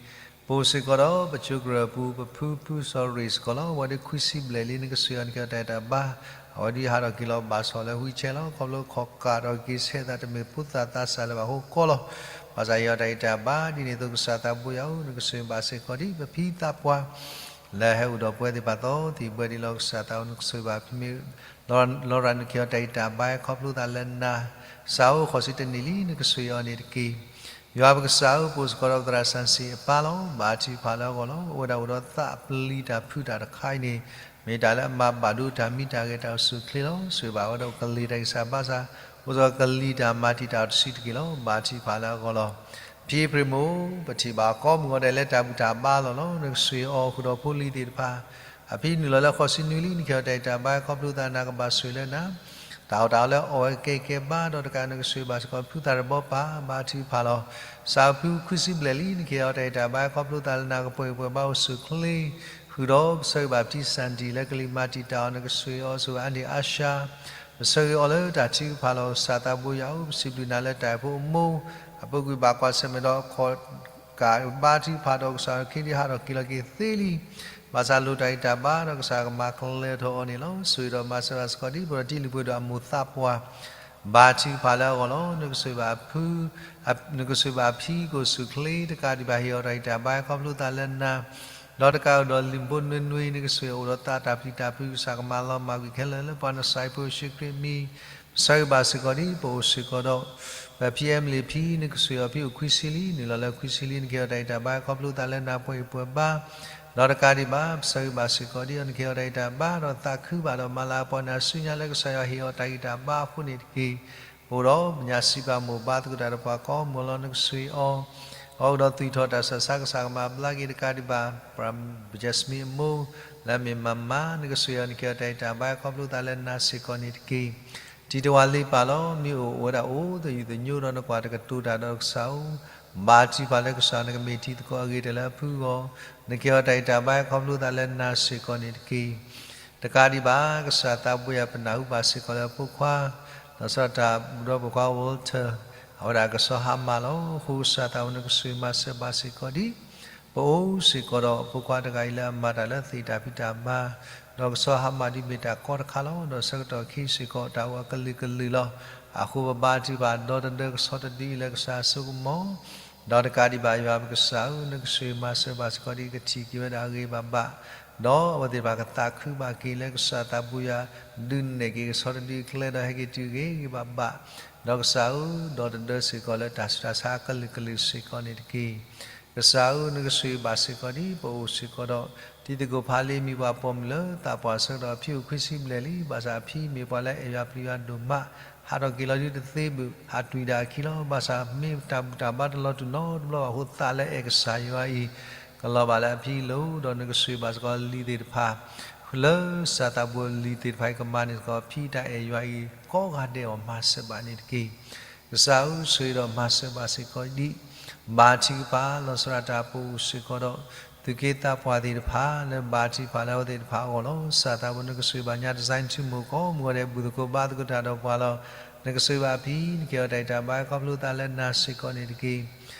ပအိၣ်စ့ၢ်ကီးဒီးပကၠိကရၢၢ်အပူၤ ပဖုဖုစီၤရ့ၣ်စ့ၢ်ကီးလီၤ. အဝဲဒၣ်ခွံဆံဘျဲၣ်လံ နကဆှၢအီၤ နကဟ့ၣ်အီၤတၢ်ဂံၢ်တၢ်ဘါ. အဝဲဒၣ်ဟးထီၣ်က့ၤလီၤ ဘၣ်ဆိၣ်လၢ wheelchair လီၤ. ခီဖျိခိးကးဒီးက့ၤဆဲးသးတမ့ၢ်ဖိသၣ်သးစၢ်လၢၤဘၣ်အဃိကီလီၤ. ဘၣ်ဆၣ်ဟ့ၣ်အီၤတၢ်ဂံၢ်တၢ်ဘါ ဒ်န့ၣ်အသိး ကစၢ်သးဘိယွၤဧၢ, နကဆှၢဘၣ်စ့ၢ်ကီးဒံး ပဖံသးပှၢ် လၢဟဲအိၣ်ဒီးပဝဲသ့ၣ်တဖၣ်သီသံၣ်ဘှဲဒံးလီၤ. ကစၢ်သးဧၢ နကဆှၢဘၣ်ဖံမ့ၢ် လီၤရၤ နကဟ့ၣ်အီၤတၢ်ဂံၢ်တၢ်ဘါ ခီဖျိသးလၢနၤ. ကစၢ်ဧၢ ဃိးဆံတနံၣ်လံ နကဆှၢအီၤန့ၣ်တက့ၢ်. ယွၤပကစၢ်ဧၢ, ပအိၣ်စ့ၢ်ကီးဒီးပသရၣ်စံးဆံးအပၢ်လီၤ. ဘါထုကဖၣ်လၢအဂီၢ်လီၤ. အိၣ်ဝဲဒၣ်အိၣ်ဒီးသးပျံၤတၢ်ဖုးတၢ်တခါအံၤန့ၣ် မ့ၢ်တၢ်လၢအမၤဘၣ်ဒိတၢ်မံတၢ်ဂဲၤတၢ်အိၣ်ဆူၣ်အိၣ်ချ့လီၤ. ဆှၢဘၣ်ဝဲဒီးကလံၤတၢ်ဂံၢ်စၢ်ဘါစၢ်, အိၣ်စ့ၢ်ကီးကလံၤတၢ်မၤတံာ်တာ်အီၤတစုတက့ၢ်လီၤ. ဘါထုကဖၣ်လၢအဂီၢ်လီၤ. ဖံအ့ဖြ့ၣ်မိၢ်, ပထံၣ်ဘၣ်အီၤကိးမုၢ်ဂီၤဒဲးလၢတၢ်ဘူၣ်တၢ်ဘါလီၢ်လီၤ. နကဆှၢအီၤဃုာ်ဒီးဖိလံၤသ့ၣ်တဖၣ် အဖံနုာ်လီၤလၢဃိးဆံနွံလံ နကဟ့ၣ်အီၤတၢ်ဂံၢ်တၢ်ဘါ ခီဖျိသးနၤကဘၣ်ဆိၣ်ဂ့ၤလၢနၤ တၢ်အီၣ်တၢ်အီလၢအီၣ်ဝဲကဲကဲဘၣ် ဒီးတကးနကဆှၢဘၣ်စ့ၢ်ကီးဖုသၣ်တဘီပၢ် ဘါထုကဖၣ်လီၤ. ကစၢ်ဧၢ ဖုခွံဆံဘျဲၣ်လံ နကဟ့ၣ်အီၤတၢ်ဂံၢ်တၢ်ဘါ ခီဖျိသးလၢနၤကပှဲၤပှဲၤဘၣ်အိၣ်ဆူၣ်အိၣ်ချ့ ဃုာ်ဒီးပဆၢဂ့ၤဘၣ်ဖံစၣ်ဒံၣ် လၢကလံၤမၤတံာ်တာ်အီၤ နကဆှၢအီၤဆူၣ်ဝဲအါန့ၢ်အါဆှါ ပဆၢဂ့ၤအီၤလၢတၢ်ထုကဖၣ်လီၤ. ကစၢ်သးဘိယွၤဧၢ, ပစံးဘျုးနၤလၢတၢ်အိၣ်ဖှိၣ်အမိၢ် အပူၤကွံာ်ဘၣ်ကွၢ်ဆၢၣ်မဲာ်ဒီးခိးကး ဘါထုကဖၣ်ဒီး ကစၢ်ခ့ဒံဟးထီၣ်က့ၤလီၤက့ၤသ့လံ ဘၣ်ဆၣ်လိၣ်တၢ်ဂံၢ်တၢ်ဘါဒီး ကစၢ်ကမၤကလဲၤထီၣ်အီၤန့ၣ်လီၤ. ဆိၣ်ဂ့ၤဒီးမၤစၢၤဘၣ်စ့ၢ်ကီးဒံး ပဒီးတံၤလုၢ်ပှ့ၤဒီးအမိၢ်သးပှၢ် ဘါထုကဖၣ်လၢအဂီၢ်လီၤ. နကဆှၢဘၣ်ဖု နကဆှၢဘၣ်ဖံကအိၣ်ဆူၣ်အိၣ်ချ့ တကးဒံးဘၣ် ဟ့ၣ်အီၤတၢ်ဂံၢ်တၢ်ဘါ ခီဖျိသးလၢနၤ ဒီးတကးအိၣ်ဒီးလံာ်ဘိနွဲနွဲ နကဆှၢအိၣ်ဒီးသးတၢ်ပျံၤတၢ်ဖုး ကစၢ်ကမၤလီၤမၢ်ကွံာ်ခဲလၢာ်လၢပှၤ နကစၢ်ယ့ၣ်ၡူးခရံာ်အမံၤ ပဆၢဂ့ၤဘၣ်စ့ၢ်ကီးဒံး ပအိၣ်စ့ၢ်ကီးဒီး ပဖံအဲမလံဖံ နကဆှၢအီၤဖံအိၣ်ခွံဆံလံ နုာ်လီၤလၢခွံဆံလံ နကဟ့ၣ်အီၤတၢ်ဂံၢ်တၢ်ဘါ ခီဖျိသးလၢနၤပှဲၤဂံၢ်ပှဲၤဘါ ဒီးတကးဒံးဘၣ် ပဆၢဂ့ၤဘၣ်စ့ၢ်ကီးဒံး နကဟ့ၣ်အီၤတၢ်ဂံၢ်တၢ်ဘါ ဒီးသးခုဘၣ်ဒီးမၤလၤကပီၤနၤဆူညါလၢကစၢ်ယွၤဟ့ၣ်အီၤတၢ်ဂံၢ်တၢ်ဘါအဃိန့ၣ်တက့ၢ်. ပအိၣ်ဒီးပညၣ်စံးပာ်မိၢ်ဘါသကိးတၢ်ဒီးပှၤကိးမုၢ်လီၤ နကဆှၢအီၤ အအိၣ်ဒီးသွံၣ်ထီၣ်တၢ်ဆးဆါ ကစၢ်ကမၤဘျါက့ၤ တကးဒံးဘၣ် ပှၤ Jasmine အမိၢ် လၢအမ့ၢ်မၤမၤ နကဆှၢအီၤ နကဟ့ၣ်အီၤတၢ်ဂံၢ်တၢ်ဘါ ခီဖျိသးလၢနၤစ့ၢ်ကီးန့ၣ်တက့ၢ်. တံၤတဝၤလ့ပၢ်လီၤ မ့ၢ်အိၣ်ဝဲဒၣ်အိၣ်သယုၢ်သညိဒီး နကွၢ်တကတိၤတၢ်ဒီးကစၢ်ဧၢ, ဘါထုကဖၣ်လၢကစၢ်နကမ့ၢ်တံၤသကိးအဂ့ၤတၢၢ်လၢအဖုအဂီၢ်, နကဟ့ၣ်အီၤတၢ်ဂံၢ်တၢ်ဘါ ခီဖျိသးလၢနၤစ့ၢ်ကီးန့ၣ်တက့ၢ်. တကးဒံးဘၣ် ကစၢ်သးဘိယွၤ ပနၢ်ဟူဘၣ်စ့ၢ်ကီးလၢအဖိခွါ လီၤဆီဒၣ်တၢ်ဘူၣ်ဒီးပိာ်ခွါ Walter အဝဲဒၣ်ကဆီဟါမၢ်လီၤ. အဃိကစၢ်သးဘိ နကဆှၢမၤစၢၤဘၣ်စ့ၢ်ကီးဒံး ပအိၣ်စ့ၢ်ကီးဒီးအဖိခွါတဂၤအံၤလၢအမၤတၢ်လၢသ့ၣ်တၢ်ဖံးတၢ်မၤ ဒီးကဆီဟါမၢ်ဒ်မ့ၢ်တၢ်ကီတခါလီၤ. ဒီးဆၢကတီၢ်ခဲအံၤစ့ၢ်ကီး တၢ်အိၣ်အကလုာ်ကလုာ်လီၤ. အဃိပဘါထုကဖၣ်ဒီတဒၢကဆီတဒုအံၤလၢကစၢ်အစိကမီၤ ဒီးတကးဒံးဘၣ် ယွၤပကစၢ်ဧၢ, နကဆှၢမၤစၢၤဘၣ်စ့ၢ်ကီးဒံး ကထံၣ်က့ၤဝဲဒၣ်အဂ့ၤဘၣ်ဘၣ်, ဒီးအဝဲသ့ၣ်တဖၣ်ကသးခုဘၣ်က့ၤလၢကစၢ်သးဘိယွၤ ဒုးနဲၣ်က့ၤကဆီတဒုအကျဲဒီးဟဲက့ၤတုၤဂ့ၤဂ့ၤဘၣ်ဘၣ်, ဒီးကစၢ်ဧၢ, ဒီတဒၢစ့ၢ်ကီးလၢတၢ်ဆူးတၢ်ဆါအကလုာ်ကလုာ်စ့ၢ်ကီးန့ၣ်တက့ၢ်. ကစၢ်ဧၢ, နကဆှၢဘၣ်စ့ၢ်ကီးဒံး ပအိၣ်စ့ၢ်ကီးဒီး တံၤသကိးဖးလ့မံၤပှၢ်ပိာ်မုၣ်လၢသးပှၢ်ဆၢကတီၢ်အဖံအိၣ်ခွံဆံဘျဲၣ်လံ. ဘၣ်ဆၣ်အဖံမ့ၢ်ပှၤလၢအဲၣ်ယွၤပျံၤယွၤဒိၣ်မး, ဟးထီၣ်က့ၤလီၤဒုးတသ့ဘၣ်, ဟးတွံၢ်ဒၣ်အခံလီၤ. ဘၣ်ဆၣ်မ့ၢ်တၢ်ဘူၣ်တၢ်ဘါတလီၤတူာ်နီတဘျီဘၣ်အဃိ သးလၢအအဲၣ်ကစၢ်ယွၤအံၤ ကလီၤဘၣ်လၢအဖံအလိၤ, ဒီးနကဆှၢဘၣ်စ့ၢ်ကီးလံာ်သ့ၣ်တဖၣ် လၢကစၢ်သးဘိလံာ်သ့ၣ်တဖၣ်အံၤ ကမၤန့ၢ်စ့ၢ်ကီးအဖံတၢ်အဲၣ်ယွၤအံၤ ကိးဂၤဒဲးအဂီၢ်မၤစၢၤဘၣ်န့ၣ်တက့ၢ်. ကစၢ်ဧၢ, ဆှၢဒီးမၤစၢၤဘၣ်စ့ၢ်ကီးဒံး ဘါထုကဖၣ် လီၤဆီဒၣ်တၢ်ပအိၣ်စ့ၢ်ကီးဒီး သူၣ်က့သးပှၢ်သ့ၣ်တဖၣ် လၢဘါထုကဖၣ်လၢအဝဲသ့ၣ်တဖၣ်အဂီၢ်လီၤ. ကစၢ်သးဘိ နကဆှၢဘၣ်ညါ design ထူမိၢ်ကိးမုၢ်ဂီၤဒဲး ဘူၣ်သကိးဘါသကိးတၢ်ဒီးပှၤလီၤ. နကဆှၢဘၣ်အဖံ နကဟ့ၣ်အီၤတၢ်ဂံၢ်တၢ်ဘါ ခီဖျိသးလၢနၤစ့ၢ်ကီးန့ၣ်တက့ၢ်.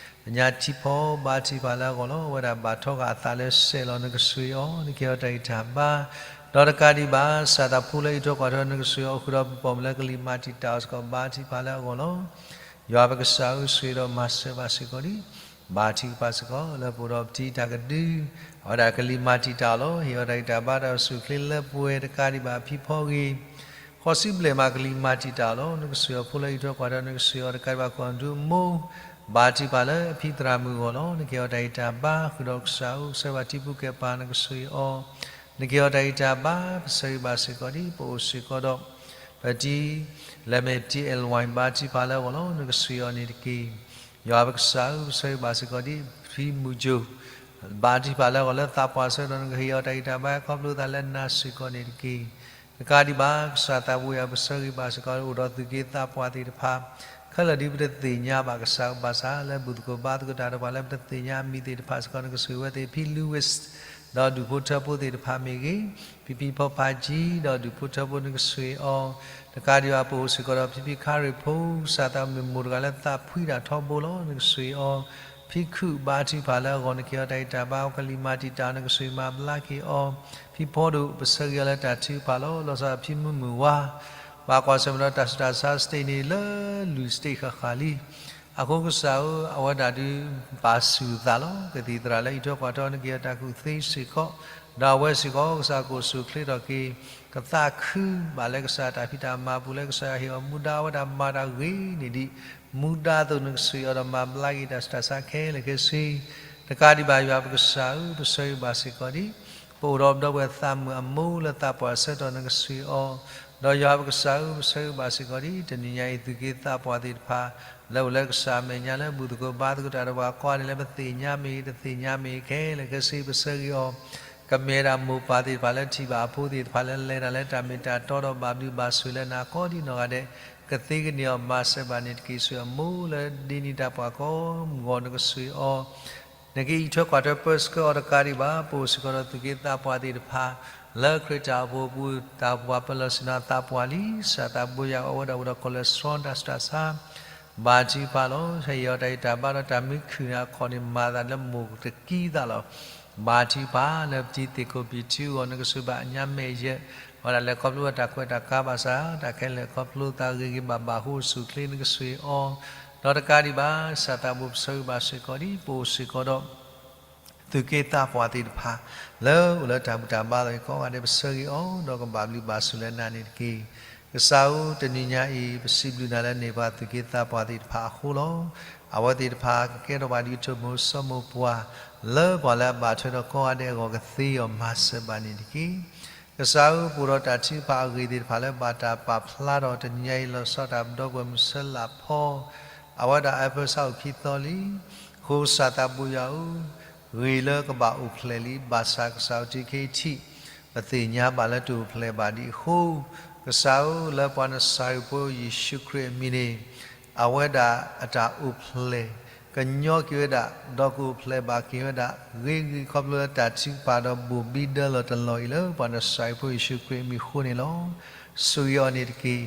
ညါထံဖီ ဘါထုကဖၣ်လၢအဂီၢ်လီၤ. အဝဲဒၣ်ဘၣ်ထီဂာ်အသးလၢစဲးလီၤ. နကဆှၢအီၤ နကဟ့ၣ်အီၤတၢ်ဂံၢ်တၢ်ဘါ ဒီးတကးဒံးဘၣ် ကစၢ်သးဖိလၢအံးထွဲကွၢ်ထွဲ နကဆှၢအီၤဃုာ်ဒီးပှၤပိာ်မုၣ်လၢကလံၤမၤတံာ်တာ်အီၤစ့ၢ်ကီး ဘါထုကဖၣ်လၢအဂီၢ်လီၤ. ယွၤပကစၢ်ဧၢ, ဆှၢဒီးမၤစၢၤဘၣ်စ့ၢ်ကီးဒံး ဘါထုကဖၣ်စ့ၢ်ကီး လၢပအိၣ်ဒီးပတံၤတၢ်ကဒု အဝဲဒၣ်ကလံၤမၤတံာ်တာ်အီၤလီၤ. ဟ့ၣ်အီၤတၢ်ဂံၢ်တၢ်ဘါတၢ်အိၣ်ဆူၣ်အိၣ်ချ့လၢပှဲၤ တကးဒံးဘၣ်အဖံဖီဂ့ၤ ဃိးဆံဘျဲၣ်မးကလံၤမၤတံာ်တာ်အီၤလီၤ. နကဆှၢအီၤဖိလၢအံးထွဲကွၢ်ထွဲ နကဆှၢအီၤတကးဒံးဘၣ် ကွၢ်ဒူအမိၢ် ဘါထုကဖၣ်လၢအဖံသရၣ်မုၣ်အဂီၢ်လီၤ. နကဟ့ၣ်အီၤတၢ်ဂံၢ်တၢ်ဘါ ဃုာ်ဒီးကစၢ်ဧၢ, ကဆှၢဘၣ်တံၤဖိကဲပၤ နကဆှၢအီၤ နကဟ့ၣ်အီၤတၢ်ဂံၢ်တၢ်ဘါ ပဆၢဂ့ၤဘၣ်စ့ၢ်ကီးဒံး ပအိၣ်စ့ၢ်ကီးဒီး ပတံၤ လၢမ့ၢ်တံၤအဲၣ်ဝဲ ဘါထုကဖၣ်လၢအဂီၢ်လီၤ. နကဆှၢအီၤန့ၣ်တက့ၢ်. ယွၤပကစၢ်ဧၢ, ပဆၢဂ့ၤဘၣ်စ့ၢ်ကီးဒံး ဖံမုၢ်ကၠိ ဘါထုကဖၣ်လၢအဂီၢ်လၢသးပှၢ်ဆၢကတီၢ် နကဟ့ၣ်အီၤတၢ်ဂံၢ်တၢ်ဘါ ခီဖျိသးလၢနၤစ့ၢ်ကီးန့ၣ်တက့ၢ်. တကးဒံးဘၣ် ကစၢ်သးဘိယွၤ ပဆၢဂ့ၤဘၣ်စ့ၢ်ကီး အိၣ်ဒီးသူၣ်က့သးပှၢ်သ့ၣ်တဖၣ် ခဲလၢာ်ဒ်ပတသ့ၣ်ညါဘၣ်ကစၢ် ဘၣ်ဆၣ်လၢဘူၣ်သကိးဘါသကိးတၢ်ဒီးပှၤ လၢပတသ့ၣ်ညါအမံၤသ့ၣ်တဖၣ်စ့ၢ်ကီး နကဆှၢဝဲသ့ၣ် ဖံ Louis ဒီးဒူၣ်ဖိထၢဖိသ့ၣ်တဖၣ်မ့ၢ်ဂ့ၤ, ဖံဖံဖီဖးကံ ဒီးဒူၣ်ဖိထၢဖိနကစၢ်အံၤအီၤ, တကးဒံးဘၣ် ပအိၣ်စ့ၢ်ကီးဒီးဖံဖံခါရ့ၣ်ဖိ ကစၢ်သးမ့ၢ်မိၢ်တဂၤလၢသးဖှံတၢ်ထီဘိလီၤ နကစၢ်အံၤအီၤ, ဖံခုၣ်ဘါထုကဖၣ်လၢအဂီၢ် နကဟ့ၣ်အီၤတၢ်ဂံၢ်တၢ်ဘါ အကလံၤမၤတံာ်တာ် နကစၢ်မၤဘျါက့ၤအီၤ, ဖံဖီဒိၣ် ပဆၢဂ့ၤအီၤလၢတၢ်ထုကဖၣ်လီၤ. လီၤဆီဒၣ်တၢ်ဖံမုၢ်မုၢ်ဝါ ဘၣ်ကွၢ်ဆၢၣ်မဲာ်ဒီးတၢ်ဆူးတၢ်ဆါ state န့ၣ်လၢလွံၢ် state ဃၣ်ဃၣ်လံ. အဃိကစၢ်ဧၢ, အဝဲဒၣ်ဒုးပာ်ဆူၣ်သးလီၤ. ကသံၣ်သရၣ်လၢအံးထွဲကွၢ်ထွဲ နကဟ့ၣ်အီၤတၢ်ကူၣ်သ့စ့ၢ်ကီး, ဒီးအဝဲစ့ၢ်ကီး ကစၢ်ကအိၣ်ဆူၣ်အိၣ်ချ့ထီၣ်က့ၤ ကသးခုဘၣ်လၢကစၢ်တၢ်ဖံးတၢ်မၤပူၤ လၢကစၢ်ဟ့ၣ်အီၤမူဒါ အဝဲဒၣ်မၤတၢ်ဂ့ၤန့ၢ်ဒံး မူဒါအသိး နကစၢ်အံၤအီၤဒီးမၤဘျါက့ၤတၢ်ဆူးတၢ်ဆါခဲလၢာ်ခဲဆ့ တကးဒံးဘၣ် ယွၤပကစၢ်ဧၢ, ပဆၢဂ့ၤဘၣ်စ့ၢ်ကီးဒံး ပအိၣ်ဒီးပဒီပုၢ်ဝဲၢ်သးမုာ်အမိၢ်လၢသးပှၢ်ဆၢကတီၢ် နကစၢ်အံၤအီၤ, ဒီးယွၤပကစၢ်ဧၢ, ပဆၢဂ့ၤဘၣ်စ့ၢ်ကီးဒံး တနံၤညါအံၤ သူၣ်က့သးပှၢ်သ့ၣ်တဖၣ် လၢအိၣ်လၢကစၢ်အမဲာ်ညါ လၢဘူၣ်သကိးဘါသကိးတၢ်ဒီးပှၤကိးဂၤဒဲး လၢပသ့ၣ်ညါမ့ၢ်ဂ့ၤ တသ့ၣ်ညါမ့ၢ်ဂ့ၤခဲလၢာ်ခဲဆ့ ပဆၢဂ့ၤအီၤ ကမ့ၢ်ဝဲဒၣ်မိၢ်ပၢ်သ့ၣ်တဖၣ်လၢထံၣ်ဘၣ်အဖိသ့ၣ်တဖၣ်လၢလဲၤတၢ်လၢတၢ်မ့ၢ်တၢ်တီဒီးဘၣ်ဘျုးဘၣ်ဆိၣ်လၢနၤကိးဒံးနီၢ်ဂၤဒဲး, ကသ့ကန့ၢ်အီၤမၤစၢၤဘၣ်န့ၣ်တက့ၢ်. ဆူအမိၢ်လၢဒ်န့ၣ်တၢ်ပှၤကိးမုၢ်ဂီၤ နကစၢ်အံၤအီၤ နကအံးထွဲကွၢ်ထွဲပၢဆှၢအီၤတကးဒံးဘၣ် ပအိၣ်စ့ၢ်ကီးဒီးသူၣ်က့သးပှၢ်သ့ၣ်တဖၣ် လၢခရံာ်တၢ်အိၣ်ဖှိၣ်အပူၤ တၢ်ပှၤပလီၢ်ဆ့ၣ်နီၤသးပှၢ်လံ. ကစၢ်သးဘိယွၤ အဝဲဒၣ်အိၣ်ဒီး cholesterol တၢ်ဆူးတၢ်ဆါ ဘါထုကဖၣ်လီၤ. ဟ့ၣ်အီၤတၢ်ဂံၢ်တၢ်ဘါဒီးတၢ်မံခုၣ်န့ၣ် အခီၣ်န့ၣ်မၤသးလၢမိၢ်တကံသးလီၤ. ဘါထုကဖၣ်လၢပတံၤသ့ၣ်ခိၣ်ပံာ်ထံအဂီၢ် နကစၢ်ဘၣ်အညါမဲာ်ယဲၢ် အဝဲဒၣ်လဲၤခီဖျိတၢ်ခွဲးတၢ်ကါဘၣ်ဆၣ် တၢ်ခဲလၢာ်ခီဖျိသးဂ့ၤဂ့ၤဘၣ်ဘၣ်အဃိ အိၣ်ဆူၣ်အိၣ်ချ့ နကစၢ်အံၤအီၤ, ဒီးတကးဒံးဘၣ် ကစၢ်သးဘိပဆၢဂ့ၤဘၣ်စ့ၢ်ကီးဒံး ပအိၣ်စ့ၢ်ကီးဒီး သူၣ်က့သးပှၢ်သ့ၣ်တဖၣ် လၢအိၣ်လၢတၢ်ဘူၣ်တၢ်ဘါလီၤအံၤကိးဂၤဒဲး ပဆၢဂ့ၤအီၤ ဒီးကဘၣ်ဘျုးဘၣ်ဆိၣ်လၢနၤန့ၣ်တက့ၢ်. ကစၢ်ဧၢ, တနံၤညါအံၤ ပစံးဘျုးနၤလၢနဟ့ၣ်ပှၤသူၣ်က့သးပှၢ်သ့ၣ်တဖၣ်အဃိလီၤ. အဝဲသ့ၣ်တဖၣ်ကကဲထီၣ်ပှၤဒ်ကထိၣ်မိၢ်စီၤမိၢ်ပှၢ် လၢပှၤလၢအဘၣ်ထွဲဒီးကိးဂၤဒဲးအဂီၢ် ကသ့အီၤမၤစၢၤဘၣ်န့ၣ်တက့ၢ်. ကစၢ်ဧၢ, ပအိၣ်ဒီးတၢ်ထုကဖၣ်အဂ့ၢ်သ့ၣ်တဖၣ်လၢဘၣ်တၢ်ပာ်ဖျါထီၣ် တနံၤညါအံၤ လီၤဆီဒၣ်တၢ်ပဒီပုၢ်ဝဲၢ်မုၢ်ဆၢလးဖီ အဝဲဒၣ်အါဖၢဆါအိၣ်ခံသီလံ. အဃိကစၢ်သးဘိယွၤဧၢ, ဂ့ၤလၢကဘၣ်အိၣ်ဖျဲၣ်လံ, ဘၣ်ဆၣ်ကစၢ်အံၤတုၤခဲအံၤထံး ပသ့ၣ်ညါဘၣ်လၢတအိၣ်ဖျဲၣ်ဘၣ်ဒံးအဃိ, ကစၢ်ဧၢ, လၢပှၤနစၤရ့းဖိယ့ၣ်ၡူးခရံာ်အမံၤန့ၣ် အဝဲဒၣ်အတၢ်အိၣ်ဖျဲၣ် ကညီက့ၤဝဲဒၣ် ဒီးကအိၣ်ဖျဲၣ်ဘၣ်က့ၤဝဲဒၣ် ဂ့ၤဂ့ၤခီဖျိလၢတၢ်ထုကဖၣ်ဒီးဘိၣ်ဘံဒၢလီၤတလီၤအံၤ လၢပှၤနစၤရ့းဖိယ့ၣ်ၡူးခရံာ်အမံၤအဃိန့ၣ်လီၤ. ဆိၣ်ဂ့ၤအီၤန့ၣ်တက့ၢ်.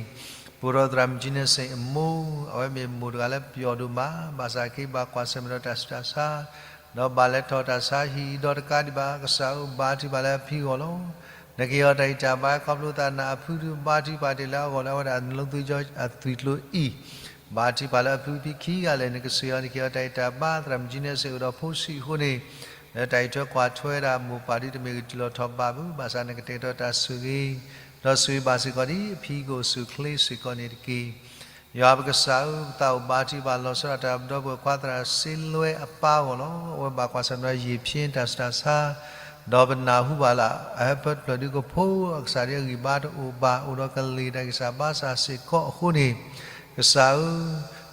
ပအိၣ်ဒီးသရၣ်မုၣ်ကၠံန့စ့ၣ်အမိၢ်, အဝဲမ့ၢ်မိၢ်တဂၤလၢပျီဒိၣ်မး, ဘၣ်ဆၣ်က့ၤဘၣ်ကွၢ်ဆၢၣ်မဲာ်ဒီးတၢ်ဆူးတၢ်ဆါ, ဒီးဘၣ်လဲၤထီၣ်တၢ်ဆါဟံၣ်ဒီးတကးဒံးဘၣ် ကစၢ်ဧၢ, ဘါထုကဖၣ်လၢအဖံအဂီၢ်လီၤ. နကဟ့ၣ်အီၤတၢ်ဂံၢ်တၢ်ဘါ ခီဖျိသးနၢ်အဖုဒုး ဘါထုကဖၣ်တ့ၢ်လၢအဂီၢ်လၢအဝဲဒၣ်နလီသုကၠီအသွံၣ်ကျိၤအံၤ, ဘါထုကဖၣ်လၢအဖုဖံခံဂၤလဲၣ် နကစၢ်အံၤ နကဟ့ၣ်အီၤတၢ်ဂံၢ်တၢ်ဘါ သရၣ်မုၣ်ကၠံန့စ့ၣ်အိၣ်ဒီးဖိဆံးအဃိန့ၣ်, လၢတၢ်အံးထွဲကွၢ်ထွဲဒၣ်မိၢ်ပၢ်ဒုးတမ့ၢ်ကတုၤလီၤထီၣ်ဘးဘၣ်, ဘၣ်ဆၣ်နကတဲာ်ကတီၤတၢ်ဆိၣ်ဂ့ၤ, ဒီးဆိၣ်ဂ့ၤဘၣ်စ့ၢ်ကီးဒံး အဖံကအိၣ်ဆူၣ်အိၣ်ချ့စ့ၢ်ကီးန့ၣ်တက့ၢ်. ယွၤပကစၢ်ဧၢ, ပသးအိၣ်ဘါထုကဖၣ်လီၤဆီဒၣ်တၢ်ပဒီပုၢ်ဝဲၢ်ခွါသရၣ်စ့လွဲအပၢ်အဂီၢ်လီၤ. အဝဲဘၣ်ကွၢ်ဆၢၣ်မဲာ်ဒီးယံာ်ဖျ့တၢ်ဆူးတၢ်ဆါ, ဒီးပနၢ်ဟူဘၣ်လၢ အဟၢဖၢတဖျၢၣ်ဒုးကဖိ အကစၢ်ဒ်အဂံၢ်ဘါတအိၣ်ဘၣ်, အိၣ်ဒီးကလ့ၢ်တၢ်ဂံၢ်စၢ်ဘါစၢ်စ့ၢ်ကီးအဃိန့ၣ်, ကစၢ်ဧၢ,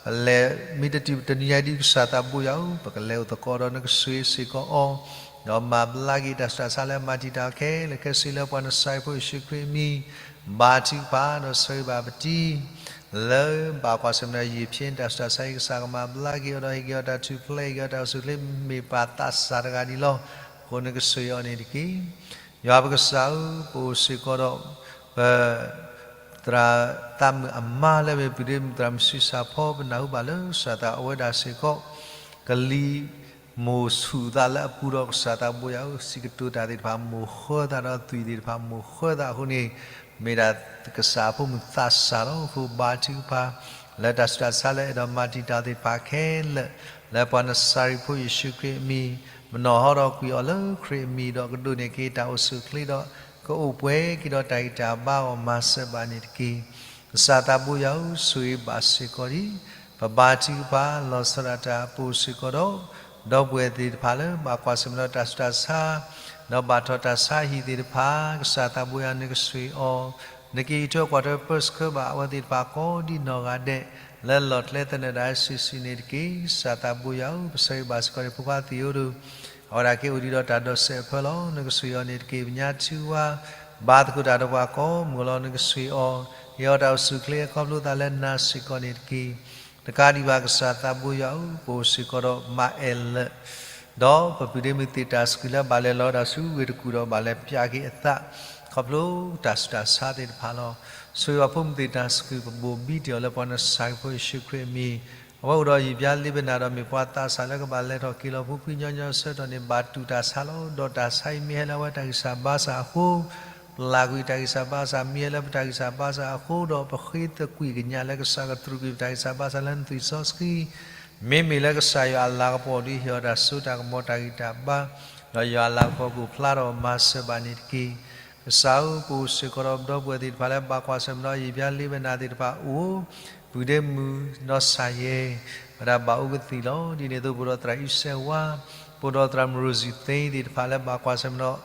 ပလဲၤမ့ၢ်တတုၤတနံၤညါဒ်ကစၢ်သးဘိယွၤဧၢ, ပကလဲၤအိၣ်သကိးဒီးနကစၢ်စ့ၢ်ကီးအီၤ, ဒီးမၤဘျါက့ၤတၢ်ဆူးတၢ်ဆါလၢအမၤတံာ်တာ်ခဲလၢာ်ခဲဆ့လၢပှၤနစၤရ့းဖိယ့ၣ်ၡူးခရံာ်အမံၤ, ဘါထုကဖၣ်ဒီးဆိၣ်ဂ့ၤဘၣ်ပတံၤ လၢဘၣ်ကွၢ်ဆၢၣ်မဲာ်ဒီးယံာ်ဖျ့တၢ်ဆူးတၢ်ဆါအံၤ ကစၢ်ကမၤဘျါက့ၤအီၤဒီးဟ့ၣ်က့ၤအီၤတၢ်ထူၣ်ဖျဲး ဟ့ၣ်က့ၤအီၤတၢ်အိၣ်ဆူၣ်အိၣ်ချ့မ့ၢ်ပၢ်သးစၢ်တဂၤဒံးလီၤ. အဃိနကဆိၣ်ဂ့ၤအီၤန့ၣ်တက့ၢ်. ယွၤပကစၢ်ဧၢ, ပအိၣ်စ့ၢ်ကီးဒီး ပ သရၣ်သးမုၣ်အမါလၢမ့ၢ်ပုၢ်ဒ့မုၣ်သရၣ်မုၣ်ဆံးစၢ်ဖီ ပနၢ်ဟူဘၣ်လၢကစၢ်သးအဝဲဒၣ်စ့ၢ်ကီး ကလံၤမိၢ်ဆူၣ်သးလၢအပူၤဒီး ကစၢ်သးဘိယွၤဧၢ, စံးကတိၤတၢ်သ့ၣ်တဖၣ်မိၢ်ဃၢသးဒီးသွံၣ်သ့ၣ်တဖၣ်မိၢ်ဃၢသးအဃိန့ၣ်, မ့ၢ်ဒၣ်ကစၢ်အဖိမုၣ်သးစၢ်လီၤ. အဃိဘါထုကဖၣ် လၢတၢ်ဆူးတၢ်ဆါလၢအဲၣ်ဒိးမၤတံာ်တာ်သ့ၣ်တဖၣ်ခဲလၢာ် လၢပှၤနစၤရ့းဖိယ့ၣ်ၡူးခရံာ်အမံၤ, မနီၣ်ဟီဒီးကွံာ်အီၤလၢခရံာ်အမံၤဒီးကဒိးန့ၢ်က့ၤတၢ်အိၣ်ဆူၣ်အိၣ်ချ့ဒီး ကအိၣ်ပှဲၤက့ၤဒီးတၢ်ဂံၢ်တၢ်ဘါအဂီၢ်မၤစၢၤဘၣ်န့ၣ်တက့ၢ်. ကစၢ်သးဘိယွၤဧၢ, ဆိၣ်ဂ့ၤဘၣ်စ့ၢ်ကီးဒံး ပဘါထုကဖၣ်လီၤဆီဒၣ်တၢ် ပအိၣ်စ့ၢ်ကီးဒီး ဒီပုၢ်ဝဲၢ်သ့ၣ်တဖၣ်လၢဘၣ်ကွၢ်ဆၢၣ်မဲာ်ဒီးတၢ်ဆူးတၢ်ဆါ, ဒီးဘၣ်ထီၣ်တၢ်ဆါဟံၣ်သ့ၣ်တဖၣ်, ကစၢ်သးဘိယွၤနကဆိၣ်ဂ့ၤအီၤ, နကအံးထွဲကွၢ်ထွဲပၢဆှၢဘၣ်အဝဲသ့ၣ်တဖၣ်ကိးဒံးနီၢ်ဂၤဒဲး လၢလီၢ်ကျဲသနၢၣ်ဒၣ်စုာ်စုာ်န့ၣ်တက့ၢ်. ကစၢ်သးဘိယွၤဧၢ, ပဆၢဂ့ၤဘၣ်စ့ၢ်ကီးန့ၣ် ဖိခွါသံၣ်ဧိၤဒီး အဝဲဒၣ်က့ၤအိၣ်ဒံးဒီးတၢ်ဒိးစဲးအဖၢလီၤ. နကဆိၣ်ဂ့ၤအီၤန့ၣ်တက့ၢ်. ပညါထုဝါ ဘါသကိးတၢ်ဒီးပှၤကိးမုၢ်လီၤ. နကဆိၣ်ဂ့ၤအီၤ, ဟ့ၣ်အီၤတၢ်အိၣ်ဆူၣ်အိၣ်ချ့ ခီဖျိသးလၢနၤစ့ၢ်ကီးန့ၣ်တက့ၢ်. တကးဒံးဘၣ် ကစၢ်သးဘိယွၤဧၢ, ပအိၣ်စ့ၢ်ကီးဒီးမၤအဲၣ်လၢာ် ဒီးပပုၢ်ဒ့မုၣ်သ့ၣ်တၢ်စကူၣ်လၢဘၣ်လဲၤလီၤဝဲဒၣ်ဆူဝ့ၢ်တကူၣ်ဒီးဘၣ်လဲၤပၠးက့ၤအသး ခီဖျိတၢ်ဆူးတၢ်ဆါသ့ၣ်တဖၣ်လီၤ. ဆိၣ်ဂ့ၤပှၤဖိမုၣ်သ့ၣ်တၢ်စကူၣ် ပဘိၣ်ဘံၣ်တ့ၢ်အီၤလၢပှၤနစၤရ့းဖိယ့ၣ်ၡူးခရံာ်အမံၤ, အဝဲအိၣ်ဒီးယံာ်ဘျါလ့ဘနၤဒီးမ့ၢ်ပှၤသးစၢ်လၢကဘၣ်လဲၤထီၣ်က့ၤလီၤ ဖှူဖှူညီညီဆၢကတီၢ်န့ၣ် ဘၣ်တူၢ်တၢ်ဆါလီၤ. ဒီးတၢ်ဆါအံၤမ့ၢ်ဟဲလၢအဝဲတၢ်ဂံၢ်စၢ်ဘါစၢ်အဃိ ပျၢ်ကွံာ်တၢ်ဂံၢ်စၢ်ဘါစၢ် မ့ၢ်ဟဲလၢပတၢ်ဂံၢ်စၢ်ဘါစၢ်အဃိဒီး ပဃ့သကွံာ်ကညးလၢကစၢ်ကတြူာ်ကွံာ်ပတၢ်ဂံၢ်စၢ်ဘါစၢ်လၢနသွံၣ်စီဆှံ, မ့မ့ၢ်လၢကစၢ်ယွၤအလၤကပီၤဒီး ဟ့ၣ်အီၤတၢ်စိတၢ်ကမီၤတၢ်ဂံၢ်တၢ်ဘါ, ဒီးယွၤအလၤကပီၤကအိၣ်ဖျါထီၣ်မၤစၢၤဘၣ်န့ၣ်တက့ၢ်. ကစၢ်ဧၢ, ပအိၣ်စ့ၢ်ကီးဒီးပဒီပုၢ်ဝဲၢ်သ့ၣ်တဖၣ်လၢဘၣ်ကွၢ်ဆၢၣ်မဲာ်ဒီးယံာ်ဘျါလ့ဘနၤသ့ၣ်တဖၣ်အအိၣ်, ပုၢ်ဒ့မုၣ်ဒီးဆၣ်ယဲၢ် ဝဲဒၣ်ဘၣ်အိၣ်ကသံၣ်လီၤ. ဒ်န့ၣ်အသိး ပအိၣ်ဒီးသရၣ်အံၣ်စဲဝါ, ပအိၣ်ဒီးသရၣ်မုၣ်ရိၤစံၣ်သ့သ့ၣ်တဖၣ်လၢဘၣ်ကွၢ်ဆၢၣ်မဲာ်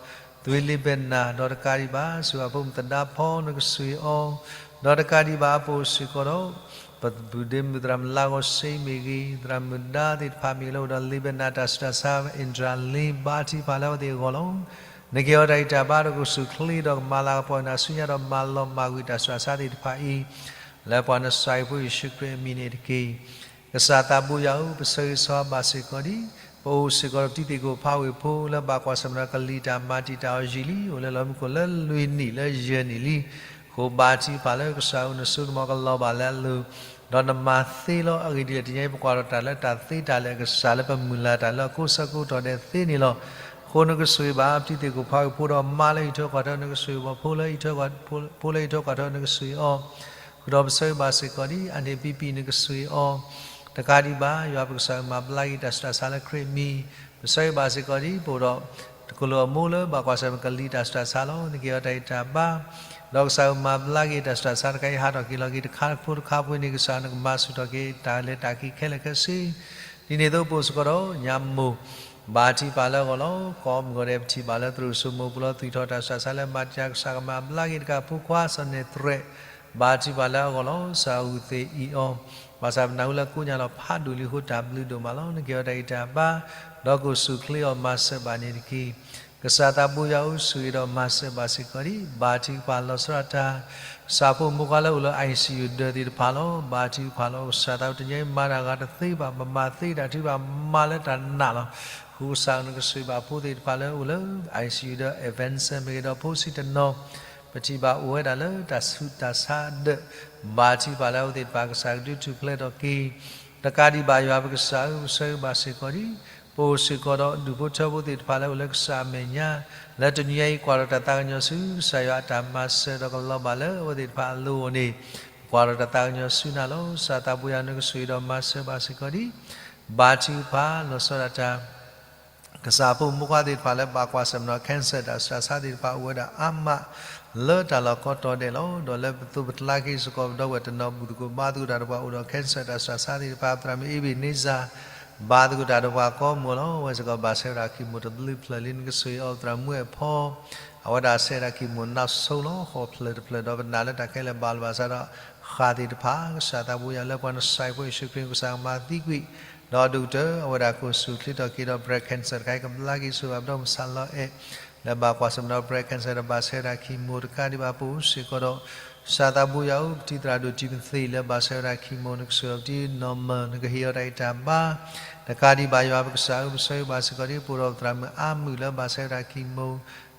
ဒီး သွံၣ်လ့ဘနၤ ဒီးတကးဒံးဘၣ် ဆိၣ်ဂ့ၤဖိမုၣ်သဒါဖီ နကဆိၣ်ဂ့ၤအီၤ, ဒီးတကးဒံးဘၣ် ပအိၣ်စ့ၢ်ကီးဒီး ပပုၢ်ဒ့မုၣ်သရၣ်မုၣ်လါဂီၤစ့မ့ၢ်ဂ့ၤ, သရၣ်မုၣ်ဒါသ့ၣ်တဖၣ်မ့ၢ်ဂ့ၤ လၢအိၣ်ဒီးလ့ဘနၤတၢ်ဆူးတၢ်ဆါ အ့ၣ်ဒြၤလ့ ဘါထုကဖၣ်လၢအဝဲသ့ၣ်အဂီၢ်လီၤ. နကဟ့ၣ်အီၤတၢ်ဂံၢ်တၢ်ဘါဒီးကစူၣ်ချ့ဒီးကမၤလၤကပီၤနၤဆူညါဒီးမၤလီၤမၢ်ကွံာ်တၢ်ဆူးတၢ်ဆါသ့ၣ်တဖၣ်အံၤ လၢပှၤနစၤရ့းဖိယ့ၣ်ၡူးခရံာ်အမံၤန့ၣ်တက့ၢ်. ကစၢ်သးဘိယွၤဧၢ, ပဆၢဂ့ၤဆၢဝါဘၣ်စ့ၢ်ကီးဒံး ပအိၣ်စ့ၢ်ကီးဒီးပတံၤသကိးဖးဝ့ၢ်ဖိလၢဘၣ်ကွၢ်ဆၢၣ်မဲာ်ဒီးကလံၤတၢ်မၤတံာ်တာ်အီၤယံာ်လံ, အိၣ်လၢလီၢ်မံခိၣ်လၢလွံၢ်နံၣ်လၢယဲၢ်နံၣ်လံ. အဃိဘါထုကဖၣ်လၢကစၢ်ဧၢ နစိကမီၤကလီၤဘၣ်လၢအလိၤ, ဒီးနမၤသ့လီၤ. အဂ့ၢ်ဒ်လဲၣ် တနံၤအံၤ ပကွၢ်ထီၣ်တၢ်လၢတၢ်သ့တၢ်လဲၤအကစၢ်လၢပမုၢ်လၢ်တၢ်လၢအကိးဆၢကိးကတီၢ်ဒဲးသ့န့ၣ်လီၤ. အဃိနကဆိၣ်ဂ့ၤဘၣ်ပတံၤသကိးဖးဝ့ၢ်ဖိဒီးမါလၢဟံၣ်ထၢၣ်ကွၢ်ထၢၣ် နကဆိၣ်ဂ့ၤဘၣ်ဖိလၢဟံၣ်ထၢၣ်ကွၢ်ထၢၣ် နကဆိၣ်ဂ့ၤအီၤ, ဃုာ်ဒီးပဆၢဂ့ၤဘၣ်စ့ၢ်ကီးဒံး အန့ၣ်ပံပံၤ နကဆိၣ်ဂ့ၤအီၤ, တကးဒံးဘၣ် ယွၤပကစၢ်ဧၢ မၤဘျါက့ၤတၢ်ဆူးတၢ်ဆါလၢခရံာ်အမံၤ, ပဆၢဂ့ၤဘၣ်စ့ၢ်ကီးဒံး ပအိၣ်ဒီး တကလုာ်အမိၢ်လၢဘၣ်ကွၢ်ဆၢၣ်မဲာ်ကလံၤတၢ်ဆူးတၢ်ဆါလီၤ. နကဟ့ၣ်အီၤတၢ်ဂံၢ်တၢ်ဘါ, ဒီးကစၢ်ဧၢ မၤဘျါက့ၤတၢ်ဆူးတၢ်ဆါတခါအံၤ ဟးထီၣ်က့ၤလီၤက့ၤတခါဖိတခါအပူၤန့ၣ် ကစၢ်နကမၤဆူၣ်ထီၣ်က့ၤတၢ်လဲၤတၢ်က့ၤခဲလၢာ်ခဲဆ့ ဒ်န့ၣ်အသိး ပအိၣ်စ့ၢ်ကီးဒီးညါမိၢ် ဘါထုကဖၣ်လၢအဂီၢ်လီၤ. ကိးမုၢ်ဂီၤဒဲး ပထံၣ်ဘၣ်လၢသရိာ်စိမိၤပူၤလီၤ သွံၣ်ထီၣ်တၢ်ဆူးတၢ်ဆါလၢမၤတံာ်တာ် ကစၢ်ကမၤဘျါက့ၤတကးဖိခွါစီၤနဲၣ်သရဲး ဘါထုကဖၣ်လၢအဂီၢ်လီၤ. ကစၢ်အဂုၤသ့ၣ်အံၤအီၤ, ဘၣ်ဆၣ်ပနၢ်ဟူလၢကိးညါလီၤဖးဒိၣ်လံအဃိ တၢ်ဘျုးဒိၣ်မးလီၤ. နကဟ့ၣ်အီၤတၢ်ဂံၢ်တၢ်ဘါ, ဒီးကအိၣ်ဆူၣ်ချ့အီၤမၤစၢၤဘၣ်န့ၣ်တက့ၢ်. ကစၢ်သးဘိယွၤဧၢ, ဆိၣ်ဂ့ၤဒီးမၤစၢၤဘၣ်စ့ၢ်ကီးဒံး ဘါထုကဖၣ်လီၤဆီဒၣ်တၢ် ကစၢ်ဖိမုၣ်ဖိခွါလၢအိၣ်လၢ ICU ဒၢးသ့ၣ်တဖၣ်လီၤ. ဘါထုကဖၣ်လီၤ. ကစၢ်သးဘိ တနံၤအံၤမၤတၢ်ဂၤတသ့ဘၣ်, ပမၤသ့တၢ်ထုဘၣ်, မၤလၢတၢ်နာ်လီၤ. အဃိကစၢ်နကဆိၣ်ဂ့ၤဘၣ်ဖိသ့ၣ်တဖၣ်လၢအိၣ်လၢ ICU ဒီး Ebenezer မ့ၢ်ဂ့ၤဒီးဖိဆံးတနီၤ ပထံၣ်ဘၣ်အိၣ်ဝဲဒၣ်လၢတၢ်ဆူးတၢ်ဆါဒၢး, ဘါထုကဖၣ်လၢအဝဲသ့ၣ်တဖၣ် ကစၢ်ကဒုးထူၣ်ဖျဲးထီၣ်က့ၤ တကးဒံးဘၣ်ယွၤပကစၢ်ဧၢ, ပဆၢဂ့ၤဘၣ်စ့ၢ်ကီးဒံး ပအိၣ်စ့ၢ်ကီးဒီးဒူၣ်ဖိထၢဖိသ့ၣ်တဖၣ်လၢအိၣ်လၢကစၢ်အမဲာ်ညါ လၢတနံၤအံၤကွၢ်ထီၣ်တၢ်သးကညီၤဆူ ကစၢ်ယွၤအတၢ်မၤစၢၤဒီးကလီၤဘၣ်လၢအဝဲသ့ၣ်တဖၣ်အလိၤအဂီၢ်န့ၣ် ပကွၢ်ထီၣ်တၢ်သးကညီၤဆူနၤလီၤ. ကစၢ်သးဘိယွၤ နကဆိၣ်ဂ့ၤဒီးမၤစၢၤဘၣ်စ့ၢ်ကီးဒံး ဘါထုကဖၣ်လီၤဆီဒၣ်တၢ် ကစၢ်ဖိမုၣ်ဖိခွါသ့ၣ်တဖၣ်လၢဘၣ်ကွၢ်ဆၢၣ်မဲာ်ဒီး cancer တၢ်ဆူးတၢ်ဆါသ့ၣ်တဖၣ်အိၣ်ဝဲဒၣ်အါမး လၢတၢ်လီၢ်ကိးတီၤဒဲးလီၤ. ဒီးလၢပသိးပကျါက့ၤစ့ၢ်ကီးပဒီပုၢ်ဝဲၢ် တနီၤဘူၣ်သကိးဘါသကိးတၢ်ဒီးပှၤအိၣ်ဒီး cancer တၢ်ဆူးတၢ်ဆါသ့ၣ်တဖၣ် သရၣ်မုၣ်အ့ဘ့းန့စၢ် ဘါသကိးတၢ်ဒီးပှၤကိးမုၢ်လီၤ. အဝဲစ့ၢ်ကီးဘၣ်ဆဲးဝဲဒၣ် chemo တဘျုးဖျၢၣ်လံ နကဆိၣ်ဂ့ၤအီၤ သရၣ်မုၣ်အဲၣ်ဖီ အဝဲဒၣ်ဆဲးဝဲဒၣ် chemo နောက်ဆုံးလီၤ ဃိးဖျၢၣ်တဖျၢၣ် ဒီးပနာ်လၢတၢ်ခဲလၢာ်ဘၣ်လီၤဘၣ်စးဒီး ဃၣ်သ့ၣ်တဖၣ် ကစၢ်သးဘိယွၤလၢပှၤနစၤရ့းဖိယ့ၣ်ၡူးခရံာ်ကစၢ်ကမၤသံကွံာ် ဒီးဒိၣ်ကတၢၢ် အဝဲဒၣ်ကအိၣ်ဆူၣ်ချ့ထီၣ်က့ၤဒီး breast cancer တခါအံၤ ကဘျါက့ၤဆိၣ်ဂ့ၤဘၣ်ပဒီမုၣ်စၢ်လီၤအဲၣ် လၢဘၣ်ကွၢ်ဆၢၣ်မဲာ်ဒီး breast cancer ဒီးဘၣ်ဆဲးဝဲဒၣ် chemo တကးဒံးဘၣ် ပအိၣ်စ့ၢ်ကီးဒီး ကစၢ်သးဘိယွၤဧၢ ပတံၤသရၣ်ဒိၣ်တံၤမသ့း လၢဘၣ်ဆဲးဝဲဒၣ် chemo နကဆိၣ်ဂ့ၤအီၤ ပတံၤနီၢ်မၢၢ် နကဟ့ၣ်အီၤတၢ်ဂံၢ်တၢ်ဘါ တကးဒံးဘၣ်ယွၤပကစၢ်ဧၢ ပဆၢဂ့ၤဘၣ်စ့ၢ်ကီးဒံး ပအိၣ်ဒီးသရၣ်မုၣ်အါမုၣ်လၢဘၣ်ဆဲးဝဲဒၣ် chemo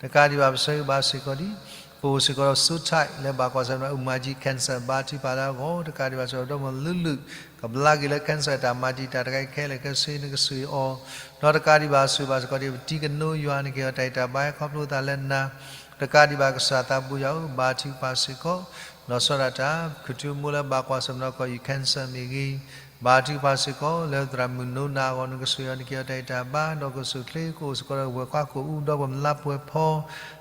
တကးဒံးဘၣ် ပဆၢဂ့ၤဘၣ်စ့ၢ်ကီးဒံး ပအိၣ်စ့ၢ်ကီးဒီး စိထၢၣ် လၢဘၣ်ကွၢ်ဆၢၣ်မဲာ်ဒီး အူမၤကၠံ cancer ဘါထုကဖၣ်လၢအဂီၢ် တကးဒံးဘၣ် စ့ၢ်ကီးဒီးပဒီမုၣ်လုၢ်လုၢ် ကဘျါက့ၤလၢ cancer တၢ်မၤတံာ်တာ်တခါအံၤခဲလၢာ်ခဲဆ့ နကဆိၣ်ဂ့ၤအီၤ ဒီးတကးဒံးဘၣ် ဆိၣ်ဂ့ၤဘၣ်စ့ၢ်ကီးဒံး ပတံၤကနိယွၤ နကဟ့ၣ်အီၤတၢ်ဂံၢ်တၢ်ဘါ ဟဲခီဖျိသးလၢနၤ တကးဒံးဘၣ် ကစၢ်သးဘိယွၤဧၢ ဘါထုကဖၣ်စ့ၢ်ကီး လီၤဆီဒၣ်တၢ် ပခူၣ်ထူမိၢ်လၢဘၣ်ကွၢ်ဆၢၣ်မဲာ်ဒီး ကီၢ်ယူၢ် cancer မ့ၢ်ဂ့ၤ ဘါထုကဖၣ်စ့ၢ်ကီး လၢသရၣ်မုၣ်နိနၤအဂီၢ် နကဆိၣ်ဂ့ၤအီၤ နကဟ့ၣ်အီၤတၢ်ဂံၢ်တၢ်ဘါ ဒီးကအိၣ်ဆူၣ်ချ့ ကအိၣ်စ့ၢ်ကီးဒီးဝဲၢ်ခွါကိာ်အူဒီးပှၤမုၢ်လါပှဲၤဖီ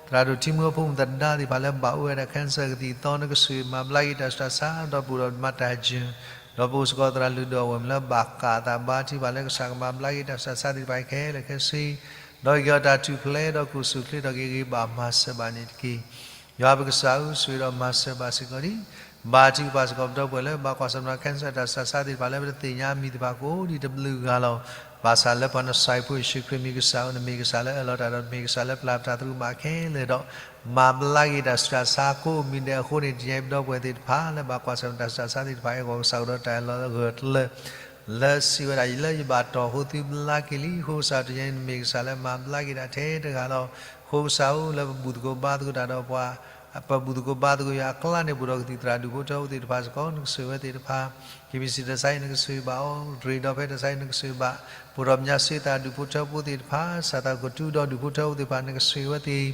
သရၣ်ဒိၣ်တံၤမုၢ်ဖိမုၣ်သဒါသ့ၣ်တဖၣ်လၢဘၣ်အိၣ်ဝဲဒၣ် cancer ကသံၣ်သီ နကဆိၣ်ဂ့ၤမၤဘျါက့ၤတၢ်ဆူးတၢ်ဆါ ဒီးပအိၣ်ဒီးမၤတၢ်ယၢၢ် ဒီးပအိၣ်စ့ၢ်ကီးသရၣ်လုၢ်ဒိၣ်အဝဲၢ်မုၣ်လၢဘၣ်ဃးအသး ဘါထုကဖၣ်လၢကစၢ်ကမၤဘျါက့ၤတၢ်ဆူးတၢ်ဆါသ့ၣ်တဖၣ်အံၤ ခဲလၢာ်ခဲဆ့ ဒီးကဟ့ၣ်အီၤတၢ်ထူၣ်ဖျဲး ဒီးကအိၣ်ဆူၣ်ချ့ထီၣ်က့ၤဂ့ၤ ဘၣ်မၤစၢၤဘၣ်န့ၣ်တက့ၢ်. ယွၤပကစၢ်ဧၢ ဆိၣ်ဂ့ၤဒီးမၤစၢၤဘၣ်စ့ၢ်ကီးဒံး ဘါထုကဖၣ်စ့ၢ်ကီးပဒီပုၢ်ဝဲၢ်လၢ ဘၣ်ကွၢ်ဆၢၣ်မဲာ်ဒီး cancer တၢ်ဆူးတၢ်ဆါသ့ၣ်တဖၣ်လၢပတသ့ၣ်ညါအမံၤသ့ၣ်တဖၣ် ကအိၣ်ဒံးတဘျုးဂၤလီၤ. ဘၣ်ဆၣ်လၢပှၤနစၤရ့းဖိယ့ၣ်ၡူးခရံာ်မံၤ ကစၢ်ဧၢ နမ့ၢ်ကစၢ်လၢအၢၣ်လီၤတၢ်ဒီး နမ့ၢ်ကစၢ်လၢပျၢ်ပတၢ်သရူးမးခဲလၢာ်ဒီး မၤဘျါက့ၤတၢ်ဆူးတၢ်ဆါကိးမံၤဒဲးအဃိန့ၣ် တနံၤအံၤပဒီပုၢ်ဝဲၢ်သ့ၣ်တဖၣ်လၢဘၣ်ကွၢ်ဆၢၣ်မဲာ်တၢ်ဆူးတၢ်ဆါသ့ၣ်တဖၣ်အံၤအဂီၢ် ကစၢ်အိၣ်ဒီးတၢ်အၢၣ်လီၤဂၢၢ်ကျၢၤ လၢစံးဝဲဒၣ် လၢယဘၣ်တီၢ်အဃိသုဘျါက့ၤလံ, အဃိကစၢ်တနံၤအံၤနမ့ၢ်ကစၢ်လၢမၤဘျါက့ၤဒၣ်ထဲတဂၤလီၤ. အဃိကစၢ်ဧၢ လၢပဘူၣ်သကိးဘါသကိးတၢ်ဒီးပှၤ, ပဘူၣ်သကိးဘါသကိးယွၤအကျါန့ၣ် ဘူးဒီးကသံၣ်သရၣ်ဒူၣ်ဖိထၢဖိသ့ၣ်တဖၣ်စ့ၢ်ကီး နကဆိၣ်ဂ့ၤဝဲသ့ၣ်တဖၣ်, ကဘံစံးတၢ်ဆါအံၤနကဆိၣ်ဂ့ၤဘၣ်အီၤ, ရ့ဒီဖဲတၢ်ဆါအံၤနကဆိၣ်ဂ့ၤဘၣ်, ဘူးဒီးပညါစ့သးဒူၣ်ဖိထၢဖိသ့ၣ်တဖၣ်, စးသးကတူဒီးဒူၣ်ဖိထၢဖိသ့ၣ်တဖၣ် နကဆိၣ်ဂ့ၤဝဲသ့ၣ်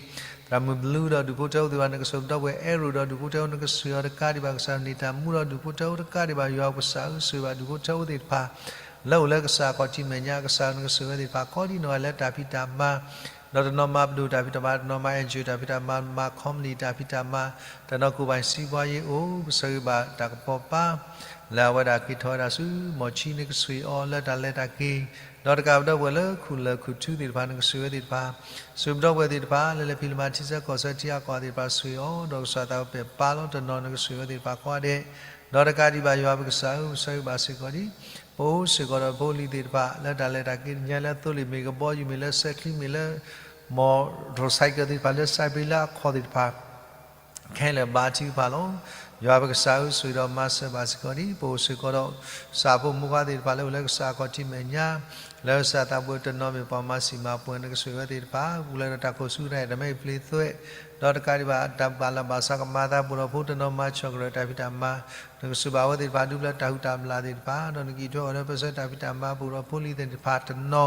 သရၣ်မုၣ်ဘလူဒီးဒူၣ်ဖိထၢဖိသ့ၣ်တဖၣ် နကဆိၣ်ဂ့ၤ, ဒီပုၢ်ဝဲၢ်အဲၣ်ရူးဒီးဒူၣ်ဖိထၢဖိ နကဆိၣ်ဂ့ၤအီၤတကးဒံးဘၣ်, ကစၢ်န့ၢ်တၢ်မူဒီးဒူၣ်ဖိထၢဖိတကးဒံးဘၣ်, ယွၤကစၢ်ဧၢ ဆိၣ်ဂ့ၤဘၣ်ဒူၣ်ဖိထၢဖိသ့ၣ်တဖၣ် လၢအိၣ်လၢကစၢ်အခီၣ်ထံးမဲာ်ညါ, ကစၢ်ဧၢ နကဆိၣ်ဂ့ၤဝဲသ့ၣ်တဖၣ် ကိးဒံနီၢ်ဂၤလၢတၢ်ဖံးတၢ်မၤ, ဒီးတနီၤမၤပဒိၣ်တၢ်ဖံးတၢ်မၤ, တနီၤမၤ NGO တၢ်ဖံးတၢ်မၤ, မၤ company တၢ်ဖံးတၢ်မၤ, တနီၤ ကိုယ်ပိုင်စီးပွားရေး အိၣ်, ပဆိၣ်ဂ့ၤဘၣ်တၢ်ကပီၤပၤ လၢအဝဲဒၣ်က့ၤထီၣ်ဝဲဒၣ်ဆူ မီၢ်ဆံ နကဆိၣ်ဂ့ၤအီၤလၢတၢ်လဲၤတၢ်က့ၤ, ဒီးတကးပဒီပုၢ်ဝဲၢ်လၢခူၣ်လၢာ်ခူၣ်ထူသ့ၣ်တဖၣ် နကဆိၣ်ဂ့ၤဝဲသ့ၣ်တဖၣ်, ဆိၣ်ဂ့ၤပဒီပုၢ်ဝဲၢ်သ့ၣ်တဖၣ် လၢလဲၤဖံးလဲၤမၤထံဆၢကီၢ်ဆၢထံအါကီၢ်သ့ၣ်တဖၣ် ဆိၣ်ဂ့ၤအီၤ, ဒီးကစၢ်သးအိၣ်ပဲာ်ပၢ်လီၤ. တနီၤနကဆိၣ်ဂ့ၤဝဲသ့ၣ်တဖၣ်ကိးဂၤဒဲး, ဒီးတကးဒံးဘၣ် ယွၤပကစၢ်ဧၢ ပဆိၣ်ဂ့ၤဘၣ်စ့ၢ်ကီးဒံး ပအိၣ်စ့ၢ်ကီးဒီးဖိလံၤသ့ၣ်တဖၣ် လၢတၢ်လဲၤတၢ်က့ၤညါ လၢသိလ့ၣ်မ့ၢ်ဂ့ၤ ကဘီယူၤမ့ၢ်ဂ့ၤ လၢစဲးချံမ့ၢ်ဂ့ၤ လၢ motorcycle သ့ၣ်တဖၣ် လၢစဲးဘ့လၢအခီၣ်သ့ၣ်တဖၣ် ခဲလၢာ်ဘါထုကဖၣ်လီၤ. ယွၤပကစၢ်ဧၢ ဆိၣ်ဂ့ၤဒီးမၤစၢၤဘၣ်စ့ၢ်ကီးဒံး ပအိၣ်စ့ၢ်ကီးဒီး ကစၢ်ဖိမုၣ်ခွါသ့ၣ်တဖၣ် လၢအိၣ်လၢကစၢ်အခီၣ်ထံးမဲာ်ညါ, လၢကစၢ်သးပှၢ်တနီၤမ့ၢ်ပှၤမၤစံာ်မၤပှဲၤ နကဆိၣ်ဂ့ၤဝဲသ့ၣ်တဖၣ် ပူၤလၢဒီးတၢ်ခိၣ်ဆူတၢ်အဲၣ်တၢ်မဲအံၤပျ့ၤသွဲး, ဒီးတကးဒံးဘၣ် တၢ်ဘၣ်လီၤဘၣ်စးကမၤအသး ပအိၣ်ဒီးဖိတနီၤမၤဆီၣ်ကရၢၢ်တၢ်ဖံးတၢ်မၤ နကဆိၣ်ဘၣ်ဝဲသ့ၣ်တဖၣ် ဒူပျၢၤတၢ်ဟုၣ်တၢ်ဘျၣ်သ့ၣ်တဖၣ် ဒီးနကအံးထွဲအီၤလၢပၢဆှၢတၢ်ဖံးတၢ်မၤ ပအိၣ်ဒီးဖိလံၤသ့ၣ်တဖၣ်တနီၤ,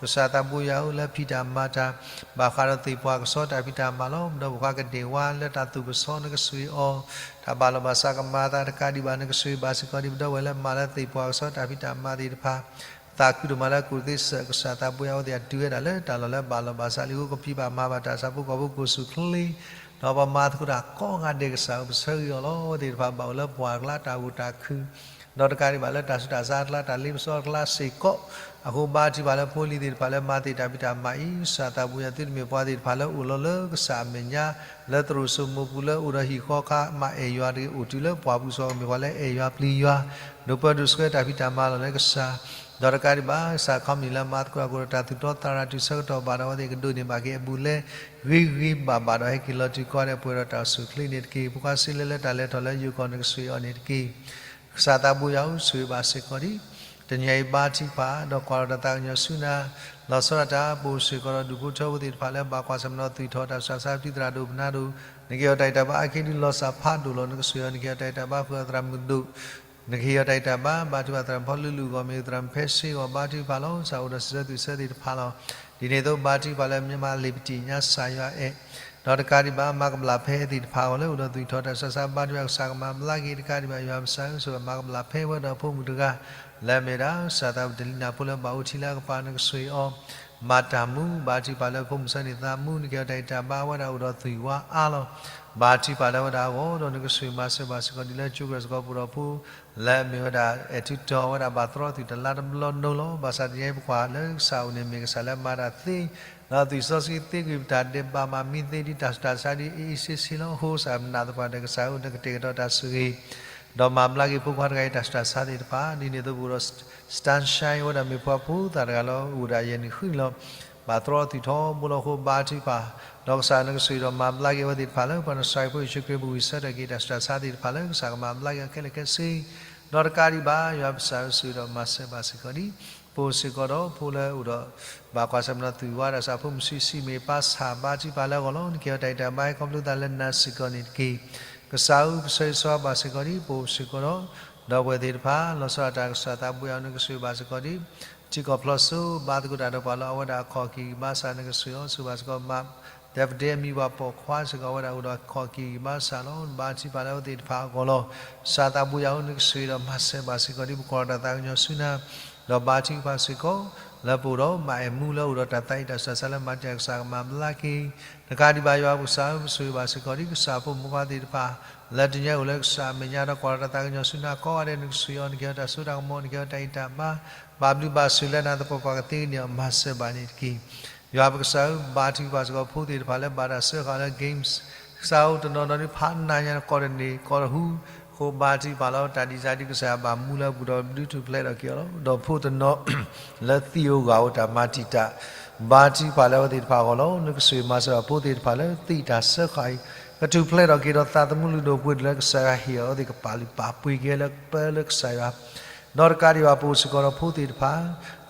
ကစၢ်သးဘိယွၤဧၢ လၢဖံးတၢ်မၤတၢ် ဘၣ်ဃးဒီးသ့ၣ်ပှၢ်ကစီတၢ်ဖံးတၢ်မၤလီၤ. ပဒီပုၢ်ဝဲၢ်ခွါကန့ၢ်ဝါလၢတၢ်သူၣ်ကစီ နကဆိၣ်ဂ့ၤအီၤ, တၢ်ဘၣ်လီၤဘၣ်စးကမၤအသးတကးဒံးဘၣ် နကဆိၣ်ဂ့ၤဘၣ်စ့ၢ်ကီးဒံး ပဒီပုၢ်ဝဲၢ်လၢမၤလၢသ့ၣ်ပှၢ်ကစီတၢ်ဖံးတၢ်မၤသ့ၣ်တဖၣ် သးခုဒိၣ်မးလၢကူၣ်သ့စၢၢ် ကစၢ်သးဘိယွၤဧၢ အဝဲသ့ၣ်အတုၤဝဲဒၣ်လၢတၢ်လီၢ်လၢဘၣ်လီၤဘၣ်စးလံအဃိ ကဖံးဘၣ်မၤဘၣ်တၢ် ကစၢ်ဖိကီၢ်ဖိကအိၣ်ဆူၣ်ချ့ ဒီးပှၤမၤသကိးတၢ်ကိးဂၤဒဲး ကစၢ်ဧၢ ပဆိၣ်ဂ့ၤအီၤလီၤ. အဝဲသ့ၣ်တဖၣ်ဘၣ်အိၣ်လၢပှၢ်ကျါတၢ်ဂုၤတၢ်ခု ဒီးတကးဒံးဘၣ်လၢတၢ်ဆူးတၢ်ဆါအကျါ တၢ်လ့ပစီအကျါစ့ၢ်ကီး, အဃိဘါထုကဖၣ်လၢဖိလံၤသ့ၣ်တဖၣ်လၢမၤသ့ၣ်တၢ်ဖံးတၢ်မၤအံၤ ကစၢ်သးဘိယွၤ သုတမ့ၢ်ပှၤသ့ၣ်တဖၣ်လၢအိၣ်လီၤလၢကစၢ်အမဲာ်ညါ လၢသရိာ်စိမိၤပူၤလၢအိၣ်ဒီးဟံၣ်ဃီခါ မၤအဲၣ်ယွၤတဂ့ၤ, အိၣ်တုၤလၢပှၢ်ပူၤစ့ၢ်ကီး ကမ့ၢ်ပှၤလၢအဲၣ်ယွၤပျံၤယွၤ ဒိၣ်ပၢဒိၣ်ဆှၢတၢ်ဖံးတၢ်မၤလီၤလၢကစၢ်, ဒီးတကးဒံးဘၣ် ကစၢ်ခီပနံၣ်လၢမၤသကိးတၢ် ကအိၣ်ဒီးတၢ်သူၣ်တီသးရၤတုၤဆၢကတီၢ်ဘၣ်ဒီး အဝဲသ့ၣ်ကဒိးန့ၢ်ဘၣ်က့ၤအဘူးအလဲ ဂ့ၤဂ့ၤဘၣ်ဘၣ်ဒီး ဟဲက့ၤလီၤတုၤကိးဂၤဒဲး ပှဲၤဒီးတၢ်အိၣ်ဆူၣ်ချ့န့ၣ်တက့ၢ်. ဖိခွါစ့လၢလၢတၢ်လဲၤထီၣ်လၢယိၤကီၢ် နကဆိၣ်ဂ့ၤအီၤန့ၣ်တက့ၢ်. ကစၢ်သးဘိယွၤဧၢ ဆိၣ်ဂ့ၤဘၣ်စ့ၢ်ကီးဒံး တနံၤအံၤဘါထုကဖၣ် ဒီးကွၢ်လီၤတၢ်သးကညီၤဆူနၤ, လီၤဆီဒၣ်တၢ် ပအိၣ်စ့ၢ်ကီးဒီးဒူၣ်ဖိထၢဖိသ့ၣ်တဖၣ်လၢဘၣ်ကွၢ်ဆၢၣ်မဲာ်ဒီးသွံၣ်ထီၣ်တၢ်ဆူးတၢ်ဆါ ပတံၤသရၣ်ဒိၣ်ပနါဒိၣ်, နကဟ့ၣ်အီၤတၢ်အံးတၢ်ဘါ အါခ့ဒုးလီၤစၢ်ဖးဒိၣ်လီၤ နကဆိၣ်ဂ့ၤအီၤ နကဟ့ၣ်အီၤတၢ်အံးတၢ်ဘါ ဃုာ်အီၤသရၣ်မုၣ်ဒိၣ် နကဟ့ၣ်အီၤတၢ်အံးတၢ်ဘါ ဘါထုကဖၣ်သရၣ်ဖီလူလူအဂီၢ် မ့ၢ်သရၣ်ဖဲဆ့အဂီၢ် ဘါထုကဖၣ်လီၤ. ကစၢ်အိၣ်ဒီးစံးဆၢသူၣ်ဆၢသ့ၣ်တဖၣ်လီၤ. ဒ်န့ၣ်အသိး ဘါထုကဖၣ်လၢမ့ၢ်မၤလ့ၤပတံၢ်ညါ ကစၢ်ယွၤအဲၣ်, ဒီးတကးဒံးဘၣ် မၤကဘျၣ်ဖဲသ့ၣ်တဖၣ်အဂီၢ် လၢအိၣ်ဒီးသွံၣ်ထီၣ်တၢ်ဆူးတၢ်ဆါ ဘါထုကဖၣ် ကစၢ်ကမၤဘျါက့ၤ တကးဒံးဘၣ် ယွၤပကစၢ်ဧၢ ဆိၣ်ဂ့ၤမၤကဘျၣ်ဖဲဝဲဒီးဖိမုၣ်တဂၤ လၢအမ့ၢ်ဝဲဒၣ် ကစၢ်သးဝံၣ်တလံနၢ်ဖိလၢဘၣ်အိၣ်ထံလၢအကပၤ နကဆိၣ်ဂ့ၤအီၤ မၤတၢ်မူ ဘါထုကဖၣ်လၢဖိမုၣ်ဆၢန့ၢ်သးမူ နကဟ့ၣ်အီၤတၢ်အံးတၢ်ဘါ အဝဲဒၣ်အိၣ်ဒီးသွံၣ်ဝါအါလီၤ. ဘါထုကဖၣ်လၢဝဲဒၣ်အဂီၢ် ဒီးနကဆိၣ်ဂ့ၤမၤစၢၤဘၣ်စ့ၢ်ကီးဒ်လၢ ကၠိကရၢၢ်စ့ၢ်ကီး ပအိၣ်ဒီးဖိ လၢအမ့ၢ်ဝဲဒၣ် အဲၣ်ထူးတီၤဝဲဒၣ် ဘၣ်သရီသုးတလါတဘျီနုၤလီၤ. ဘၣ်ဆၣ်တနံၤအံၤ ပကွၢ်လၢကစၢ်အအိၣ်န့ၣ် မ့ၢ်ကစၢ်လၢမၤတၢ်သ့, ဒီးသွံၣ်စီဆှံသ့ကွံာ်ပတၢ်ဒဲးဘး မၤမံသ့ဒ်တၢ်ဆူးတၢ်ဆါဒ်အံၤ အံၤဆ့ဆ့လီၤ. အဃိကစၢ်မၤသပှၢ်ဒီး ကစၢ်ဧၢ နကတဲာ်ကတီၤတၢ်ဆိၣ်ဂ့ၤ ဒီးမၤဘျါက့ၤဖိခွါတဂၤအံၤ တၢ်ဆူးတၢ်ဆါသ့ၣ်တဖၣ် ဒ်န့ၣ်အသိး ပအိၣ်ဒီး sunshine ဝဲဒၣ်မ့ၢ်ပှၤဖိသၣ်တဂၤလီၤ. အိၣ်ဒၣ်ယဲၢ်နံၣ်ဃုနံၣ်လီၤ. ဘၣ်သရီသုးထီဘိလီၤအဃိ ဘါထုကဖၣ်, ဒီးကစၢ်နကဆိၣ်ဂ့ၤဒီးမၤဘျါက့ၤအဝဲသ့ၣ်တဖၣ်လၢ ပှၤနစၢ်ယွၤဖိယ့ၣ်ၡူးခရံာ်အပူၤ ဂံၢ်ဆၢထၢၣ်က့ၤတၢ်ဆူးတၢ်ဆါသ့ၣ်တဖၣ်လၢ ကစၢ်ကမၤဘျါက့ၤအီၤခဲလၢာ်ခဲဆ့ ဒီးတကးဒံးဘၣ် ယွၤပကစၢ်ဧၢ ဆိၣ်ဂ့ၤဒီးမၤစၢၤဘၣ်စ့ၢ်ကီးဒ် ပအိၣ်စ့ၢ်ကီးဒီးဖိလၢအိၣ်ဒီး ဘၣ်ကွၢ်ဆၢၣ်မဲာ်ဒီးသွံၣ်ဝါ တၢ်ဆူးဖိမုၣ်ဆံးဆံးမ့ၢ်ပၢ်ဆၣ် ဘါထုကဖၣ်လၢအဂီၢ်လီၤ. နကဟ့ၣ်အီၤတၢ်အံးတၢ်ဘါ ဟဲခီဖျိသးလၢနၤစ့ၢ်ကီးန့ၣ်တက့ၢ်. ကစၢ်ဧၢ ပဆၢဂ့ၤဆၢဝါဘၣ်စ့ၢ်ကီးဒ် ပအိၣ်စ့ၢ်ကီးဒီး ဒီပုၢ်ဝဲၢ်သ့ၣ်တဖၣ် လီၤဆီဒၣ်တၢ် ကစၢ်သးဘိယွၤ နကဆိၣ်ဂ့ၤဘၣ်စ့ၢ်ကီးဒ် ထံကီၢ်ဖျီၣ်စိ ဘါသကိးတၢ်ဒီးပှၤလၢအဝဲဒၣ်အခီၣ်က့ၤဂံၢ်ဘါစၢ် နကဆိၣ်ဂ့ၤအီၤ ဆိၣ်ဂ့ၤဘၣ်စ့ၢ်ကီး မါ ဒဲးဖဒ့ အမံၤပှၤပိာ်ခွါစ့ၢ်ကီး အဝဲဒၣ်အိၣ်ဒီးအခီၣ်က့ၤဂံၢ်ဘါစၢ်လီၤ. ဘါထုကဖၣ်လၢအဝဲသ့ၣ်တဖၣ်အဂီၢ်လီၤ. ကစၢ်သးဘိယွၤဧၢ နကဆိၣ်ဂ့ၤဒီးမၤစၢၤဘၣ်စ့ၢ်ကီးဒ် ပကွၢ်လီၤတၢ်သးကညီၤဆူနၤ ဒီးဘါထုကဖၣ်စ့ၢ်ကီး လၢပအိၣ်ဒီးမၤအဲၣ်မူလၢအိၣ်ဒီးတၢ်သးအံးတၢ်ဆူးတၢ်ဆါလၢ မၤတံာ်တာ် ကစၢ်ကမၤဘျါက့ၤ တကးဒံးဘၣ် ယွၤပကစၢ်ဧၢ ပဆိၣ်ဂ့ၤဘၣ်စ့ၢ်ကီးဒ် ကစၢ်ဖိမုၣ်ဖိခွါသ့ၣ်တဖၣ် လၢတနံၤအံၤအိၣ်လၢကစၢ်အမဲာ်ညါ ဒီးကွၢ်လီၤတၢ်သးကညီၤဆူနၤကိးဂၤဒဲး နကဆိၣ်ဂ့ၤအီၤ နကဟ့ၣ်အီၤတၢ်စိတၢ်ကမီၤ နကဟ့ၣ်အီၤတၢ်အံးတၢ်ဘါ ဘၣ်ဘျုးဘၣ်ဆိၣ်လၢနၤသပှၢ်ပှၢ် ကသ့ကန့ၢ်အီၤ မၤစၢၤဘၣ်န့ၣ်တက့ၢ်. ယွၤပကစၢ်ဧၢ ဘါထုကဖၣ်စ့ၢ်ကီးဖိသ့ၣ်တဖၣ်လၢဘၣ်တၢ်စၢဃာ်လၢ games ကစၢ်ဧၢ တနီၤနီၤဒ်ဖးနးညါ ကိးတန့ၢ်ကိးတဟူ အဃိဘါထုကဖၣ်လၢတၢ်ဒံးစၢ်ဒ် ကစၢ်ယွၤဘၣ်မူလၢအပူၤဒီး ဒုးထူၣ်ဖျဲးထီၣ်က့ၤအီၤလီၤ. ဒီးဖိတနီၤ လၢသံၣ်ဧိၤဂၢ်ဧိၤတၢ်မၤတံာ်တာ် ဘါထုကဖၣ်လၢအဝဲသ့ၣ်တဖၣ်အဂီၢ်လီၤ. နကဆိၣ်ဂ့ၤမၤစၢၤဘၣ်ဖိသ့ၣ်တဖၣ်လၢသံၣ်တၢ်စၢဃာ်အံၤ ကထူၣ်ဖျဲးထီၣ်က့ၤဒီးသးသမူလုၢ်ဒိၣ်ပှ့ၤဒိၣ်လၢကစၢ်ယွၤဟ့ၣ်အီၤ အဝဲသ့ၣ်ကပာ်လုၢ်ပာ်ပှ့ၤက့ၤလၢပၢလၢကစၢ်ယွၤ ဒီးတကးဒံးဘၣ် ပအိၣ်စ့ၢ်ကီးဒီးဖိသ့ၣ်တဖၣ်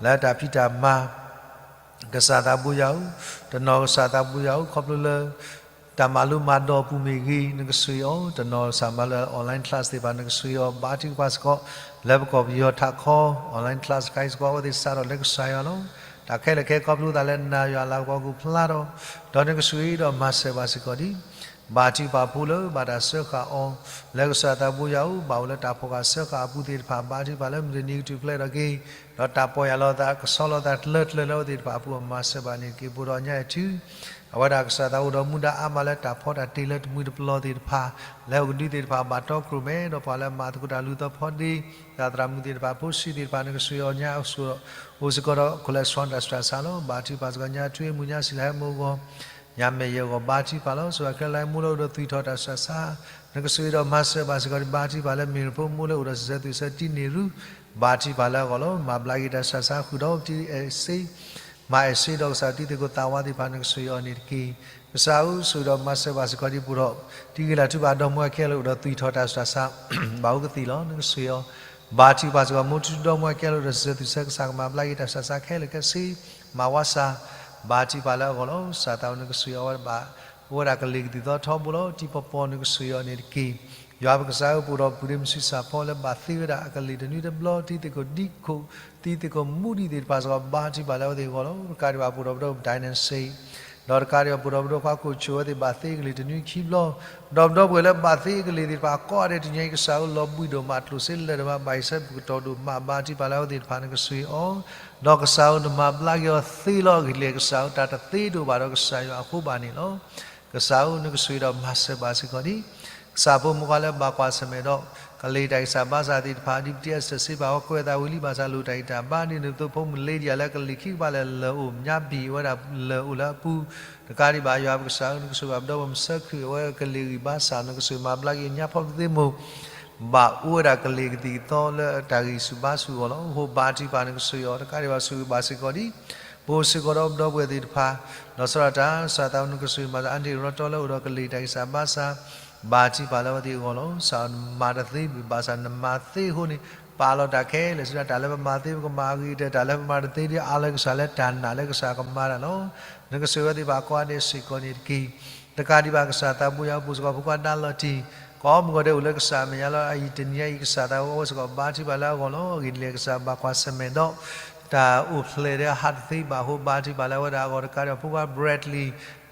လၢတၢ်ဖံးတၢ်မၤ ကစၢ်သးဘိယွၤဧၢ, တနီၤကစၢ်သးဘိယွၤဧၢ, ခီဖျိလၢ တၢ်မၤလိမၤဒိးအပူၤမ့ၢ်ဂ့ၤ နကဆှၢအီၤ, တနီၤကစၢ်မၤလၢ online class သ့ၣ်တဖၣ် နကဆှၢအီၤ, ဘါထုကဖၣ်စ့ၢ်ကီး လၢပကီၢ်ပယီၤထးခီ online class တခါအံၤစ့ၢ်ကီး အဝဲသ့ၣ်စးထီၣ်လၢကစၢ်ယွၤလီၤ. တၢ်ခဲလၢာ်ခဲဆ့ခီဖျိသးလၢနၤယွၤအလၤကပီၤကအိၣ်ဖျါထီၣ်, ဒီးနကဆှၢအံၤဒီးမၤစၢၤဘၣ်စ့ၢ်ကီးဒံး ဘါထုကဖၣ်ဖိလၢဘၣ်တၢ်စၢဃာ်အီၤ လၢကစၢ်သးဘိယွၤဧၢ, ဘၣ်အိၣ်လၢတၢ်ဖီၣ်ဃာ်စၢဃာ်အပူၤသ့ၣ်တဖၣ် ဘါထုကဖၣ်လၢမုၢ်တနံၤကထူၣ်ဖျဲးထီၣ်က့ၤ, ဒီးတၢ်ပီၢ်ယၢ်လီၤသး ကဆီလီၤသးတလၢတလၢလၢအဝဲသ့ၣ်တဖၣ်အပူၤ မၤစၢၤဘၣ်န့ၣ်တက့ၢ်. ပအိၣ်ဒီးညါအံၤထု အဝဲဒၣ်ကစၢ်သးအိၣ်ဒီးမူဒါအါမးလၢတၢ်ဖီတၢ်တ့လၢတမှံၤတပျီၤသ့ၣ်တဖၣ်, လၢအကဒုသ့ၣ်တဖၣ် ဘၣ်တီခိၣ်ရိၣ်မဲ ဒီးပှၤလၢမၤသကိးတၢ်လူၤသီဖီဒ့ တၢ်သရၣ်မုၣ်သ့ၣ်တဖၣ် ဖိဆံးသ့ၣ်တဖၣ် နကဆှၢအီၤညါအစိၤ အိၣ်စ့ၢ်ကီးဒီး cholesterol တၢ်ဆူးတၢ်ဆါလီၤ. ဘါထုကဖၣ်စ့ၢ်ကီးညါထွံအမုၢ်ညါစံးလၢဟဲမိၢ်အဂီၢ် ညါမဲာ်ယဲၢ်အဂီၢ် ဘါထုကဖၣ်လီၤ. စှၤခဲလၢာ်မိၢ်လၢအိၣ်ဒီးသွံၣ်ထီၣ်တၢ်ဆူးတၢ်ဆါ နကဆှၢအံၤဒီးမၤစၢၤဘၣ်စ့ၢ်ကီးဒံး ဘါထုကဖၣ်လၢမ့ၢ်ရဖိမိၢ်လၢအိၣ်ဒီး စဲးသွံၣ်စဲးတံန့ၢ်ရူ ဘါထုကဖၣ်လၢအဂီၢ်လီၤ. မၤဘျါက့ၤတၢ်ဆူးတၢ်ဆါဃုာ်ဒီး တံအဲၣ်စ့ မၤအဲၣ်စ့ဒီးကစၢ်တံၤသကိးသးဝါသ့ၣ်တဖၣ် နကဆှၢအီၤန့ၣ်တက့ၢ်. ကစၢ်ဧၢ ဆှၢဒီးမၤစၢၤဘၣ်စ့ၢ်ကီးဒံး ပအိၣ်ဒီး တံၤဂ့ၤလၢ်ထုဘၣ်ဒီမါဝၤခဲလၢာ်အိၣ်ဒီးသွံၣ်ထီၣ်တၢ်ဆူးတၢ်ဆါ ဘၣ်အိၣ်ကသံၣ်လီၤ. နကဆှၢအီၤ ဘါထုကဖၣ်စ့ၢ်ကီး မိၢ်ထူဒီမါဝၤခဲလၢာ်အိၣ်ဒီး စဲးသွံၣ်စဲး ကစၢ်ကမၤဘျါက့ၤတၢ်ဆူးတၢ်ဆါခဲလၢာ်ခဲဆ့ မၤဝါစၢ် ဘါထုကဖၣ်လၢအဂီၢ်လီၤ. ကစၢ်သးအိၣ် နကဆှၢအီၤဝဲဒၣ်ဘၣ် အိၣ်ဝဲဒၣ်ကလံၤကသံၣ်သီထီဘိလီၤ. တံၤပီၢ်ပီၢ် နကဆှၢအီၤန့ၣ်တက့ၢ်. ယွၤပကစၢ်ဧၢ ပအိၣ်ဒီးပုၢ်ဒ့မုၣ်ဆံးစၢ်ဖီလၢ ဘၣ်သ့ဝဲဒၣ်အကလံၤတနွံတဘျီ တံၤသကိးဒံခိၣ် တံၤသကိးမူဒံးသ့ၣ်တဖၣ်စ့ၢ်ကီး ဘါထုကဖၣ်လၢအဝဲသ့ၣ်အဂီၢ်လီၤ. တကးဒံးဘၣ် ပအိၣ်ဒီးပဒိၣ် ဒိၣ်စ့ ဒီးတကးဒံးဘၣ် ပအိၣ်ဒီးပဒိၣ်ခွါကိၣ်ဆိၣ် အဝဲသ့ၣ်ဘၣ်သ့ကလံၤတနွံခံဘျီ ဒီးပဒီပုၢ်ဝဲၢ်လၢဘၣ်သ့အကလံၤသ့ၣ်တဖၣ် ကိးဂၤဒဲးတနံၤအံၤ ကစၢ်ဧၢ လီၤဘှံးဒိၣ်မး ကျိၣ်စ့လၢာ်ဒိၣ်မး ဘၣ်ယဆၢပကတီၢ်ဒိၣ်မး ဘါထုကဖၣ်လၢအဝဲသ့ၣ်တဖၣ် နကဆှၢအီၤ ဒီးကစၢ်ဧၢ နမၤဘျါက့ၤအီၤသ့လီၤ. အဂ့ၢ်ဒ်လဲၣ် ကစၢ်ဧၢ တၢ်တသ့ဒိၣ်ဘၣ်ဒီးကစၢ်ယွၤအဃိဘၣ်န့ၣ်လီၤ. ကစၢ်ဧၢ နကဆှၢဒီးမၤစၢၤဘၣ်စ့ၢ်ကီးဒံး ကစၢ်ဖိမုၣ်ခွါလၢဘၣ်ကွၢ်ဆၢၣ်မဲာ်ဒီး ကလံၤတၢ်ဂံၢ်စၢ်ဘါစၢ်သ့ၣ်တဖၣ် ဒ်ပတံအစၢၣ်စ့ဘၣ် ဟီၣ်ခိၣ်အသးဝံၤလံ ဘၣ်ဆၣ်လိၣ်တၢ်ဂံၢ်တၢ်ဘါဒ်န့ၣ်အသိး ဖိမုၣ်လ့ဒံယၤလၢကလံၤခံကပၤလဲၣ် လၢၢ်အိၣ်ညါဘံၣ်ဝဲဒၣ်လၢၢ်အိၣ်လၢအပူၤ တကးဒံးဘၣ် ယွၤပကစၢ်ဧၢ နကဆိၣ်ဂ့ၤဘၣ်ပဒီပုၢ်ဝဲၢ်မုၣ်ဆၢခုၣ် အဝဲကလံၤဂံၢ်ဘါစၢ် နကဆိၣ်ဂ့ၤမၤဘျါက့ၤညါဖီၣ်ကသ့မိၢ် ဘၣ်အိၣ်ဝဲဒၣ်ကလံၤကသံၣ်ကသီလၢတၢ်ဂံၢ်ဆူၣ်ဘါဆူၣ်အဂီၢ်လီၤ. အဃိဘါထုကဖၣ် နကဆှၢအီၤ တကးဒံးဘၣ် ဆိၣ်ဂ့ၤဘၣ်စ့ၢ်ကီးဒံး ပအိၣ်စ့ၢ်ကီးဒီးပဒီပုၢ်ဝဲၢ်သ့ၣ်တဖၣ် ဒီးစးထီၣ်တၢ် ကစၢ်သးအိၣ် နကဆိၣ်ဂ့ၤမၤစၢၤ အါန့ၢ်ရီတီလၢအိၣ်ဒီးကလံၤတၢ်ဂံၢ်စၢ်ဘါစၢ် ဘါထုကဖၣ်လၢအဝဲသ့ၣ်အဂီၢ်လီၤ. ကစၢ်နမၤတသ့ဘၣ်ဆၣ် နမၤသ့အဃိန့ၣ် ပာ်လီၤတၢ်ခဲလၢာ် စံးဒၣ် တၢ်လၢပမၤသ့ ပကမၤအဂ့ၤကတၢၢ် တၢ်လၢပမၤတသ့ဒ်အါလၢကစၢ်လၢတၢ်နာ်လၢကစၢ်ကမၤတၢ်လီၤ. နကဆိၣ်ဂ့ၤဝဲသ့ၣ်တဖၣ်ကိးဂၤဒဲးစ့ၢ်ကီးန့ၣ်တက့ၢ်. တကးဒံးဘၣ် ကစၢ်သးဘိယွၤ ပအိၣ်စ့ၢ်ကီးဖိခွါဒါလီၤတံၢ် ကိးမုၢ်ဂီၤဒဲးအိၣ်လၢကစၢ်အမဲာ်ညါလီၤ. အအံၤတနံၤအံၤ ကစၢ်သးအိၣ် အဝဲစ့ၢ်ကီးဘါထုကဖၣ်လၢအဂီၢ်လီၤ. အဂ့ၢ်ဒ်လဲၣ် ကစၢ်ဘၣ်ကွၢ်ဆၢၣ်မဲာ်ဒီး တၢ်အိၣ်ဖျဲၣ်ဒီးဟးတသ့ဘၣ်အဃိ ဘါထုကဖၣ်လၢအဝဲဒၣ်အဂီၢ် တကးဒံးဘၣ် ဖိခွါ Bradley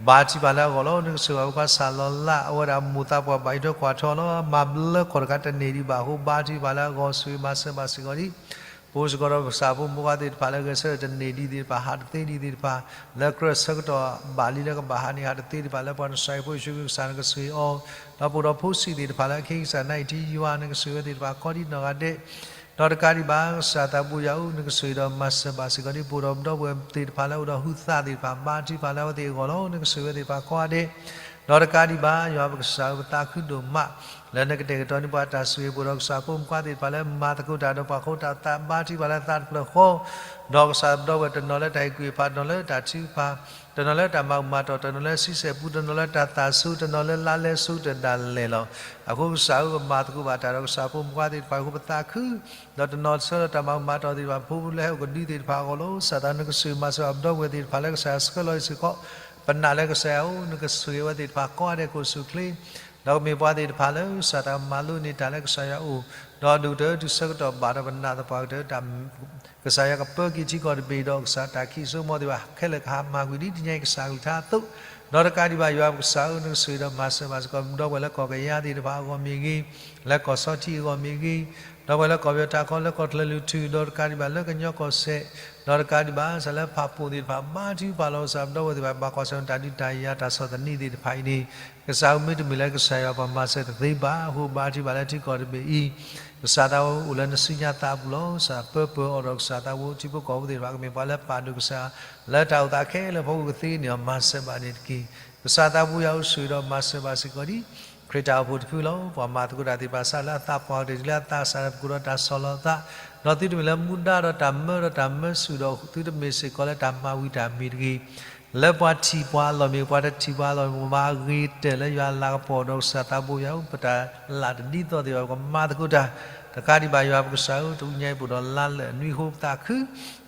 ဘါထုကဖၣ်လၢအဂီၢ်လီၤ. နကဆိၣ်ဂ့ၤဖိခွါ စၢ်လီၤလၢ် အဝဲဒၣ်မိၢ်သးပှၢ်ဘၣ်ယိၣ်ထီၣ်ကွၢ်ထီလီၤ. မၤဘျၢခီၣ်တခါတန့ၢ်ဒံးဘၣ်အဃိ ဘါထုကဖၣ်လၢအဂီၢ် ဆိၣ်ဂ့ၤမၤစၢၤဘၣ်စ့ၢ်ကီးဒံး ပအိၣ်စ့ၢ်ကီးဒီးပကစၢ်ဖိမုၣ်ခွါသ့ၣ်တဖၣ်လၢဂဲၤဆၢထၢၣ်တန့ၢ်ဒံးသ့ၣ်တဖၣ် ဟးတသ့ဒံးသ့ၣ်တဖၣ် လၢကြၢးဆၢကတီၢ်ဘၣ်လံလၢကဘၣ်ဟးန့ၣ် ဟးတသ့သ့ၣ်တဖၣ် လၢပှၤနစၢ်အံၤဖိယ့ၣ်ၡူးခရံာ်ကစၢ် နကဆိၣ်ဂ့ၤအီၤ ဒီးပအိၣ်ဒီးဖိဆံးသ့ၣ်တဖၣ်လၢအခ့ကစၢ်နၢ်အံၤထံယွၤ နကဆိၣ်ဂ့ၤဝဲသ့ၣ်တဖၣ်ကိးဒံးနီၢ်ဂၤဒဲး ဒီးတကးဒံးဘၣ် ကစၢ်သးဘိယွၤဧၢ နကဆိၣ်ဂ့ၤဒီးမၤစၢၤဘၣ်စ့ၢ်ကီးဒံး ပအိၣ်ဒီးပဒီပုၢ်ဝဲၢ်သ့ၣ်တဖၣ်လၢအိၣ်ဒီးဟုသးသ့ၣ်တဖၣ် ဘါထုကဖၣ်လၢအဝဲသ့ၣ်အဂီၢ်လီၤ. နကဆိၣ်ဂ့ၤဝဲသ့ၣ်တဖၣ်ကိးဂၤဒဲး ဒီးတကးဒံးဘၣ် ယွၤပကစၢ်ဧၢ ပသးခုဒိၣ်မး လၢနကတဲာ်ကတီၤန့ၢ်ပှၤတၢ်ဆိၣ်ဂ့ၤ ပအိၣ်ဒီးကစၢ်ဖိမုၣ်ခွါသ့ၣ်တဖၣ်လၢမၤသကိးတၢ်ဒီးပှၤဃိတၢ်သး ဘါထုကဖၣ်လၢသးတဖျၢၣ်ဃီ ဒီးကစၢ်ပဒီပုၢ်ဝဲၢ်တနီၤလၢတၢ်အဲၣ်ကွံာ်ဖး တနီၤလၢတၢ်မၤကမၣ်တီၢ် တနီၤလၢဆံဆဲၣ်ပူ တနီၤလၢတၢ်သးဆူ တနီၤလၢလါလဲဆူတၢ်ဒၣ်လဲာ်လီၤ. အဃိကစၢ်ဧၢ ပမၤသကိးဘၣ်တၢ်ဒီးကစၢ်ဖိမုၣ်ခွါသ့ၣ်တဖၣ်အဃိ ပသးခု ဒီးတနီၤဆၢလၢတၢ်မၤကမၣ်တီၢ်သ့ၣ်တဖၣ် ဖိလၢဟဲအိၣ်ကဒုသ့ၣ်တဖၣ်အဂီၢ်လီၤ. ကစၢ်သးနကဆိၣ်ဂ့ၤမၤစၢၤဘၣ်ပဒီပုၢ်ဝဲၢ်သ့ၣ်တဖၣ်လၢကစၢ်ဆှၢလီၤအံၤစ့ၢ်ကီး ပနာ်လၢကစၢ်ယွၤအိၣ် နကဆိၣ်ဂ့ၤဝဲသ့ၣ်တဖၣ်ကိးဂၤဒဲးကိးဆူၣ်ချ့ ဒီးကမ့ၢ်ပှၤသ့ၣ်တဖၣ်လၢကစၢ်တၢ်မၤလိန့ၢ်တၢ်လၢကစၢ်ယွၤအအိၣ် ဒီးဒုးကတၢၢ်တုၤဆၢကတီၢ်ဘၣ်ဒီးပနာ်သပှၢ်ကတၢၢ် ကစၢ်ယွၤကပၢက့ၤထံကီၢ်တဘ့ၣ်ဒီးကစၢ်တၢ်ခံးစိကမီၤသ့ၣ်တဖၣ်ခဲလၢာ်ကဟးမၤကွံာ်ဒ်တနံၤအံၤကစၢ်ကလုၢ်ကထါအသိး ဒီးတကးဒံးဘၣ်ယွၤပကစၢ်ဧၢ နကဆိၣ်ဂ့ၤဒီးမၤစၢၤဘၣ်စ့ၢ်ကီး ဒီပုၢ်ဝဲၢ်လၢကီၢ်ကယၤသ့ၣ်တဖၣ်အဂီၢ်မ့ၢ်ဂ့ၤ, လၢကီၢ်ဆီထံအဂီၢ်မ့ၢ်ဂ့ၤ, ဒီပုၢ်ဝဲၢ်လၢကီၢ်ပယီၤထးခီလၢကီၢ်ချၢလုၢ်ထူၣ် ဒီးတကးဒံးဘၣ်လၢကညီကီၢ်စဲၣ်, ဒီးတကးဒံးဘၣ်ကစၢ်လၢဖၣ်ပူၣ်သ့ၣ်တဖၣ် ဘါထုကဖၣ်လီၤကစၢ် ဒီပုၢ်ဝဲၢ်သ့ၣ်တဖၣ် ဘၣ်ကွၢ်ဆၢၣ်မဲာ်တၢ်ဒုးတၢ်ယၤတၢ်ဆီၣ်သနံးသ့ၣ်တဖၣ်အံၤန့ၣ် ကစၢ်ဧၢ မ့တမ့ၢ်လၢကစၢ်ယွၤပှၤမၤစၢၤတသ့ဘၣ်အဃိ ဘါထုကဖၣ်လၢထံကီၢ်တဘ့ၣ်အံၤ ကစၢ်သးအိၣ်လၢနစုညါသးအပူၤလီၤ. ကစၢ်ပၢပၢၤအီၤဒီးကစၢ်သးအိၣ်ထံဖိကီၢ်ဖိသ့ၣ်တဖၣ် ကမ့ၢ်ပှၤလၢပာ်ဒိၣ်ကစၢ် လၢတၢ်အိၣ်သးခဲလၢာ်အဖီခိၣ်ကသ့န့ၢ်အီၤ မၤစၢၤဘၣ်န့ၣ်တက့ၢ်. ကစၢ်သးဘိယွၤဧၢ ဆိၣ်ဂ့ၤဒီးမၤစၢၤဘၣ်စ့ၢ်ကီးဒံး ခရံာ်တၢ်အိၣ်ဖှိၣ်တဖုလီၤ. ပှၤမၤသကိးတၢ်သ့ၣ်တဖၣ် စးလၢအသးပှၢ်ကတၢၢ်တုၤလၢအသးစၢ်ဒီး ပကိးဒီးတၢ်ဆီၣ်လီၤအသး, ဒီးသုတမ့ၢ်လၢမူဒါဒီးတၢ်မၢဒီးတၢ်မၢဆူၣ်ဒီး သုတမ့ၢ်စ့ၢ်ကီးလၢတၢ်မၤဝံၤတၢ်မံၤတဂ့ၤ လၢပှၤထံၣ်ပှၤအလီၢ်မ့ၢ်ဂ့ၤ ပှၤတထံၣ်ပှၤအလီၢ်မ့ၢ်ဂ့ၤ ပမၤအဂ့ၤကတၢၢ်လၢယွၤအလၤကပီၤဒီးကစၢ်သးဘိယွၤဧၢ ပတၢ်လၢ်တဒ်သိးသ့ၣ်တဖၣ် ပကမၤသကိးတၢ် တကးဒံးဘၣ်ယွၤပကစၢ်ဧၢ, တနံၤညါအံၤ ပအိၣ်ဒီးလါလၢအနွံအဃိ ပသးခု,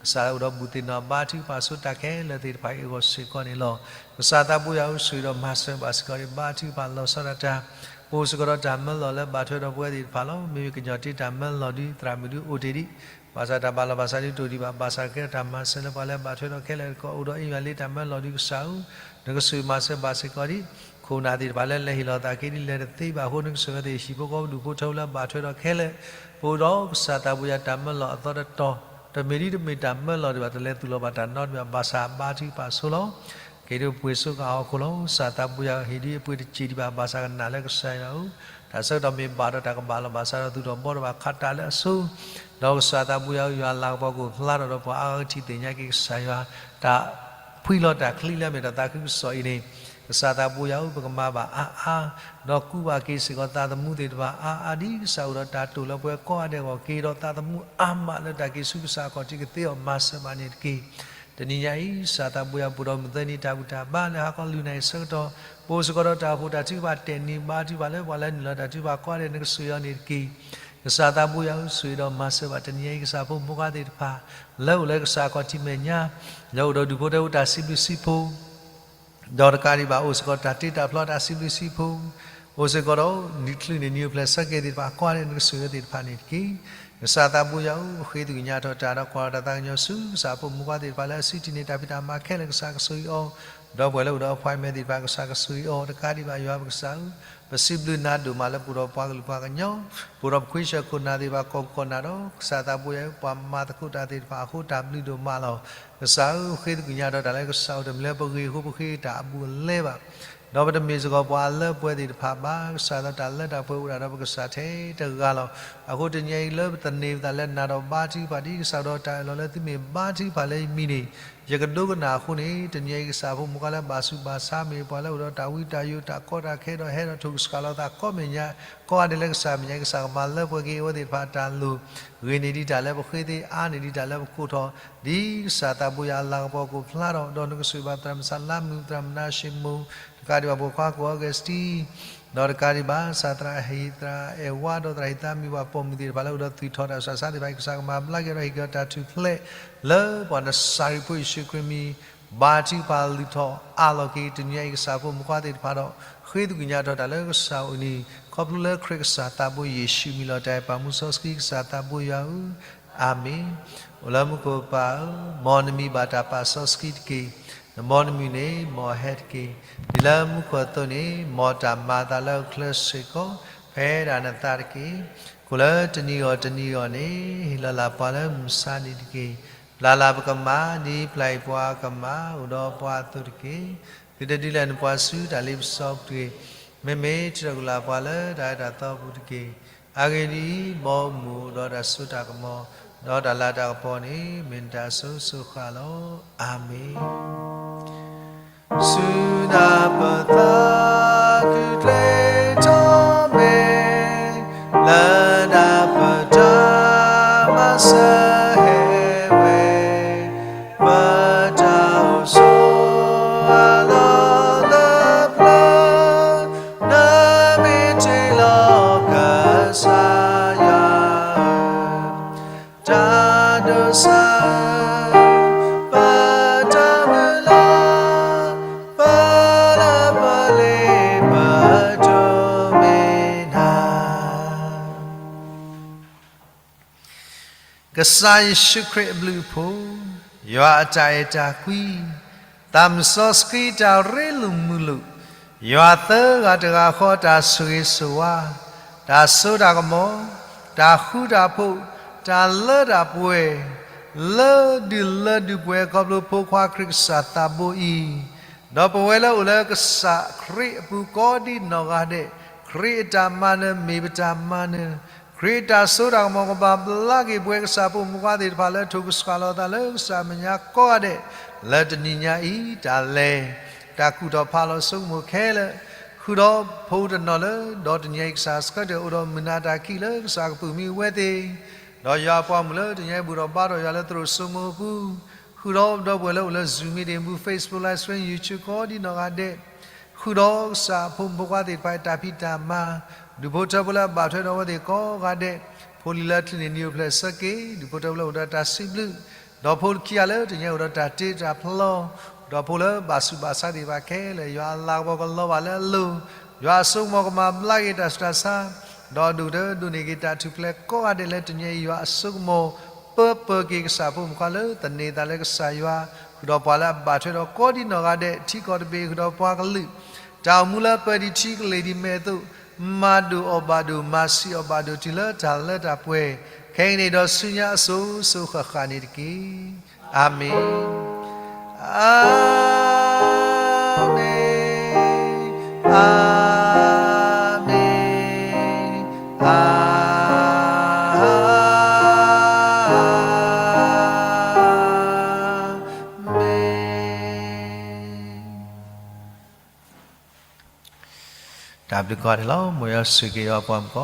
ကစၢ်လၢအိၣ်ဒီးဘူၣ်သ့ၣ်နီၣ် ဘါထုကဖၣ်ဆိတၢ်ခဲလၢာ်သ့ၣ်တဖၣ်အံၤအဂီၢ်စ့ၢ်ကီးန့ၣ်လီၤ. ကစၢ်သးဘိယွၤဧၢ, ဆိၣ်ဂ့ၤဒီးမၤစၢၤဘၣ်စ့ၢ်ကီးန့ၣ် ဘါထုကဖၣ်လီၤဆီဒၣ်တၢ်, ပအိၣ်စ့ၢ်ကီးဒီးတၢ်မၢလီၤလၢဘၣ်ထွဲဒီးပဝဲသ့ၣ်တဖၣ်လီၤ. မ့မ့ၢ်ကညီၤတ့တၢ်မၢလီၤဒုး သရၣ်မုၣ်ဒုးအိၣ်တ့ၢ်ဒံး, ဘၣ်ဆၣ်တၢ်ဘၣ်လီၤဘၣ်စးဒုးတအိၣ်ဒံးဘၣ်, ဘၣ်ဆၣ်ကဲထီၣ်တၢ်မၤစၢၤလၢပှၤလၢဘၣ်ထွဲဒီးခဲလၢာ်တက့ၢ်. အိၣ်ဒီးအ့ၣ်ယွၤလံတၢ်မၢလီၤဒုး ကစၢ်ဧၢ, နကဆိၣ်ဂ့ၤမၤစၢၤဘၣ်စ့ၢ်ကီးဒံး ခိၣ်နၢ်သ့ၣ်တဖၣ်လၢလဲၤဟ့ၣ်လီၤသးက့ၤဒ်လဲၣ်တသ့ဘၣ်အဃိ နကဆိၣ်ဂ့ၤသ့ၣ် ဟံၣ်ဖိဃီဖိဒူၣ်ဖိထၢဖိလၢဘၣ်ထွဲဒီးခဲလၢာ်, ပအိၣ်ဒီးကစၢ်သးဘိယွၤတၢ်မၢလီၤအသီတတီၤ, တမ့ၢ်ဒ်တမ့ၢ်တၢ်မၢလီၤဒံးဘၣ်, တလဲၤသူၣ်လီၤဘၣ်တၢ်နီတမံၤဘၣ်, ဘၣ်ဆၣ်ဘါထုကဖၣ်ဆိလီၤ. က့ၤဒုးပှ့ၤစိကၤဟီၣ်ခိၣ်လီၤ. ကစၢ်သးဘိယွၤဧၢ, ဟ့ၣ်ဒုးအပှ့ၤတစ့ၢ်ဒံးဘၣ်, ဘၣ်ဆၣ်ကနၣ်လၢကစၢ်ယွၤဧၢ, တၢ်ဆၢကတီၢ်မ့ၢ်ဘၣ်ဒီးတၢ်ကဘၣ်လီၤ, ဘၣ်ဆၣ်ဒီးသူၣ်ထီၣ်ဘှီထီၣ်ဘၣ်ခးတၢ်လၢအဆိ, ဒီးကစၢ်သးဘိယွၤဧၢ, ယွၤလၤကပီၤကအိၣ်ဖျါထီၣ်ဒီးပှၤအါဂၤ ထံၣ်သ့ၣ်ညါက့ၤကစၢ်ယွၤ တၢ်ဖှံလီၤတၢ်ချံလၢအမ့ၢ်တၢ်သးခုကစီၣ်အံၤန့ၣ်, ကစၢ်သးဘိယွၤဧၢ, ပကမၤဘၣ်အါအါ, ဒီးကူဘၣ်က့ၤစ့ၢ်ကီးသးသမူသ့ၣ်တဖၣ်အါအါ, ဒ်ကစၢ်အိၣ်ဒီးတၢ်တိာ်လၢပှၤကိးဂၤဒဲးအဂီၢ်, က့ၤဒီးသးသမူအါမးလၢတၢ်က့ၤဆူကစၢ်အခီၣ်ထံးကသ့အီၤ မၤစၢၤဘၣ်န့ၣ်တက့ၢ်. တနံၤညါအံၤ ကစၢ်သးဘိယွၤ ပအိၣ်ဒီးမုၢ်သၢနံၤတၢ်ဘူၣ်တၢ်ဘါလၢဟါခီ လုၢ်နၣ်ရံၣ်ဆၢကတီၢ်, ပအိၣ်စ့ၢ်ကီးဒီးတၢ်အိၣ်ဖှိၣ်တၢ်ထုကဖၣ်တဲာ်နံၤ ဘါထုကဖၣ်လၢပှၤလၢနုာ်လီၤတၢ်ထုကဖၣ်ကိးဂၤဒဲး နကဆိၣ်ဂ့ၤအီၤန့ၣ်တက့ၢ်. ကစၢ်သးဘိယွၤဧၢ, ဆိၣ်ဂ့ၤဒီးမၤစၢၤဘၣ်တနံၤညါအံၤ ကစၢ်ဖိမုၣ်ခွါသ့ၣ်တဖၣ် လၢအိၣ်လၢကစၢ်အခီၣ်ထံးမဲာ်ညါ, လၢအိၣ်ဒီးဒူၣ်ဖိထၢဖိတၢ်စံးဘျုးစံးဖှိၣ် ဒီးတကးဒံးဘၣ် အိၣ်စ့ၢ်ကီးတၢ်တ့တၢ်ဖျီတၢ်စံးဘျုးစံးဖှိၣ်, အိၣ်စ့ၢ်ကီးဒီးနံၣ်ချုးန့ၣ် နံၣ်အိၣ်ဖျဲၣ်ဆၢက့ၤသ့ၣ်တဖၣ်ကိးဂၤဒဲး နကဆိၣ်ဂ့ၤသ့ၣ်တဖၣ်န့ၣ်တက့ၢ်. ကစၢ်သးဘိယွၤဧၢ, ပဃ့သကွံာ်ညါထီၣ်တၢ်ဒီးကွၢ်လီၤတၢ်သးကညီၤဆူ ကစၢ်ဖိမုၣ်ခွါသ့ၣ်တဖၣ်လၢအစုတံၢ်န့ၢ်တၢ်ဖံးတၢ်မၤခဲလၢာ် ကစၢ်ကဆိၣ်ဂ့ၤအီၤ, ဒီးပှၤလၢအိၣ်ဒီး appointment သ့ၣ်တဖၣ် ကစၢ်ကဆိၣ်ဂ့ၤအီၤ, တကးဒံးဘၣ်ယွၤပကစၢ်ဧၢ, ပစံးဘျုးနၤဒိၣ်မးလၢပအိၣ်ဒီးပှၤကလုာ်ပှၤကညီ, ပအိၣ်ဒီးပခွံဆၢခိၣ်နၢ်သ့ၣ်တဖၣ် ကီၢ်ခိၣ်ကီၢ်နၢ်ဒီး ကစၢ်သးဘိယွၤဧၢ, ပှၤမၤသကိးတၢ်သ့ၣ်တဖၣ်အဃိ တၢ်ဘျုးဒိၣ်မးလီၤ. ကစၢ်ဧၢ, ပဃ့သကွံာ်ညါထီၣ်တၢ်လၢကစၢ်အိၣ်တမံၤလၢပဂ့ၢ်အဃိ ပဃ့တၢ်အဘူးအလဲဘၣ် ဒီးပတမ့ၢ်စ့ၢ်ကီးပှၤအလၢပှဲၤသ့ၣ်တဖၣ်ဘၣ်, ကစၢ်ဒီးတၢ်လၢတၢ်ပှဲၤအိၣ်ဒၣ်ဒီးပကစၢ်ထဲတဂၤလီၤ. အဃိတနံၤအံၤလၢပသန့ၤပသးလၢနၤဒီးဘါထုကဖၣ်ဒ်ကစၢ်ဒီးတၢ်အၢၣ်လီၤလၢသုမ့ၢ်ဘါထုကဖၣ်လၢယမံၤန့ၣ် ယကဒိကနၣ်အဃိန့ၣ်, တနံၤအံၤကစၢ်ဖိမုၣ်ခွါလၢဘၣ်ဆူးဘၣ်ဆါ မ့ၢ်ပှၤလၢအိၣ်ဒီးတၢ်ဝံတၢ်ယိးတၢ်ကီတၢ်ခဲဒီးဟဲဒီးထိၣ်ကဆှၣ်လီၤသးကိးမဲာ်ညါ ကိးဂၤဒဲးလၢကစၢ်မဲာ်ညါ ကစၢ်ကမၤလၢပှဲၤက့ၤအဝဲသ့ၣ်တဖၣ်တၢ်လိၤ, ဂ့ၤန့ၢ်ဒံးတၢ်လၢပဃ့သ့ အါန့ၢ်ဒံးတၢ်လၢပကိးထီၣ်, ဒ်ကစၢ်သးဘိယွၤအလၤကပီၤကအိၣ်ဖျါထီၣ်, ဒီးနကဆိၣ်ဂ့ၤဘၣ်သရၣ်မုၣ်စၢ်လါမုၣ် သရၣ်မုၣ်နါၡ့မိၣ်, တကးဒံးဘၣ်ပိာ်ခွါကိၣ်အီကူးစတံ, ဒီးတကးဒံးဘၣ် ကစၢ်သရၣ်ဟ့ၣ် သရၣ်အဲၣ်ဝါ ဒီးသရၣ်ဟ့ၣ်သးမံၤဘၣ်ပိာ်မုၣ်သ့ၣ်တဖၣ်လၢအိၣ်ဒီးသွံၣ်ထီၣ်တၢ်ဆူးတၢ်ဆါသ့ၣ်တဖၣ်အံၤ ကစၢ်ကမၤဘျါက့ၤဒီးဟ့ၣ်က့ၤအီၤတၢ်ထူၣ်ဖျဲး လၢပှၤနစၤရ့းဖိယ့ၣ်ၡူးခရံာ်မံၤ ဘါထုကဖၣ်လုၢ်ထီၣ်အးလီၤက့ၤ တနံၤအံၤ ကစၢ်ဖိမုၣ်ခွါသ့ၣ်တဖၣ်ဒီး ဃ့သကွံာ်ညါထီၣ်တၢ်လၢကစၢ်အအိၣ်န့ၣ် ခီဖျိလၢခရံာ်ကစၢ်သးဘိယ့ၣ်ၡူးမံၤလီၤ. တၢ်အဲၣ်ပာ်မူစီဆှံကစၢ်သးဘိယွၤဧၢ, အၤမ့ၣ်. အိၣ်လၢမူခိၣ်ပၢ်ဧၢ, မ်နမံၤဘၣ်တၢ်ပာ်စီဆှံတက့ၢ်. နဘီနမုၢ်န့ၣ် မ်အဟဲတက့ၢ်. ဒ်လၢမူခိၣ်အသိးန့ၣ် မ်တၢ်မၤအသးလၢအချၢစ့ၢ်ကီး ဖဲဒၣ်နသးတက့ၢ်. ကိၣ်လၢတနံၤအဂီၢ်တနံၤအဂီၢ်န့ၣ် ဟ့ၣ်လီၤလၢ်ပှၤလၢမုၢ်ဆါနံၤတက့ၢ်. ပျၢ်လၢ်ပကမၣ် ဒ်ပျၢ်အံၤပှၤကမၣ် အိၣ်ဒီးပှၤအသိးတက့ၢ်. သုတဒုးလဲၤနပှၤဆူတၢ်လ့ပစီပူၤတဂ့ၤ. မ့မ့ၢ်ထုးထီၣ်ကွံာ်လၢ်ပှၤလၢတၢ်အၢတၢ်သီပူၤတက့ၢ်. အဂ့ၢ်ဒ်အံၤ, မ်အမူးအိၣ်ဒီးတၢ်စိတၢ်ကမီၤ, ဒီးတၢ်လၤတၢ်ကပီၤန့ၣ် မ့ၢ်နတၢ်အစိၤစိၤဃၣ်လီၤ. အၤမ့ၣ်. ဆူနၢ်ပၢၢ်သးခုကျဲထီၣ်မဲာ်, လၢနၢ်ပၢၢ်တၢ်မၤစၢၤဟဲဝဲ, ပတၢ်အိၣ်ဆိးအလီၢ်လၢပျၢၤ, နမ့ၢ်တ့ၢ်လီၤကစၢ်ယွၤဧၢ, တၢ်ဒိးစၢ်ဧၢ, ပတၢ်မုၢ်လၢ်, ပလၢပလ့ပဒိးမ့ၢ်နၤ. ကစၢ်ယ့ၣ်ၡူးခရံာ်အဘျုးအဖှိၣ်, ယွၤအတၢ်အဲၣ်တၢ်ကွံ, သးမုၢ်စီဆှံတၢ်ရ့လိာ်မုာ်လိာ်, ယွၤသၢဂၤတဂၤဃီတၢ်ဆိၣ်ဂ့ၤဆိၣ်ဝါ, တၢ်စိတၢ်ကမီၤ, တၢ်ဃူတၢ်ဖိး, တၢ်လၢတၢ်ပှဲၤ, လၢဒုၣ်လၢဒူၣ်ပဝဲခီဖျိဖိခွါခရံာ်ကစၢ်သးဘိအံၤ, ဒီးပဝဲလၢအိၣ်လၢကစၢ်ခရံာ်အပူၤကိးဒံနီၢ်ဂၤဒဲး, ခရံာ်အတၢ်မၤနၢၤမ့ၢ်ပတၢ်မၤနၢၤ, ခရံာ်အတၢ်စိတၢ်ကမီၤကဘၣ်ဘျါက့ၤပဝဲကစၢ်ဖိမုၣ်ခွါသ့ၣ်တဖၣ်လၢထိၣ်ကဆှၣ်လီၤသးလၢကစၢ်မဲာ်ညါကိးဂၤဒဲး, လၢတနံၤညါအံၤ တၢ်လဲၤ, တၢ်ကူၣ်ထီၣ်ဖးလီၤဆိကမိၣ်ခဲလၢာ်, ဃုာ်ဒီးဖိတနီၤလၢ ဒီးတနံၤအံၤကစၢ်ဆှၢတ့ၢ်အိၣ်ဒီးမုၢ်နၤတၢ်ခံးလၢကစၢ်ကပုၢ်မံဝဲသ့ၣ် ဒီးယွၤအပှၤမုၣ်လၢတနံၤအံၤဘူၣ်ထီၣ်ဘါထီၣ်ယွၤလၢသရိာ်စိမိၤအပူၤ, ဃုာ်ဒီးဒီပုၢ်ဝဲၢ်လၢအိၣ်လၢ Zoom meeting ပူၤ Facebook live stream YouTube ကိးဒံနီၢ်ဂၤဒဲး, ဃုာ်ဒီးကစၢ်ဖိမုၣ်ဖိခွါသ့ၣ်တဖၣ်အတၢ်ဖံးတၢ်မၤ, ဒူၣ်ဖိထၢဖိလၢအဘၣ်ထွဲဒီးအဝဲသ့ၣ်ကိးဂၤဒဲး, ဖိလံၤလၢအချုးန့ၢ်နံၣ်အိၣ်ဖျဲၣ်ဆၢက့ၤ, ဒူၣ်ဖိထၢဖိလၢအိၣ်ဒီးတၢ်စံးဘျုး, ဒီးဖိခံဂၤလၢတနံၤအံၤအိၣ်ဒီးတၢ်တ့တၢ်ဖျီ, ဒီးဖိလၢဘၣ်ဆူးဘၣ်ဆါသ့ၣ်တဖၣ်ခဲလၢာ်, ယွၤအလၤကပီၤကလီၤဘၣ်လၢအလိၤ, ယွၤအစိကမီၤကမၤဘျါက့ၤတၢ်ဆူးတၢ်ဆါ, ဒီးဒိၣ်ကတၢၢ်ဒိးန့ၢ်က့ၤတၢ်ထူၣ်ဖျဲးကိးဂၤဒဲးလၢတနံၤအံၤ ယွၤအစိကမီၤ ပၢပၢၤက့ၤကစၢ်ဖိမုၣ်ခွါလၢ သန့ၤသးလၢကစၢ်ယွၤ, ဃုာ်ဒီးပှၤလၢအဘၣ်ထွဲဒီးကိးဒံနီၢ်ဂၤဒဲး, ထံကီၢ်တဘ့ၣ်ဃုာ်ဒီးပှၤကလုာ် တၢ်အိၣ်မူလၢပၢၤဒံးထံကလ့ၢ်ဒံးမဲာ်အသိး, မၤဒိၣ်အီၣ်ဘၣ်ဒိၣ်, မၤဆံးအီၣ်ဘၣ်ဒိၣ်တုၤလၢတၢ်လၢတၢ်ပှဲၤ, ခဲကနံၣ်အံၤဒီးဆူညါအစိၤစိၤဃၣ်ဃၣ်န့ၣ်တက့ၢ်. အၤမ့ၣ်, အၤမ့ၣ်, အၤမ့ၣ်, အၤမ့ၣ်. တၢ်ဘျုးကိးဂၤဒဲးလီၤ. မ်ယွၤဆိၣ်ဂ့ၤအီၤပှၤမုၣ်ကီ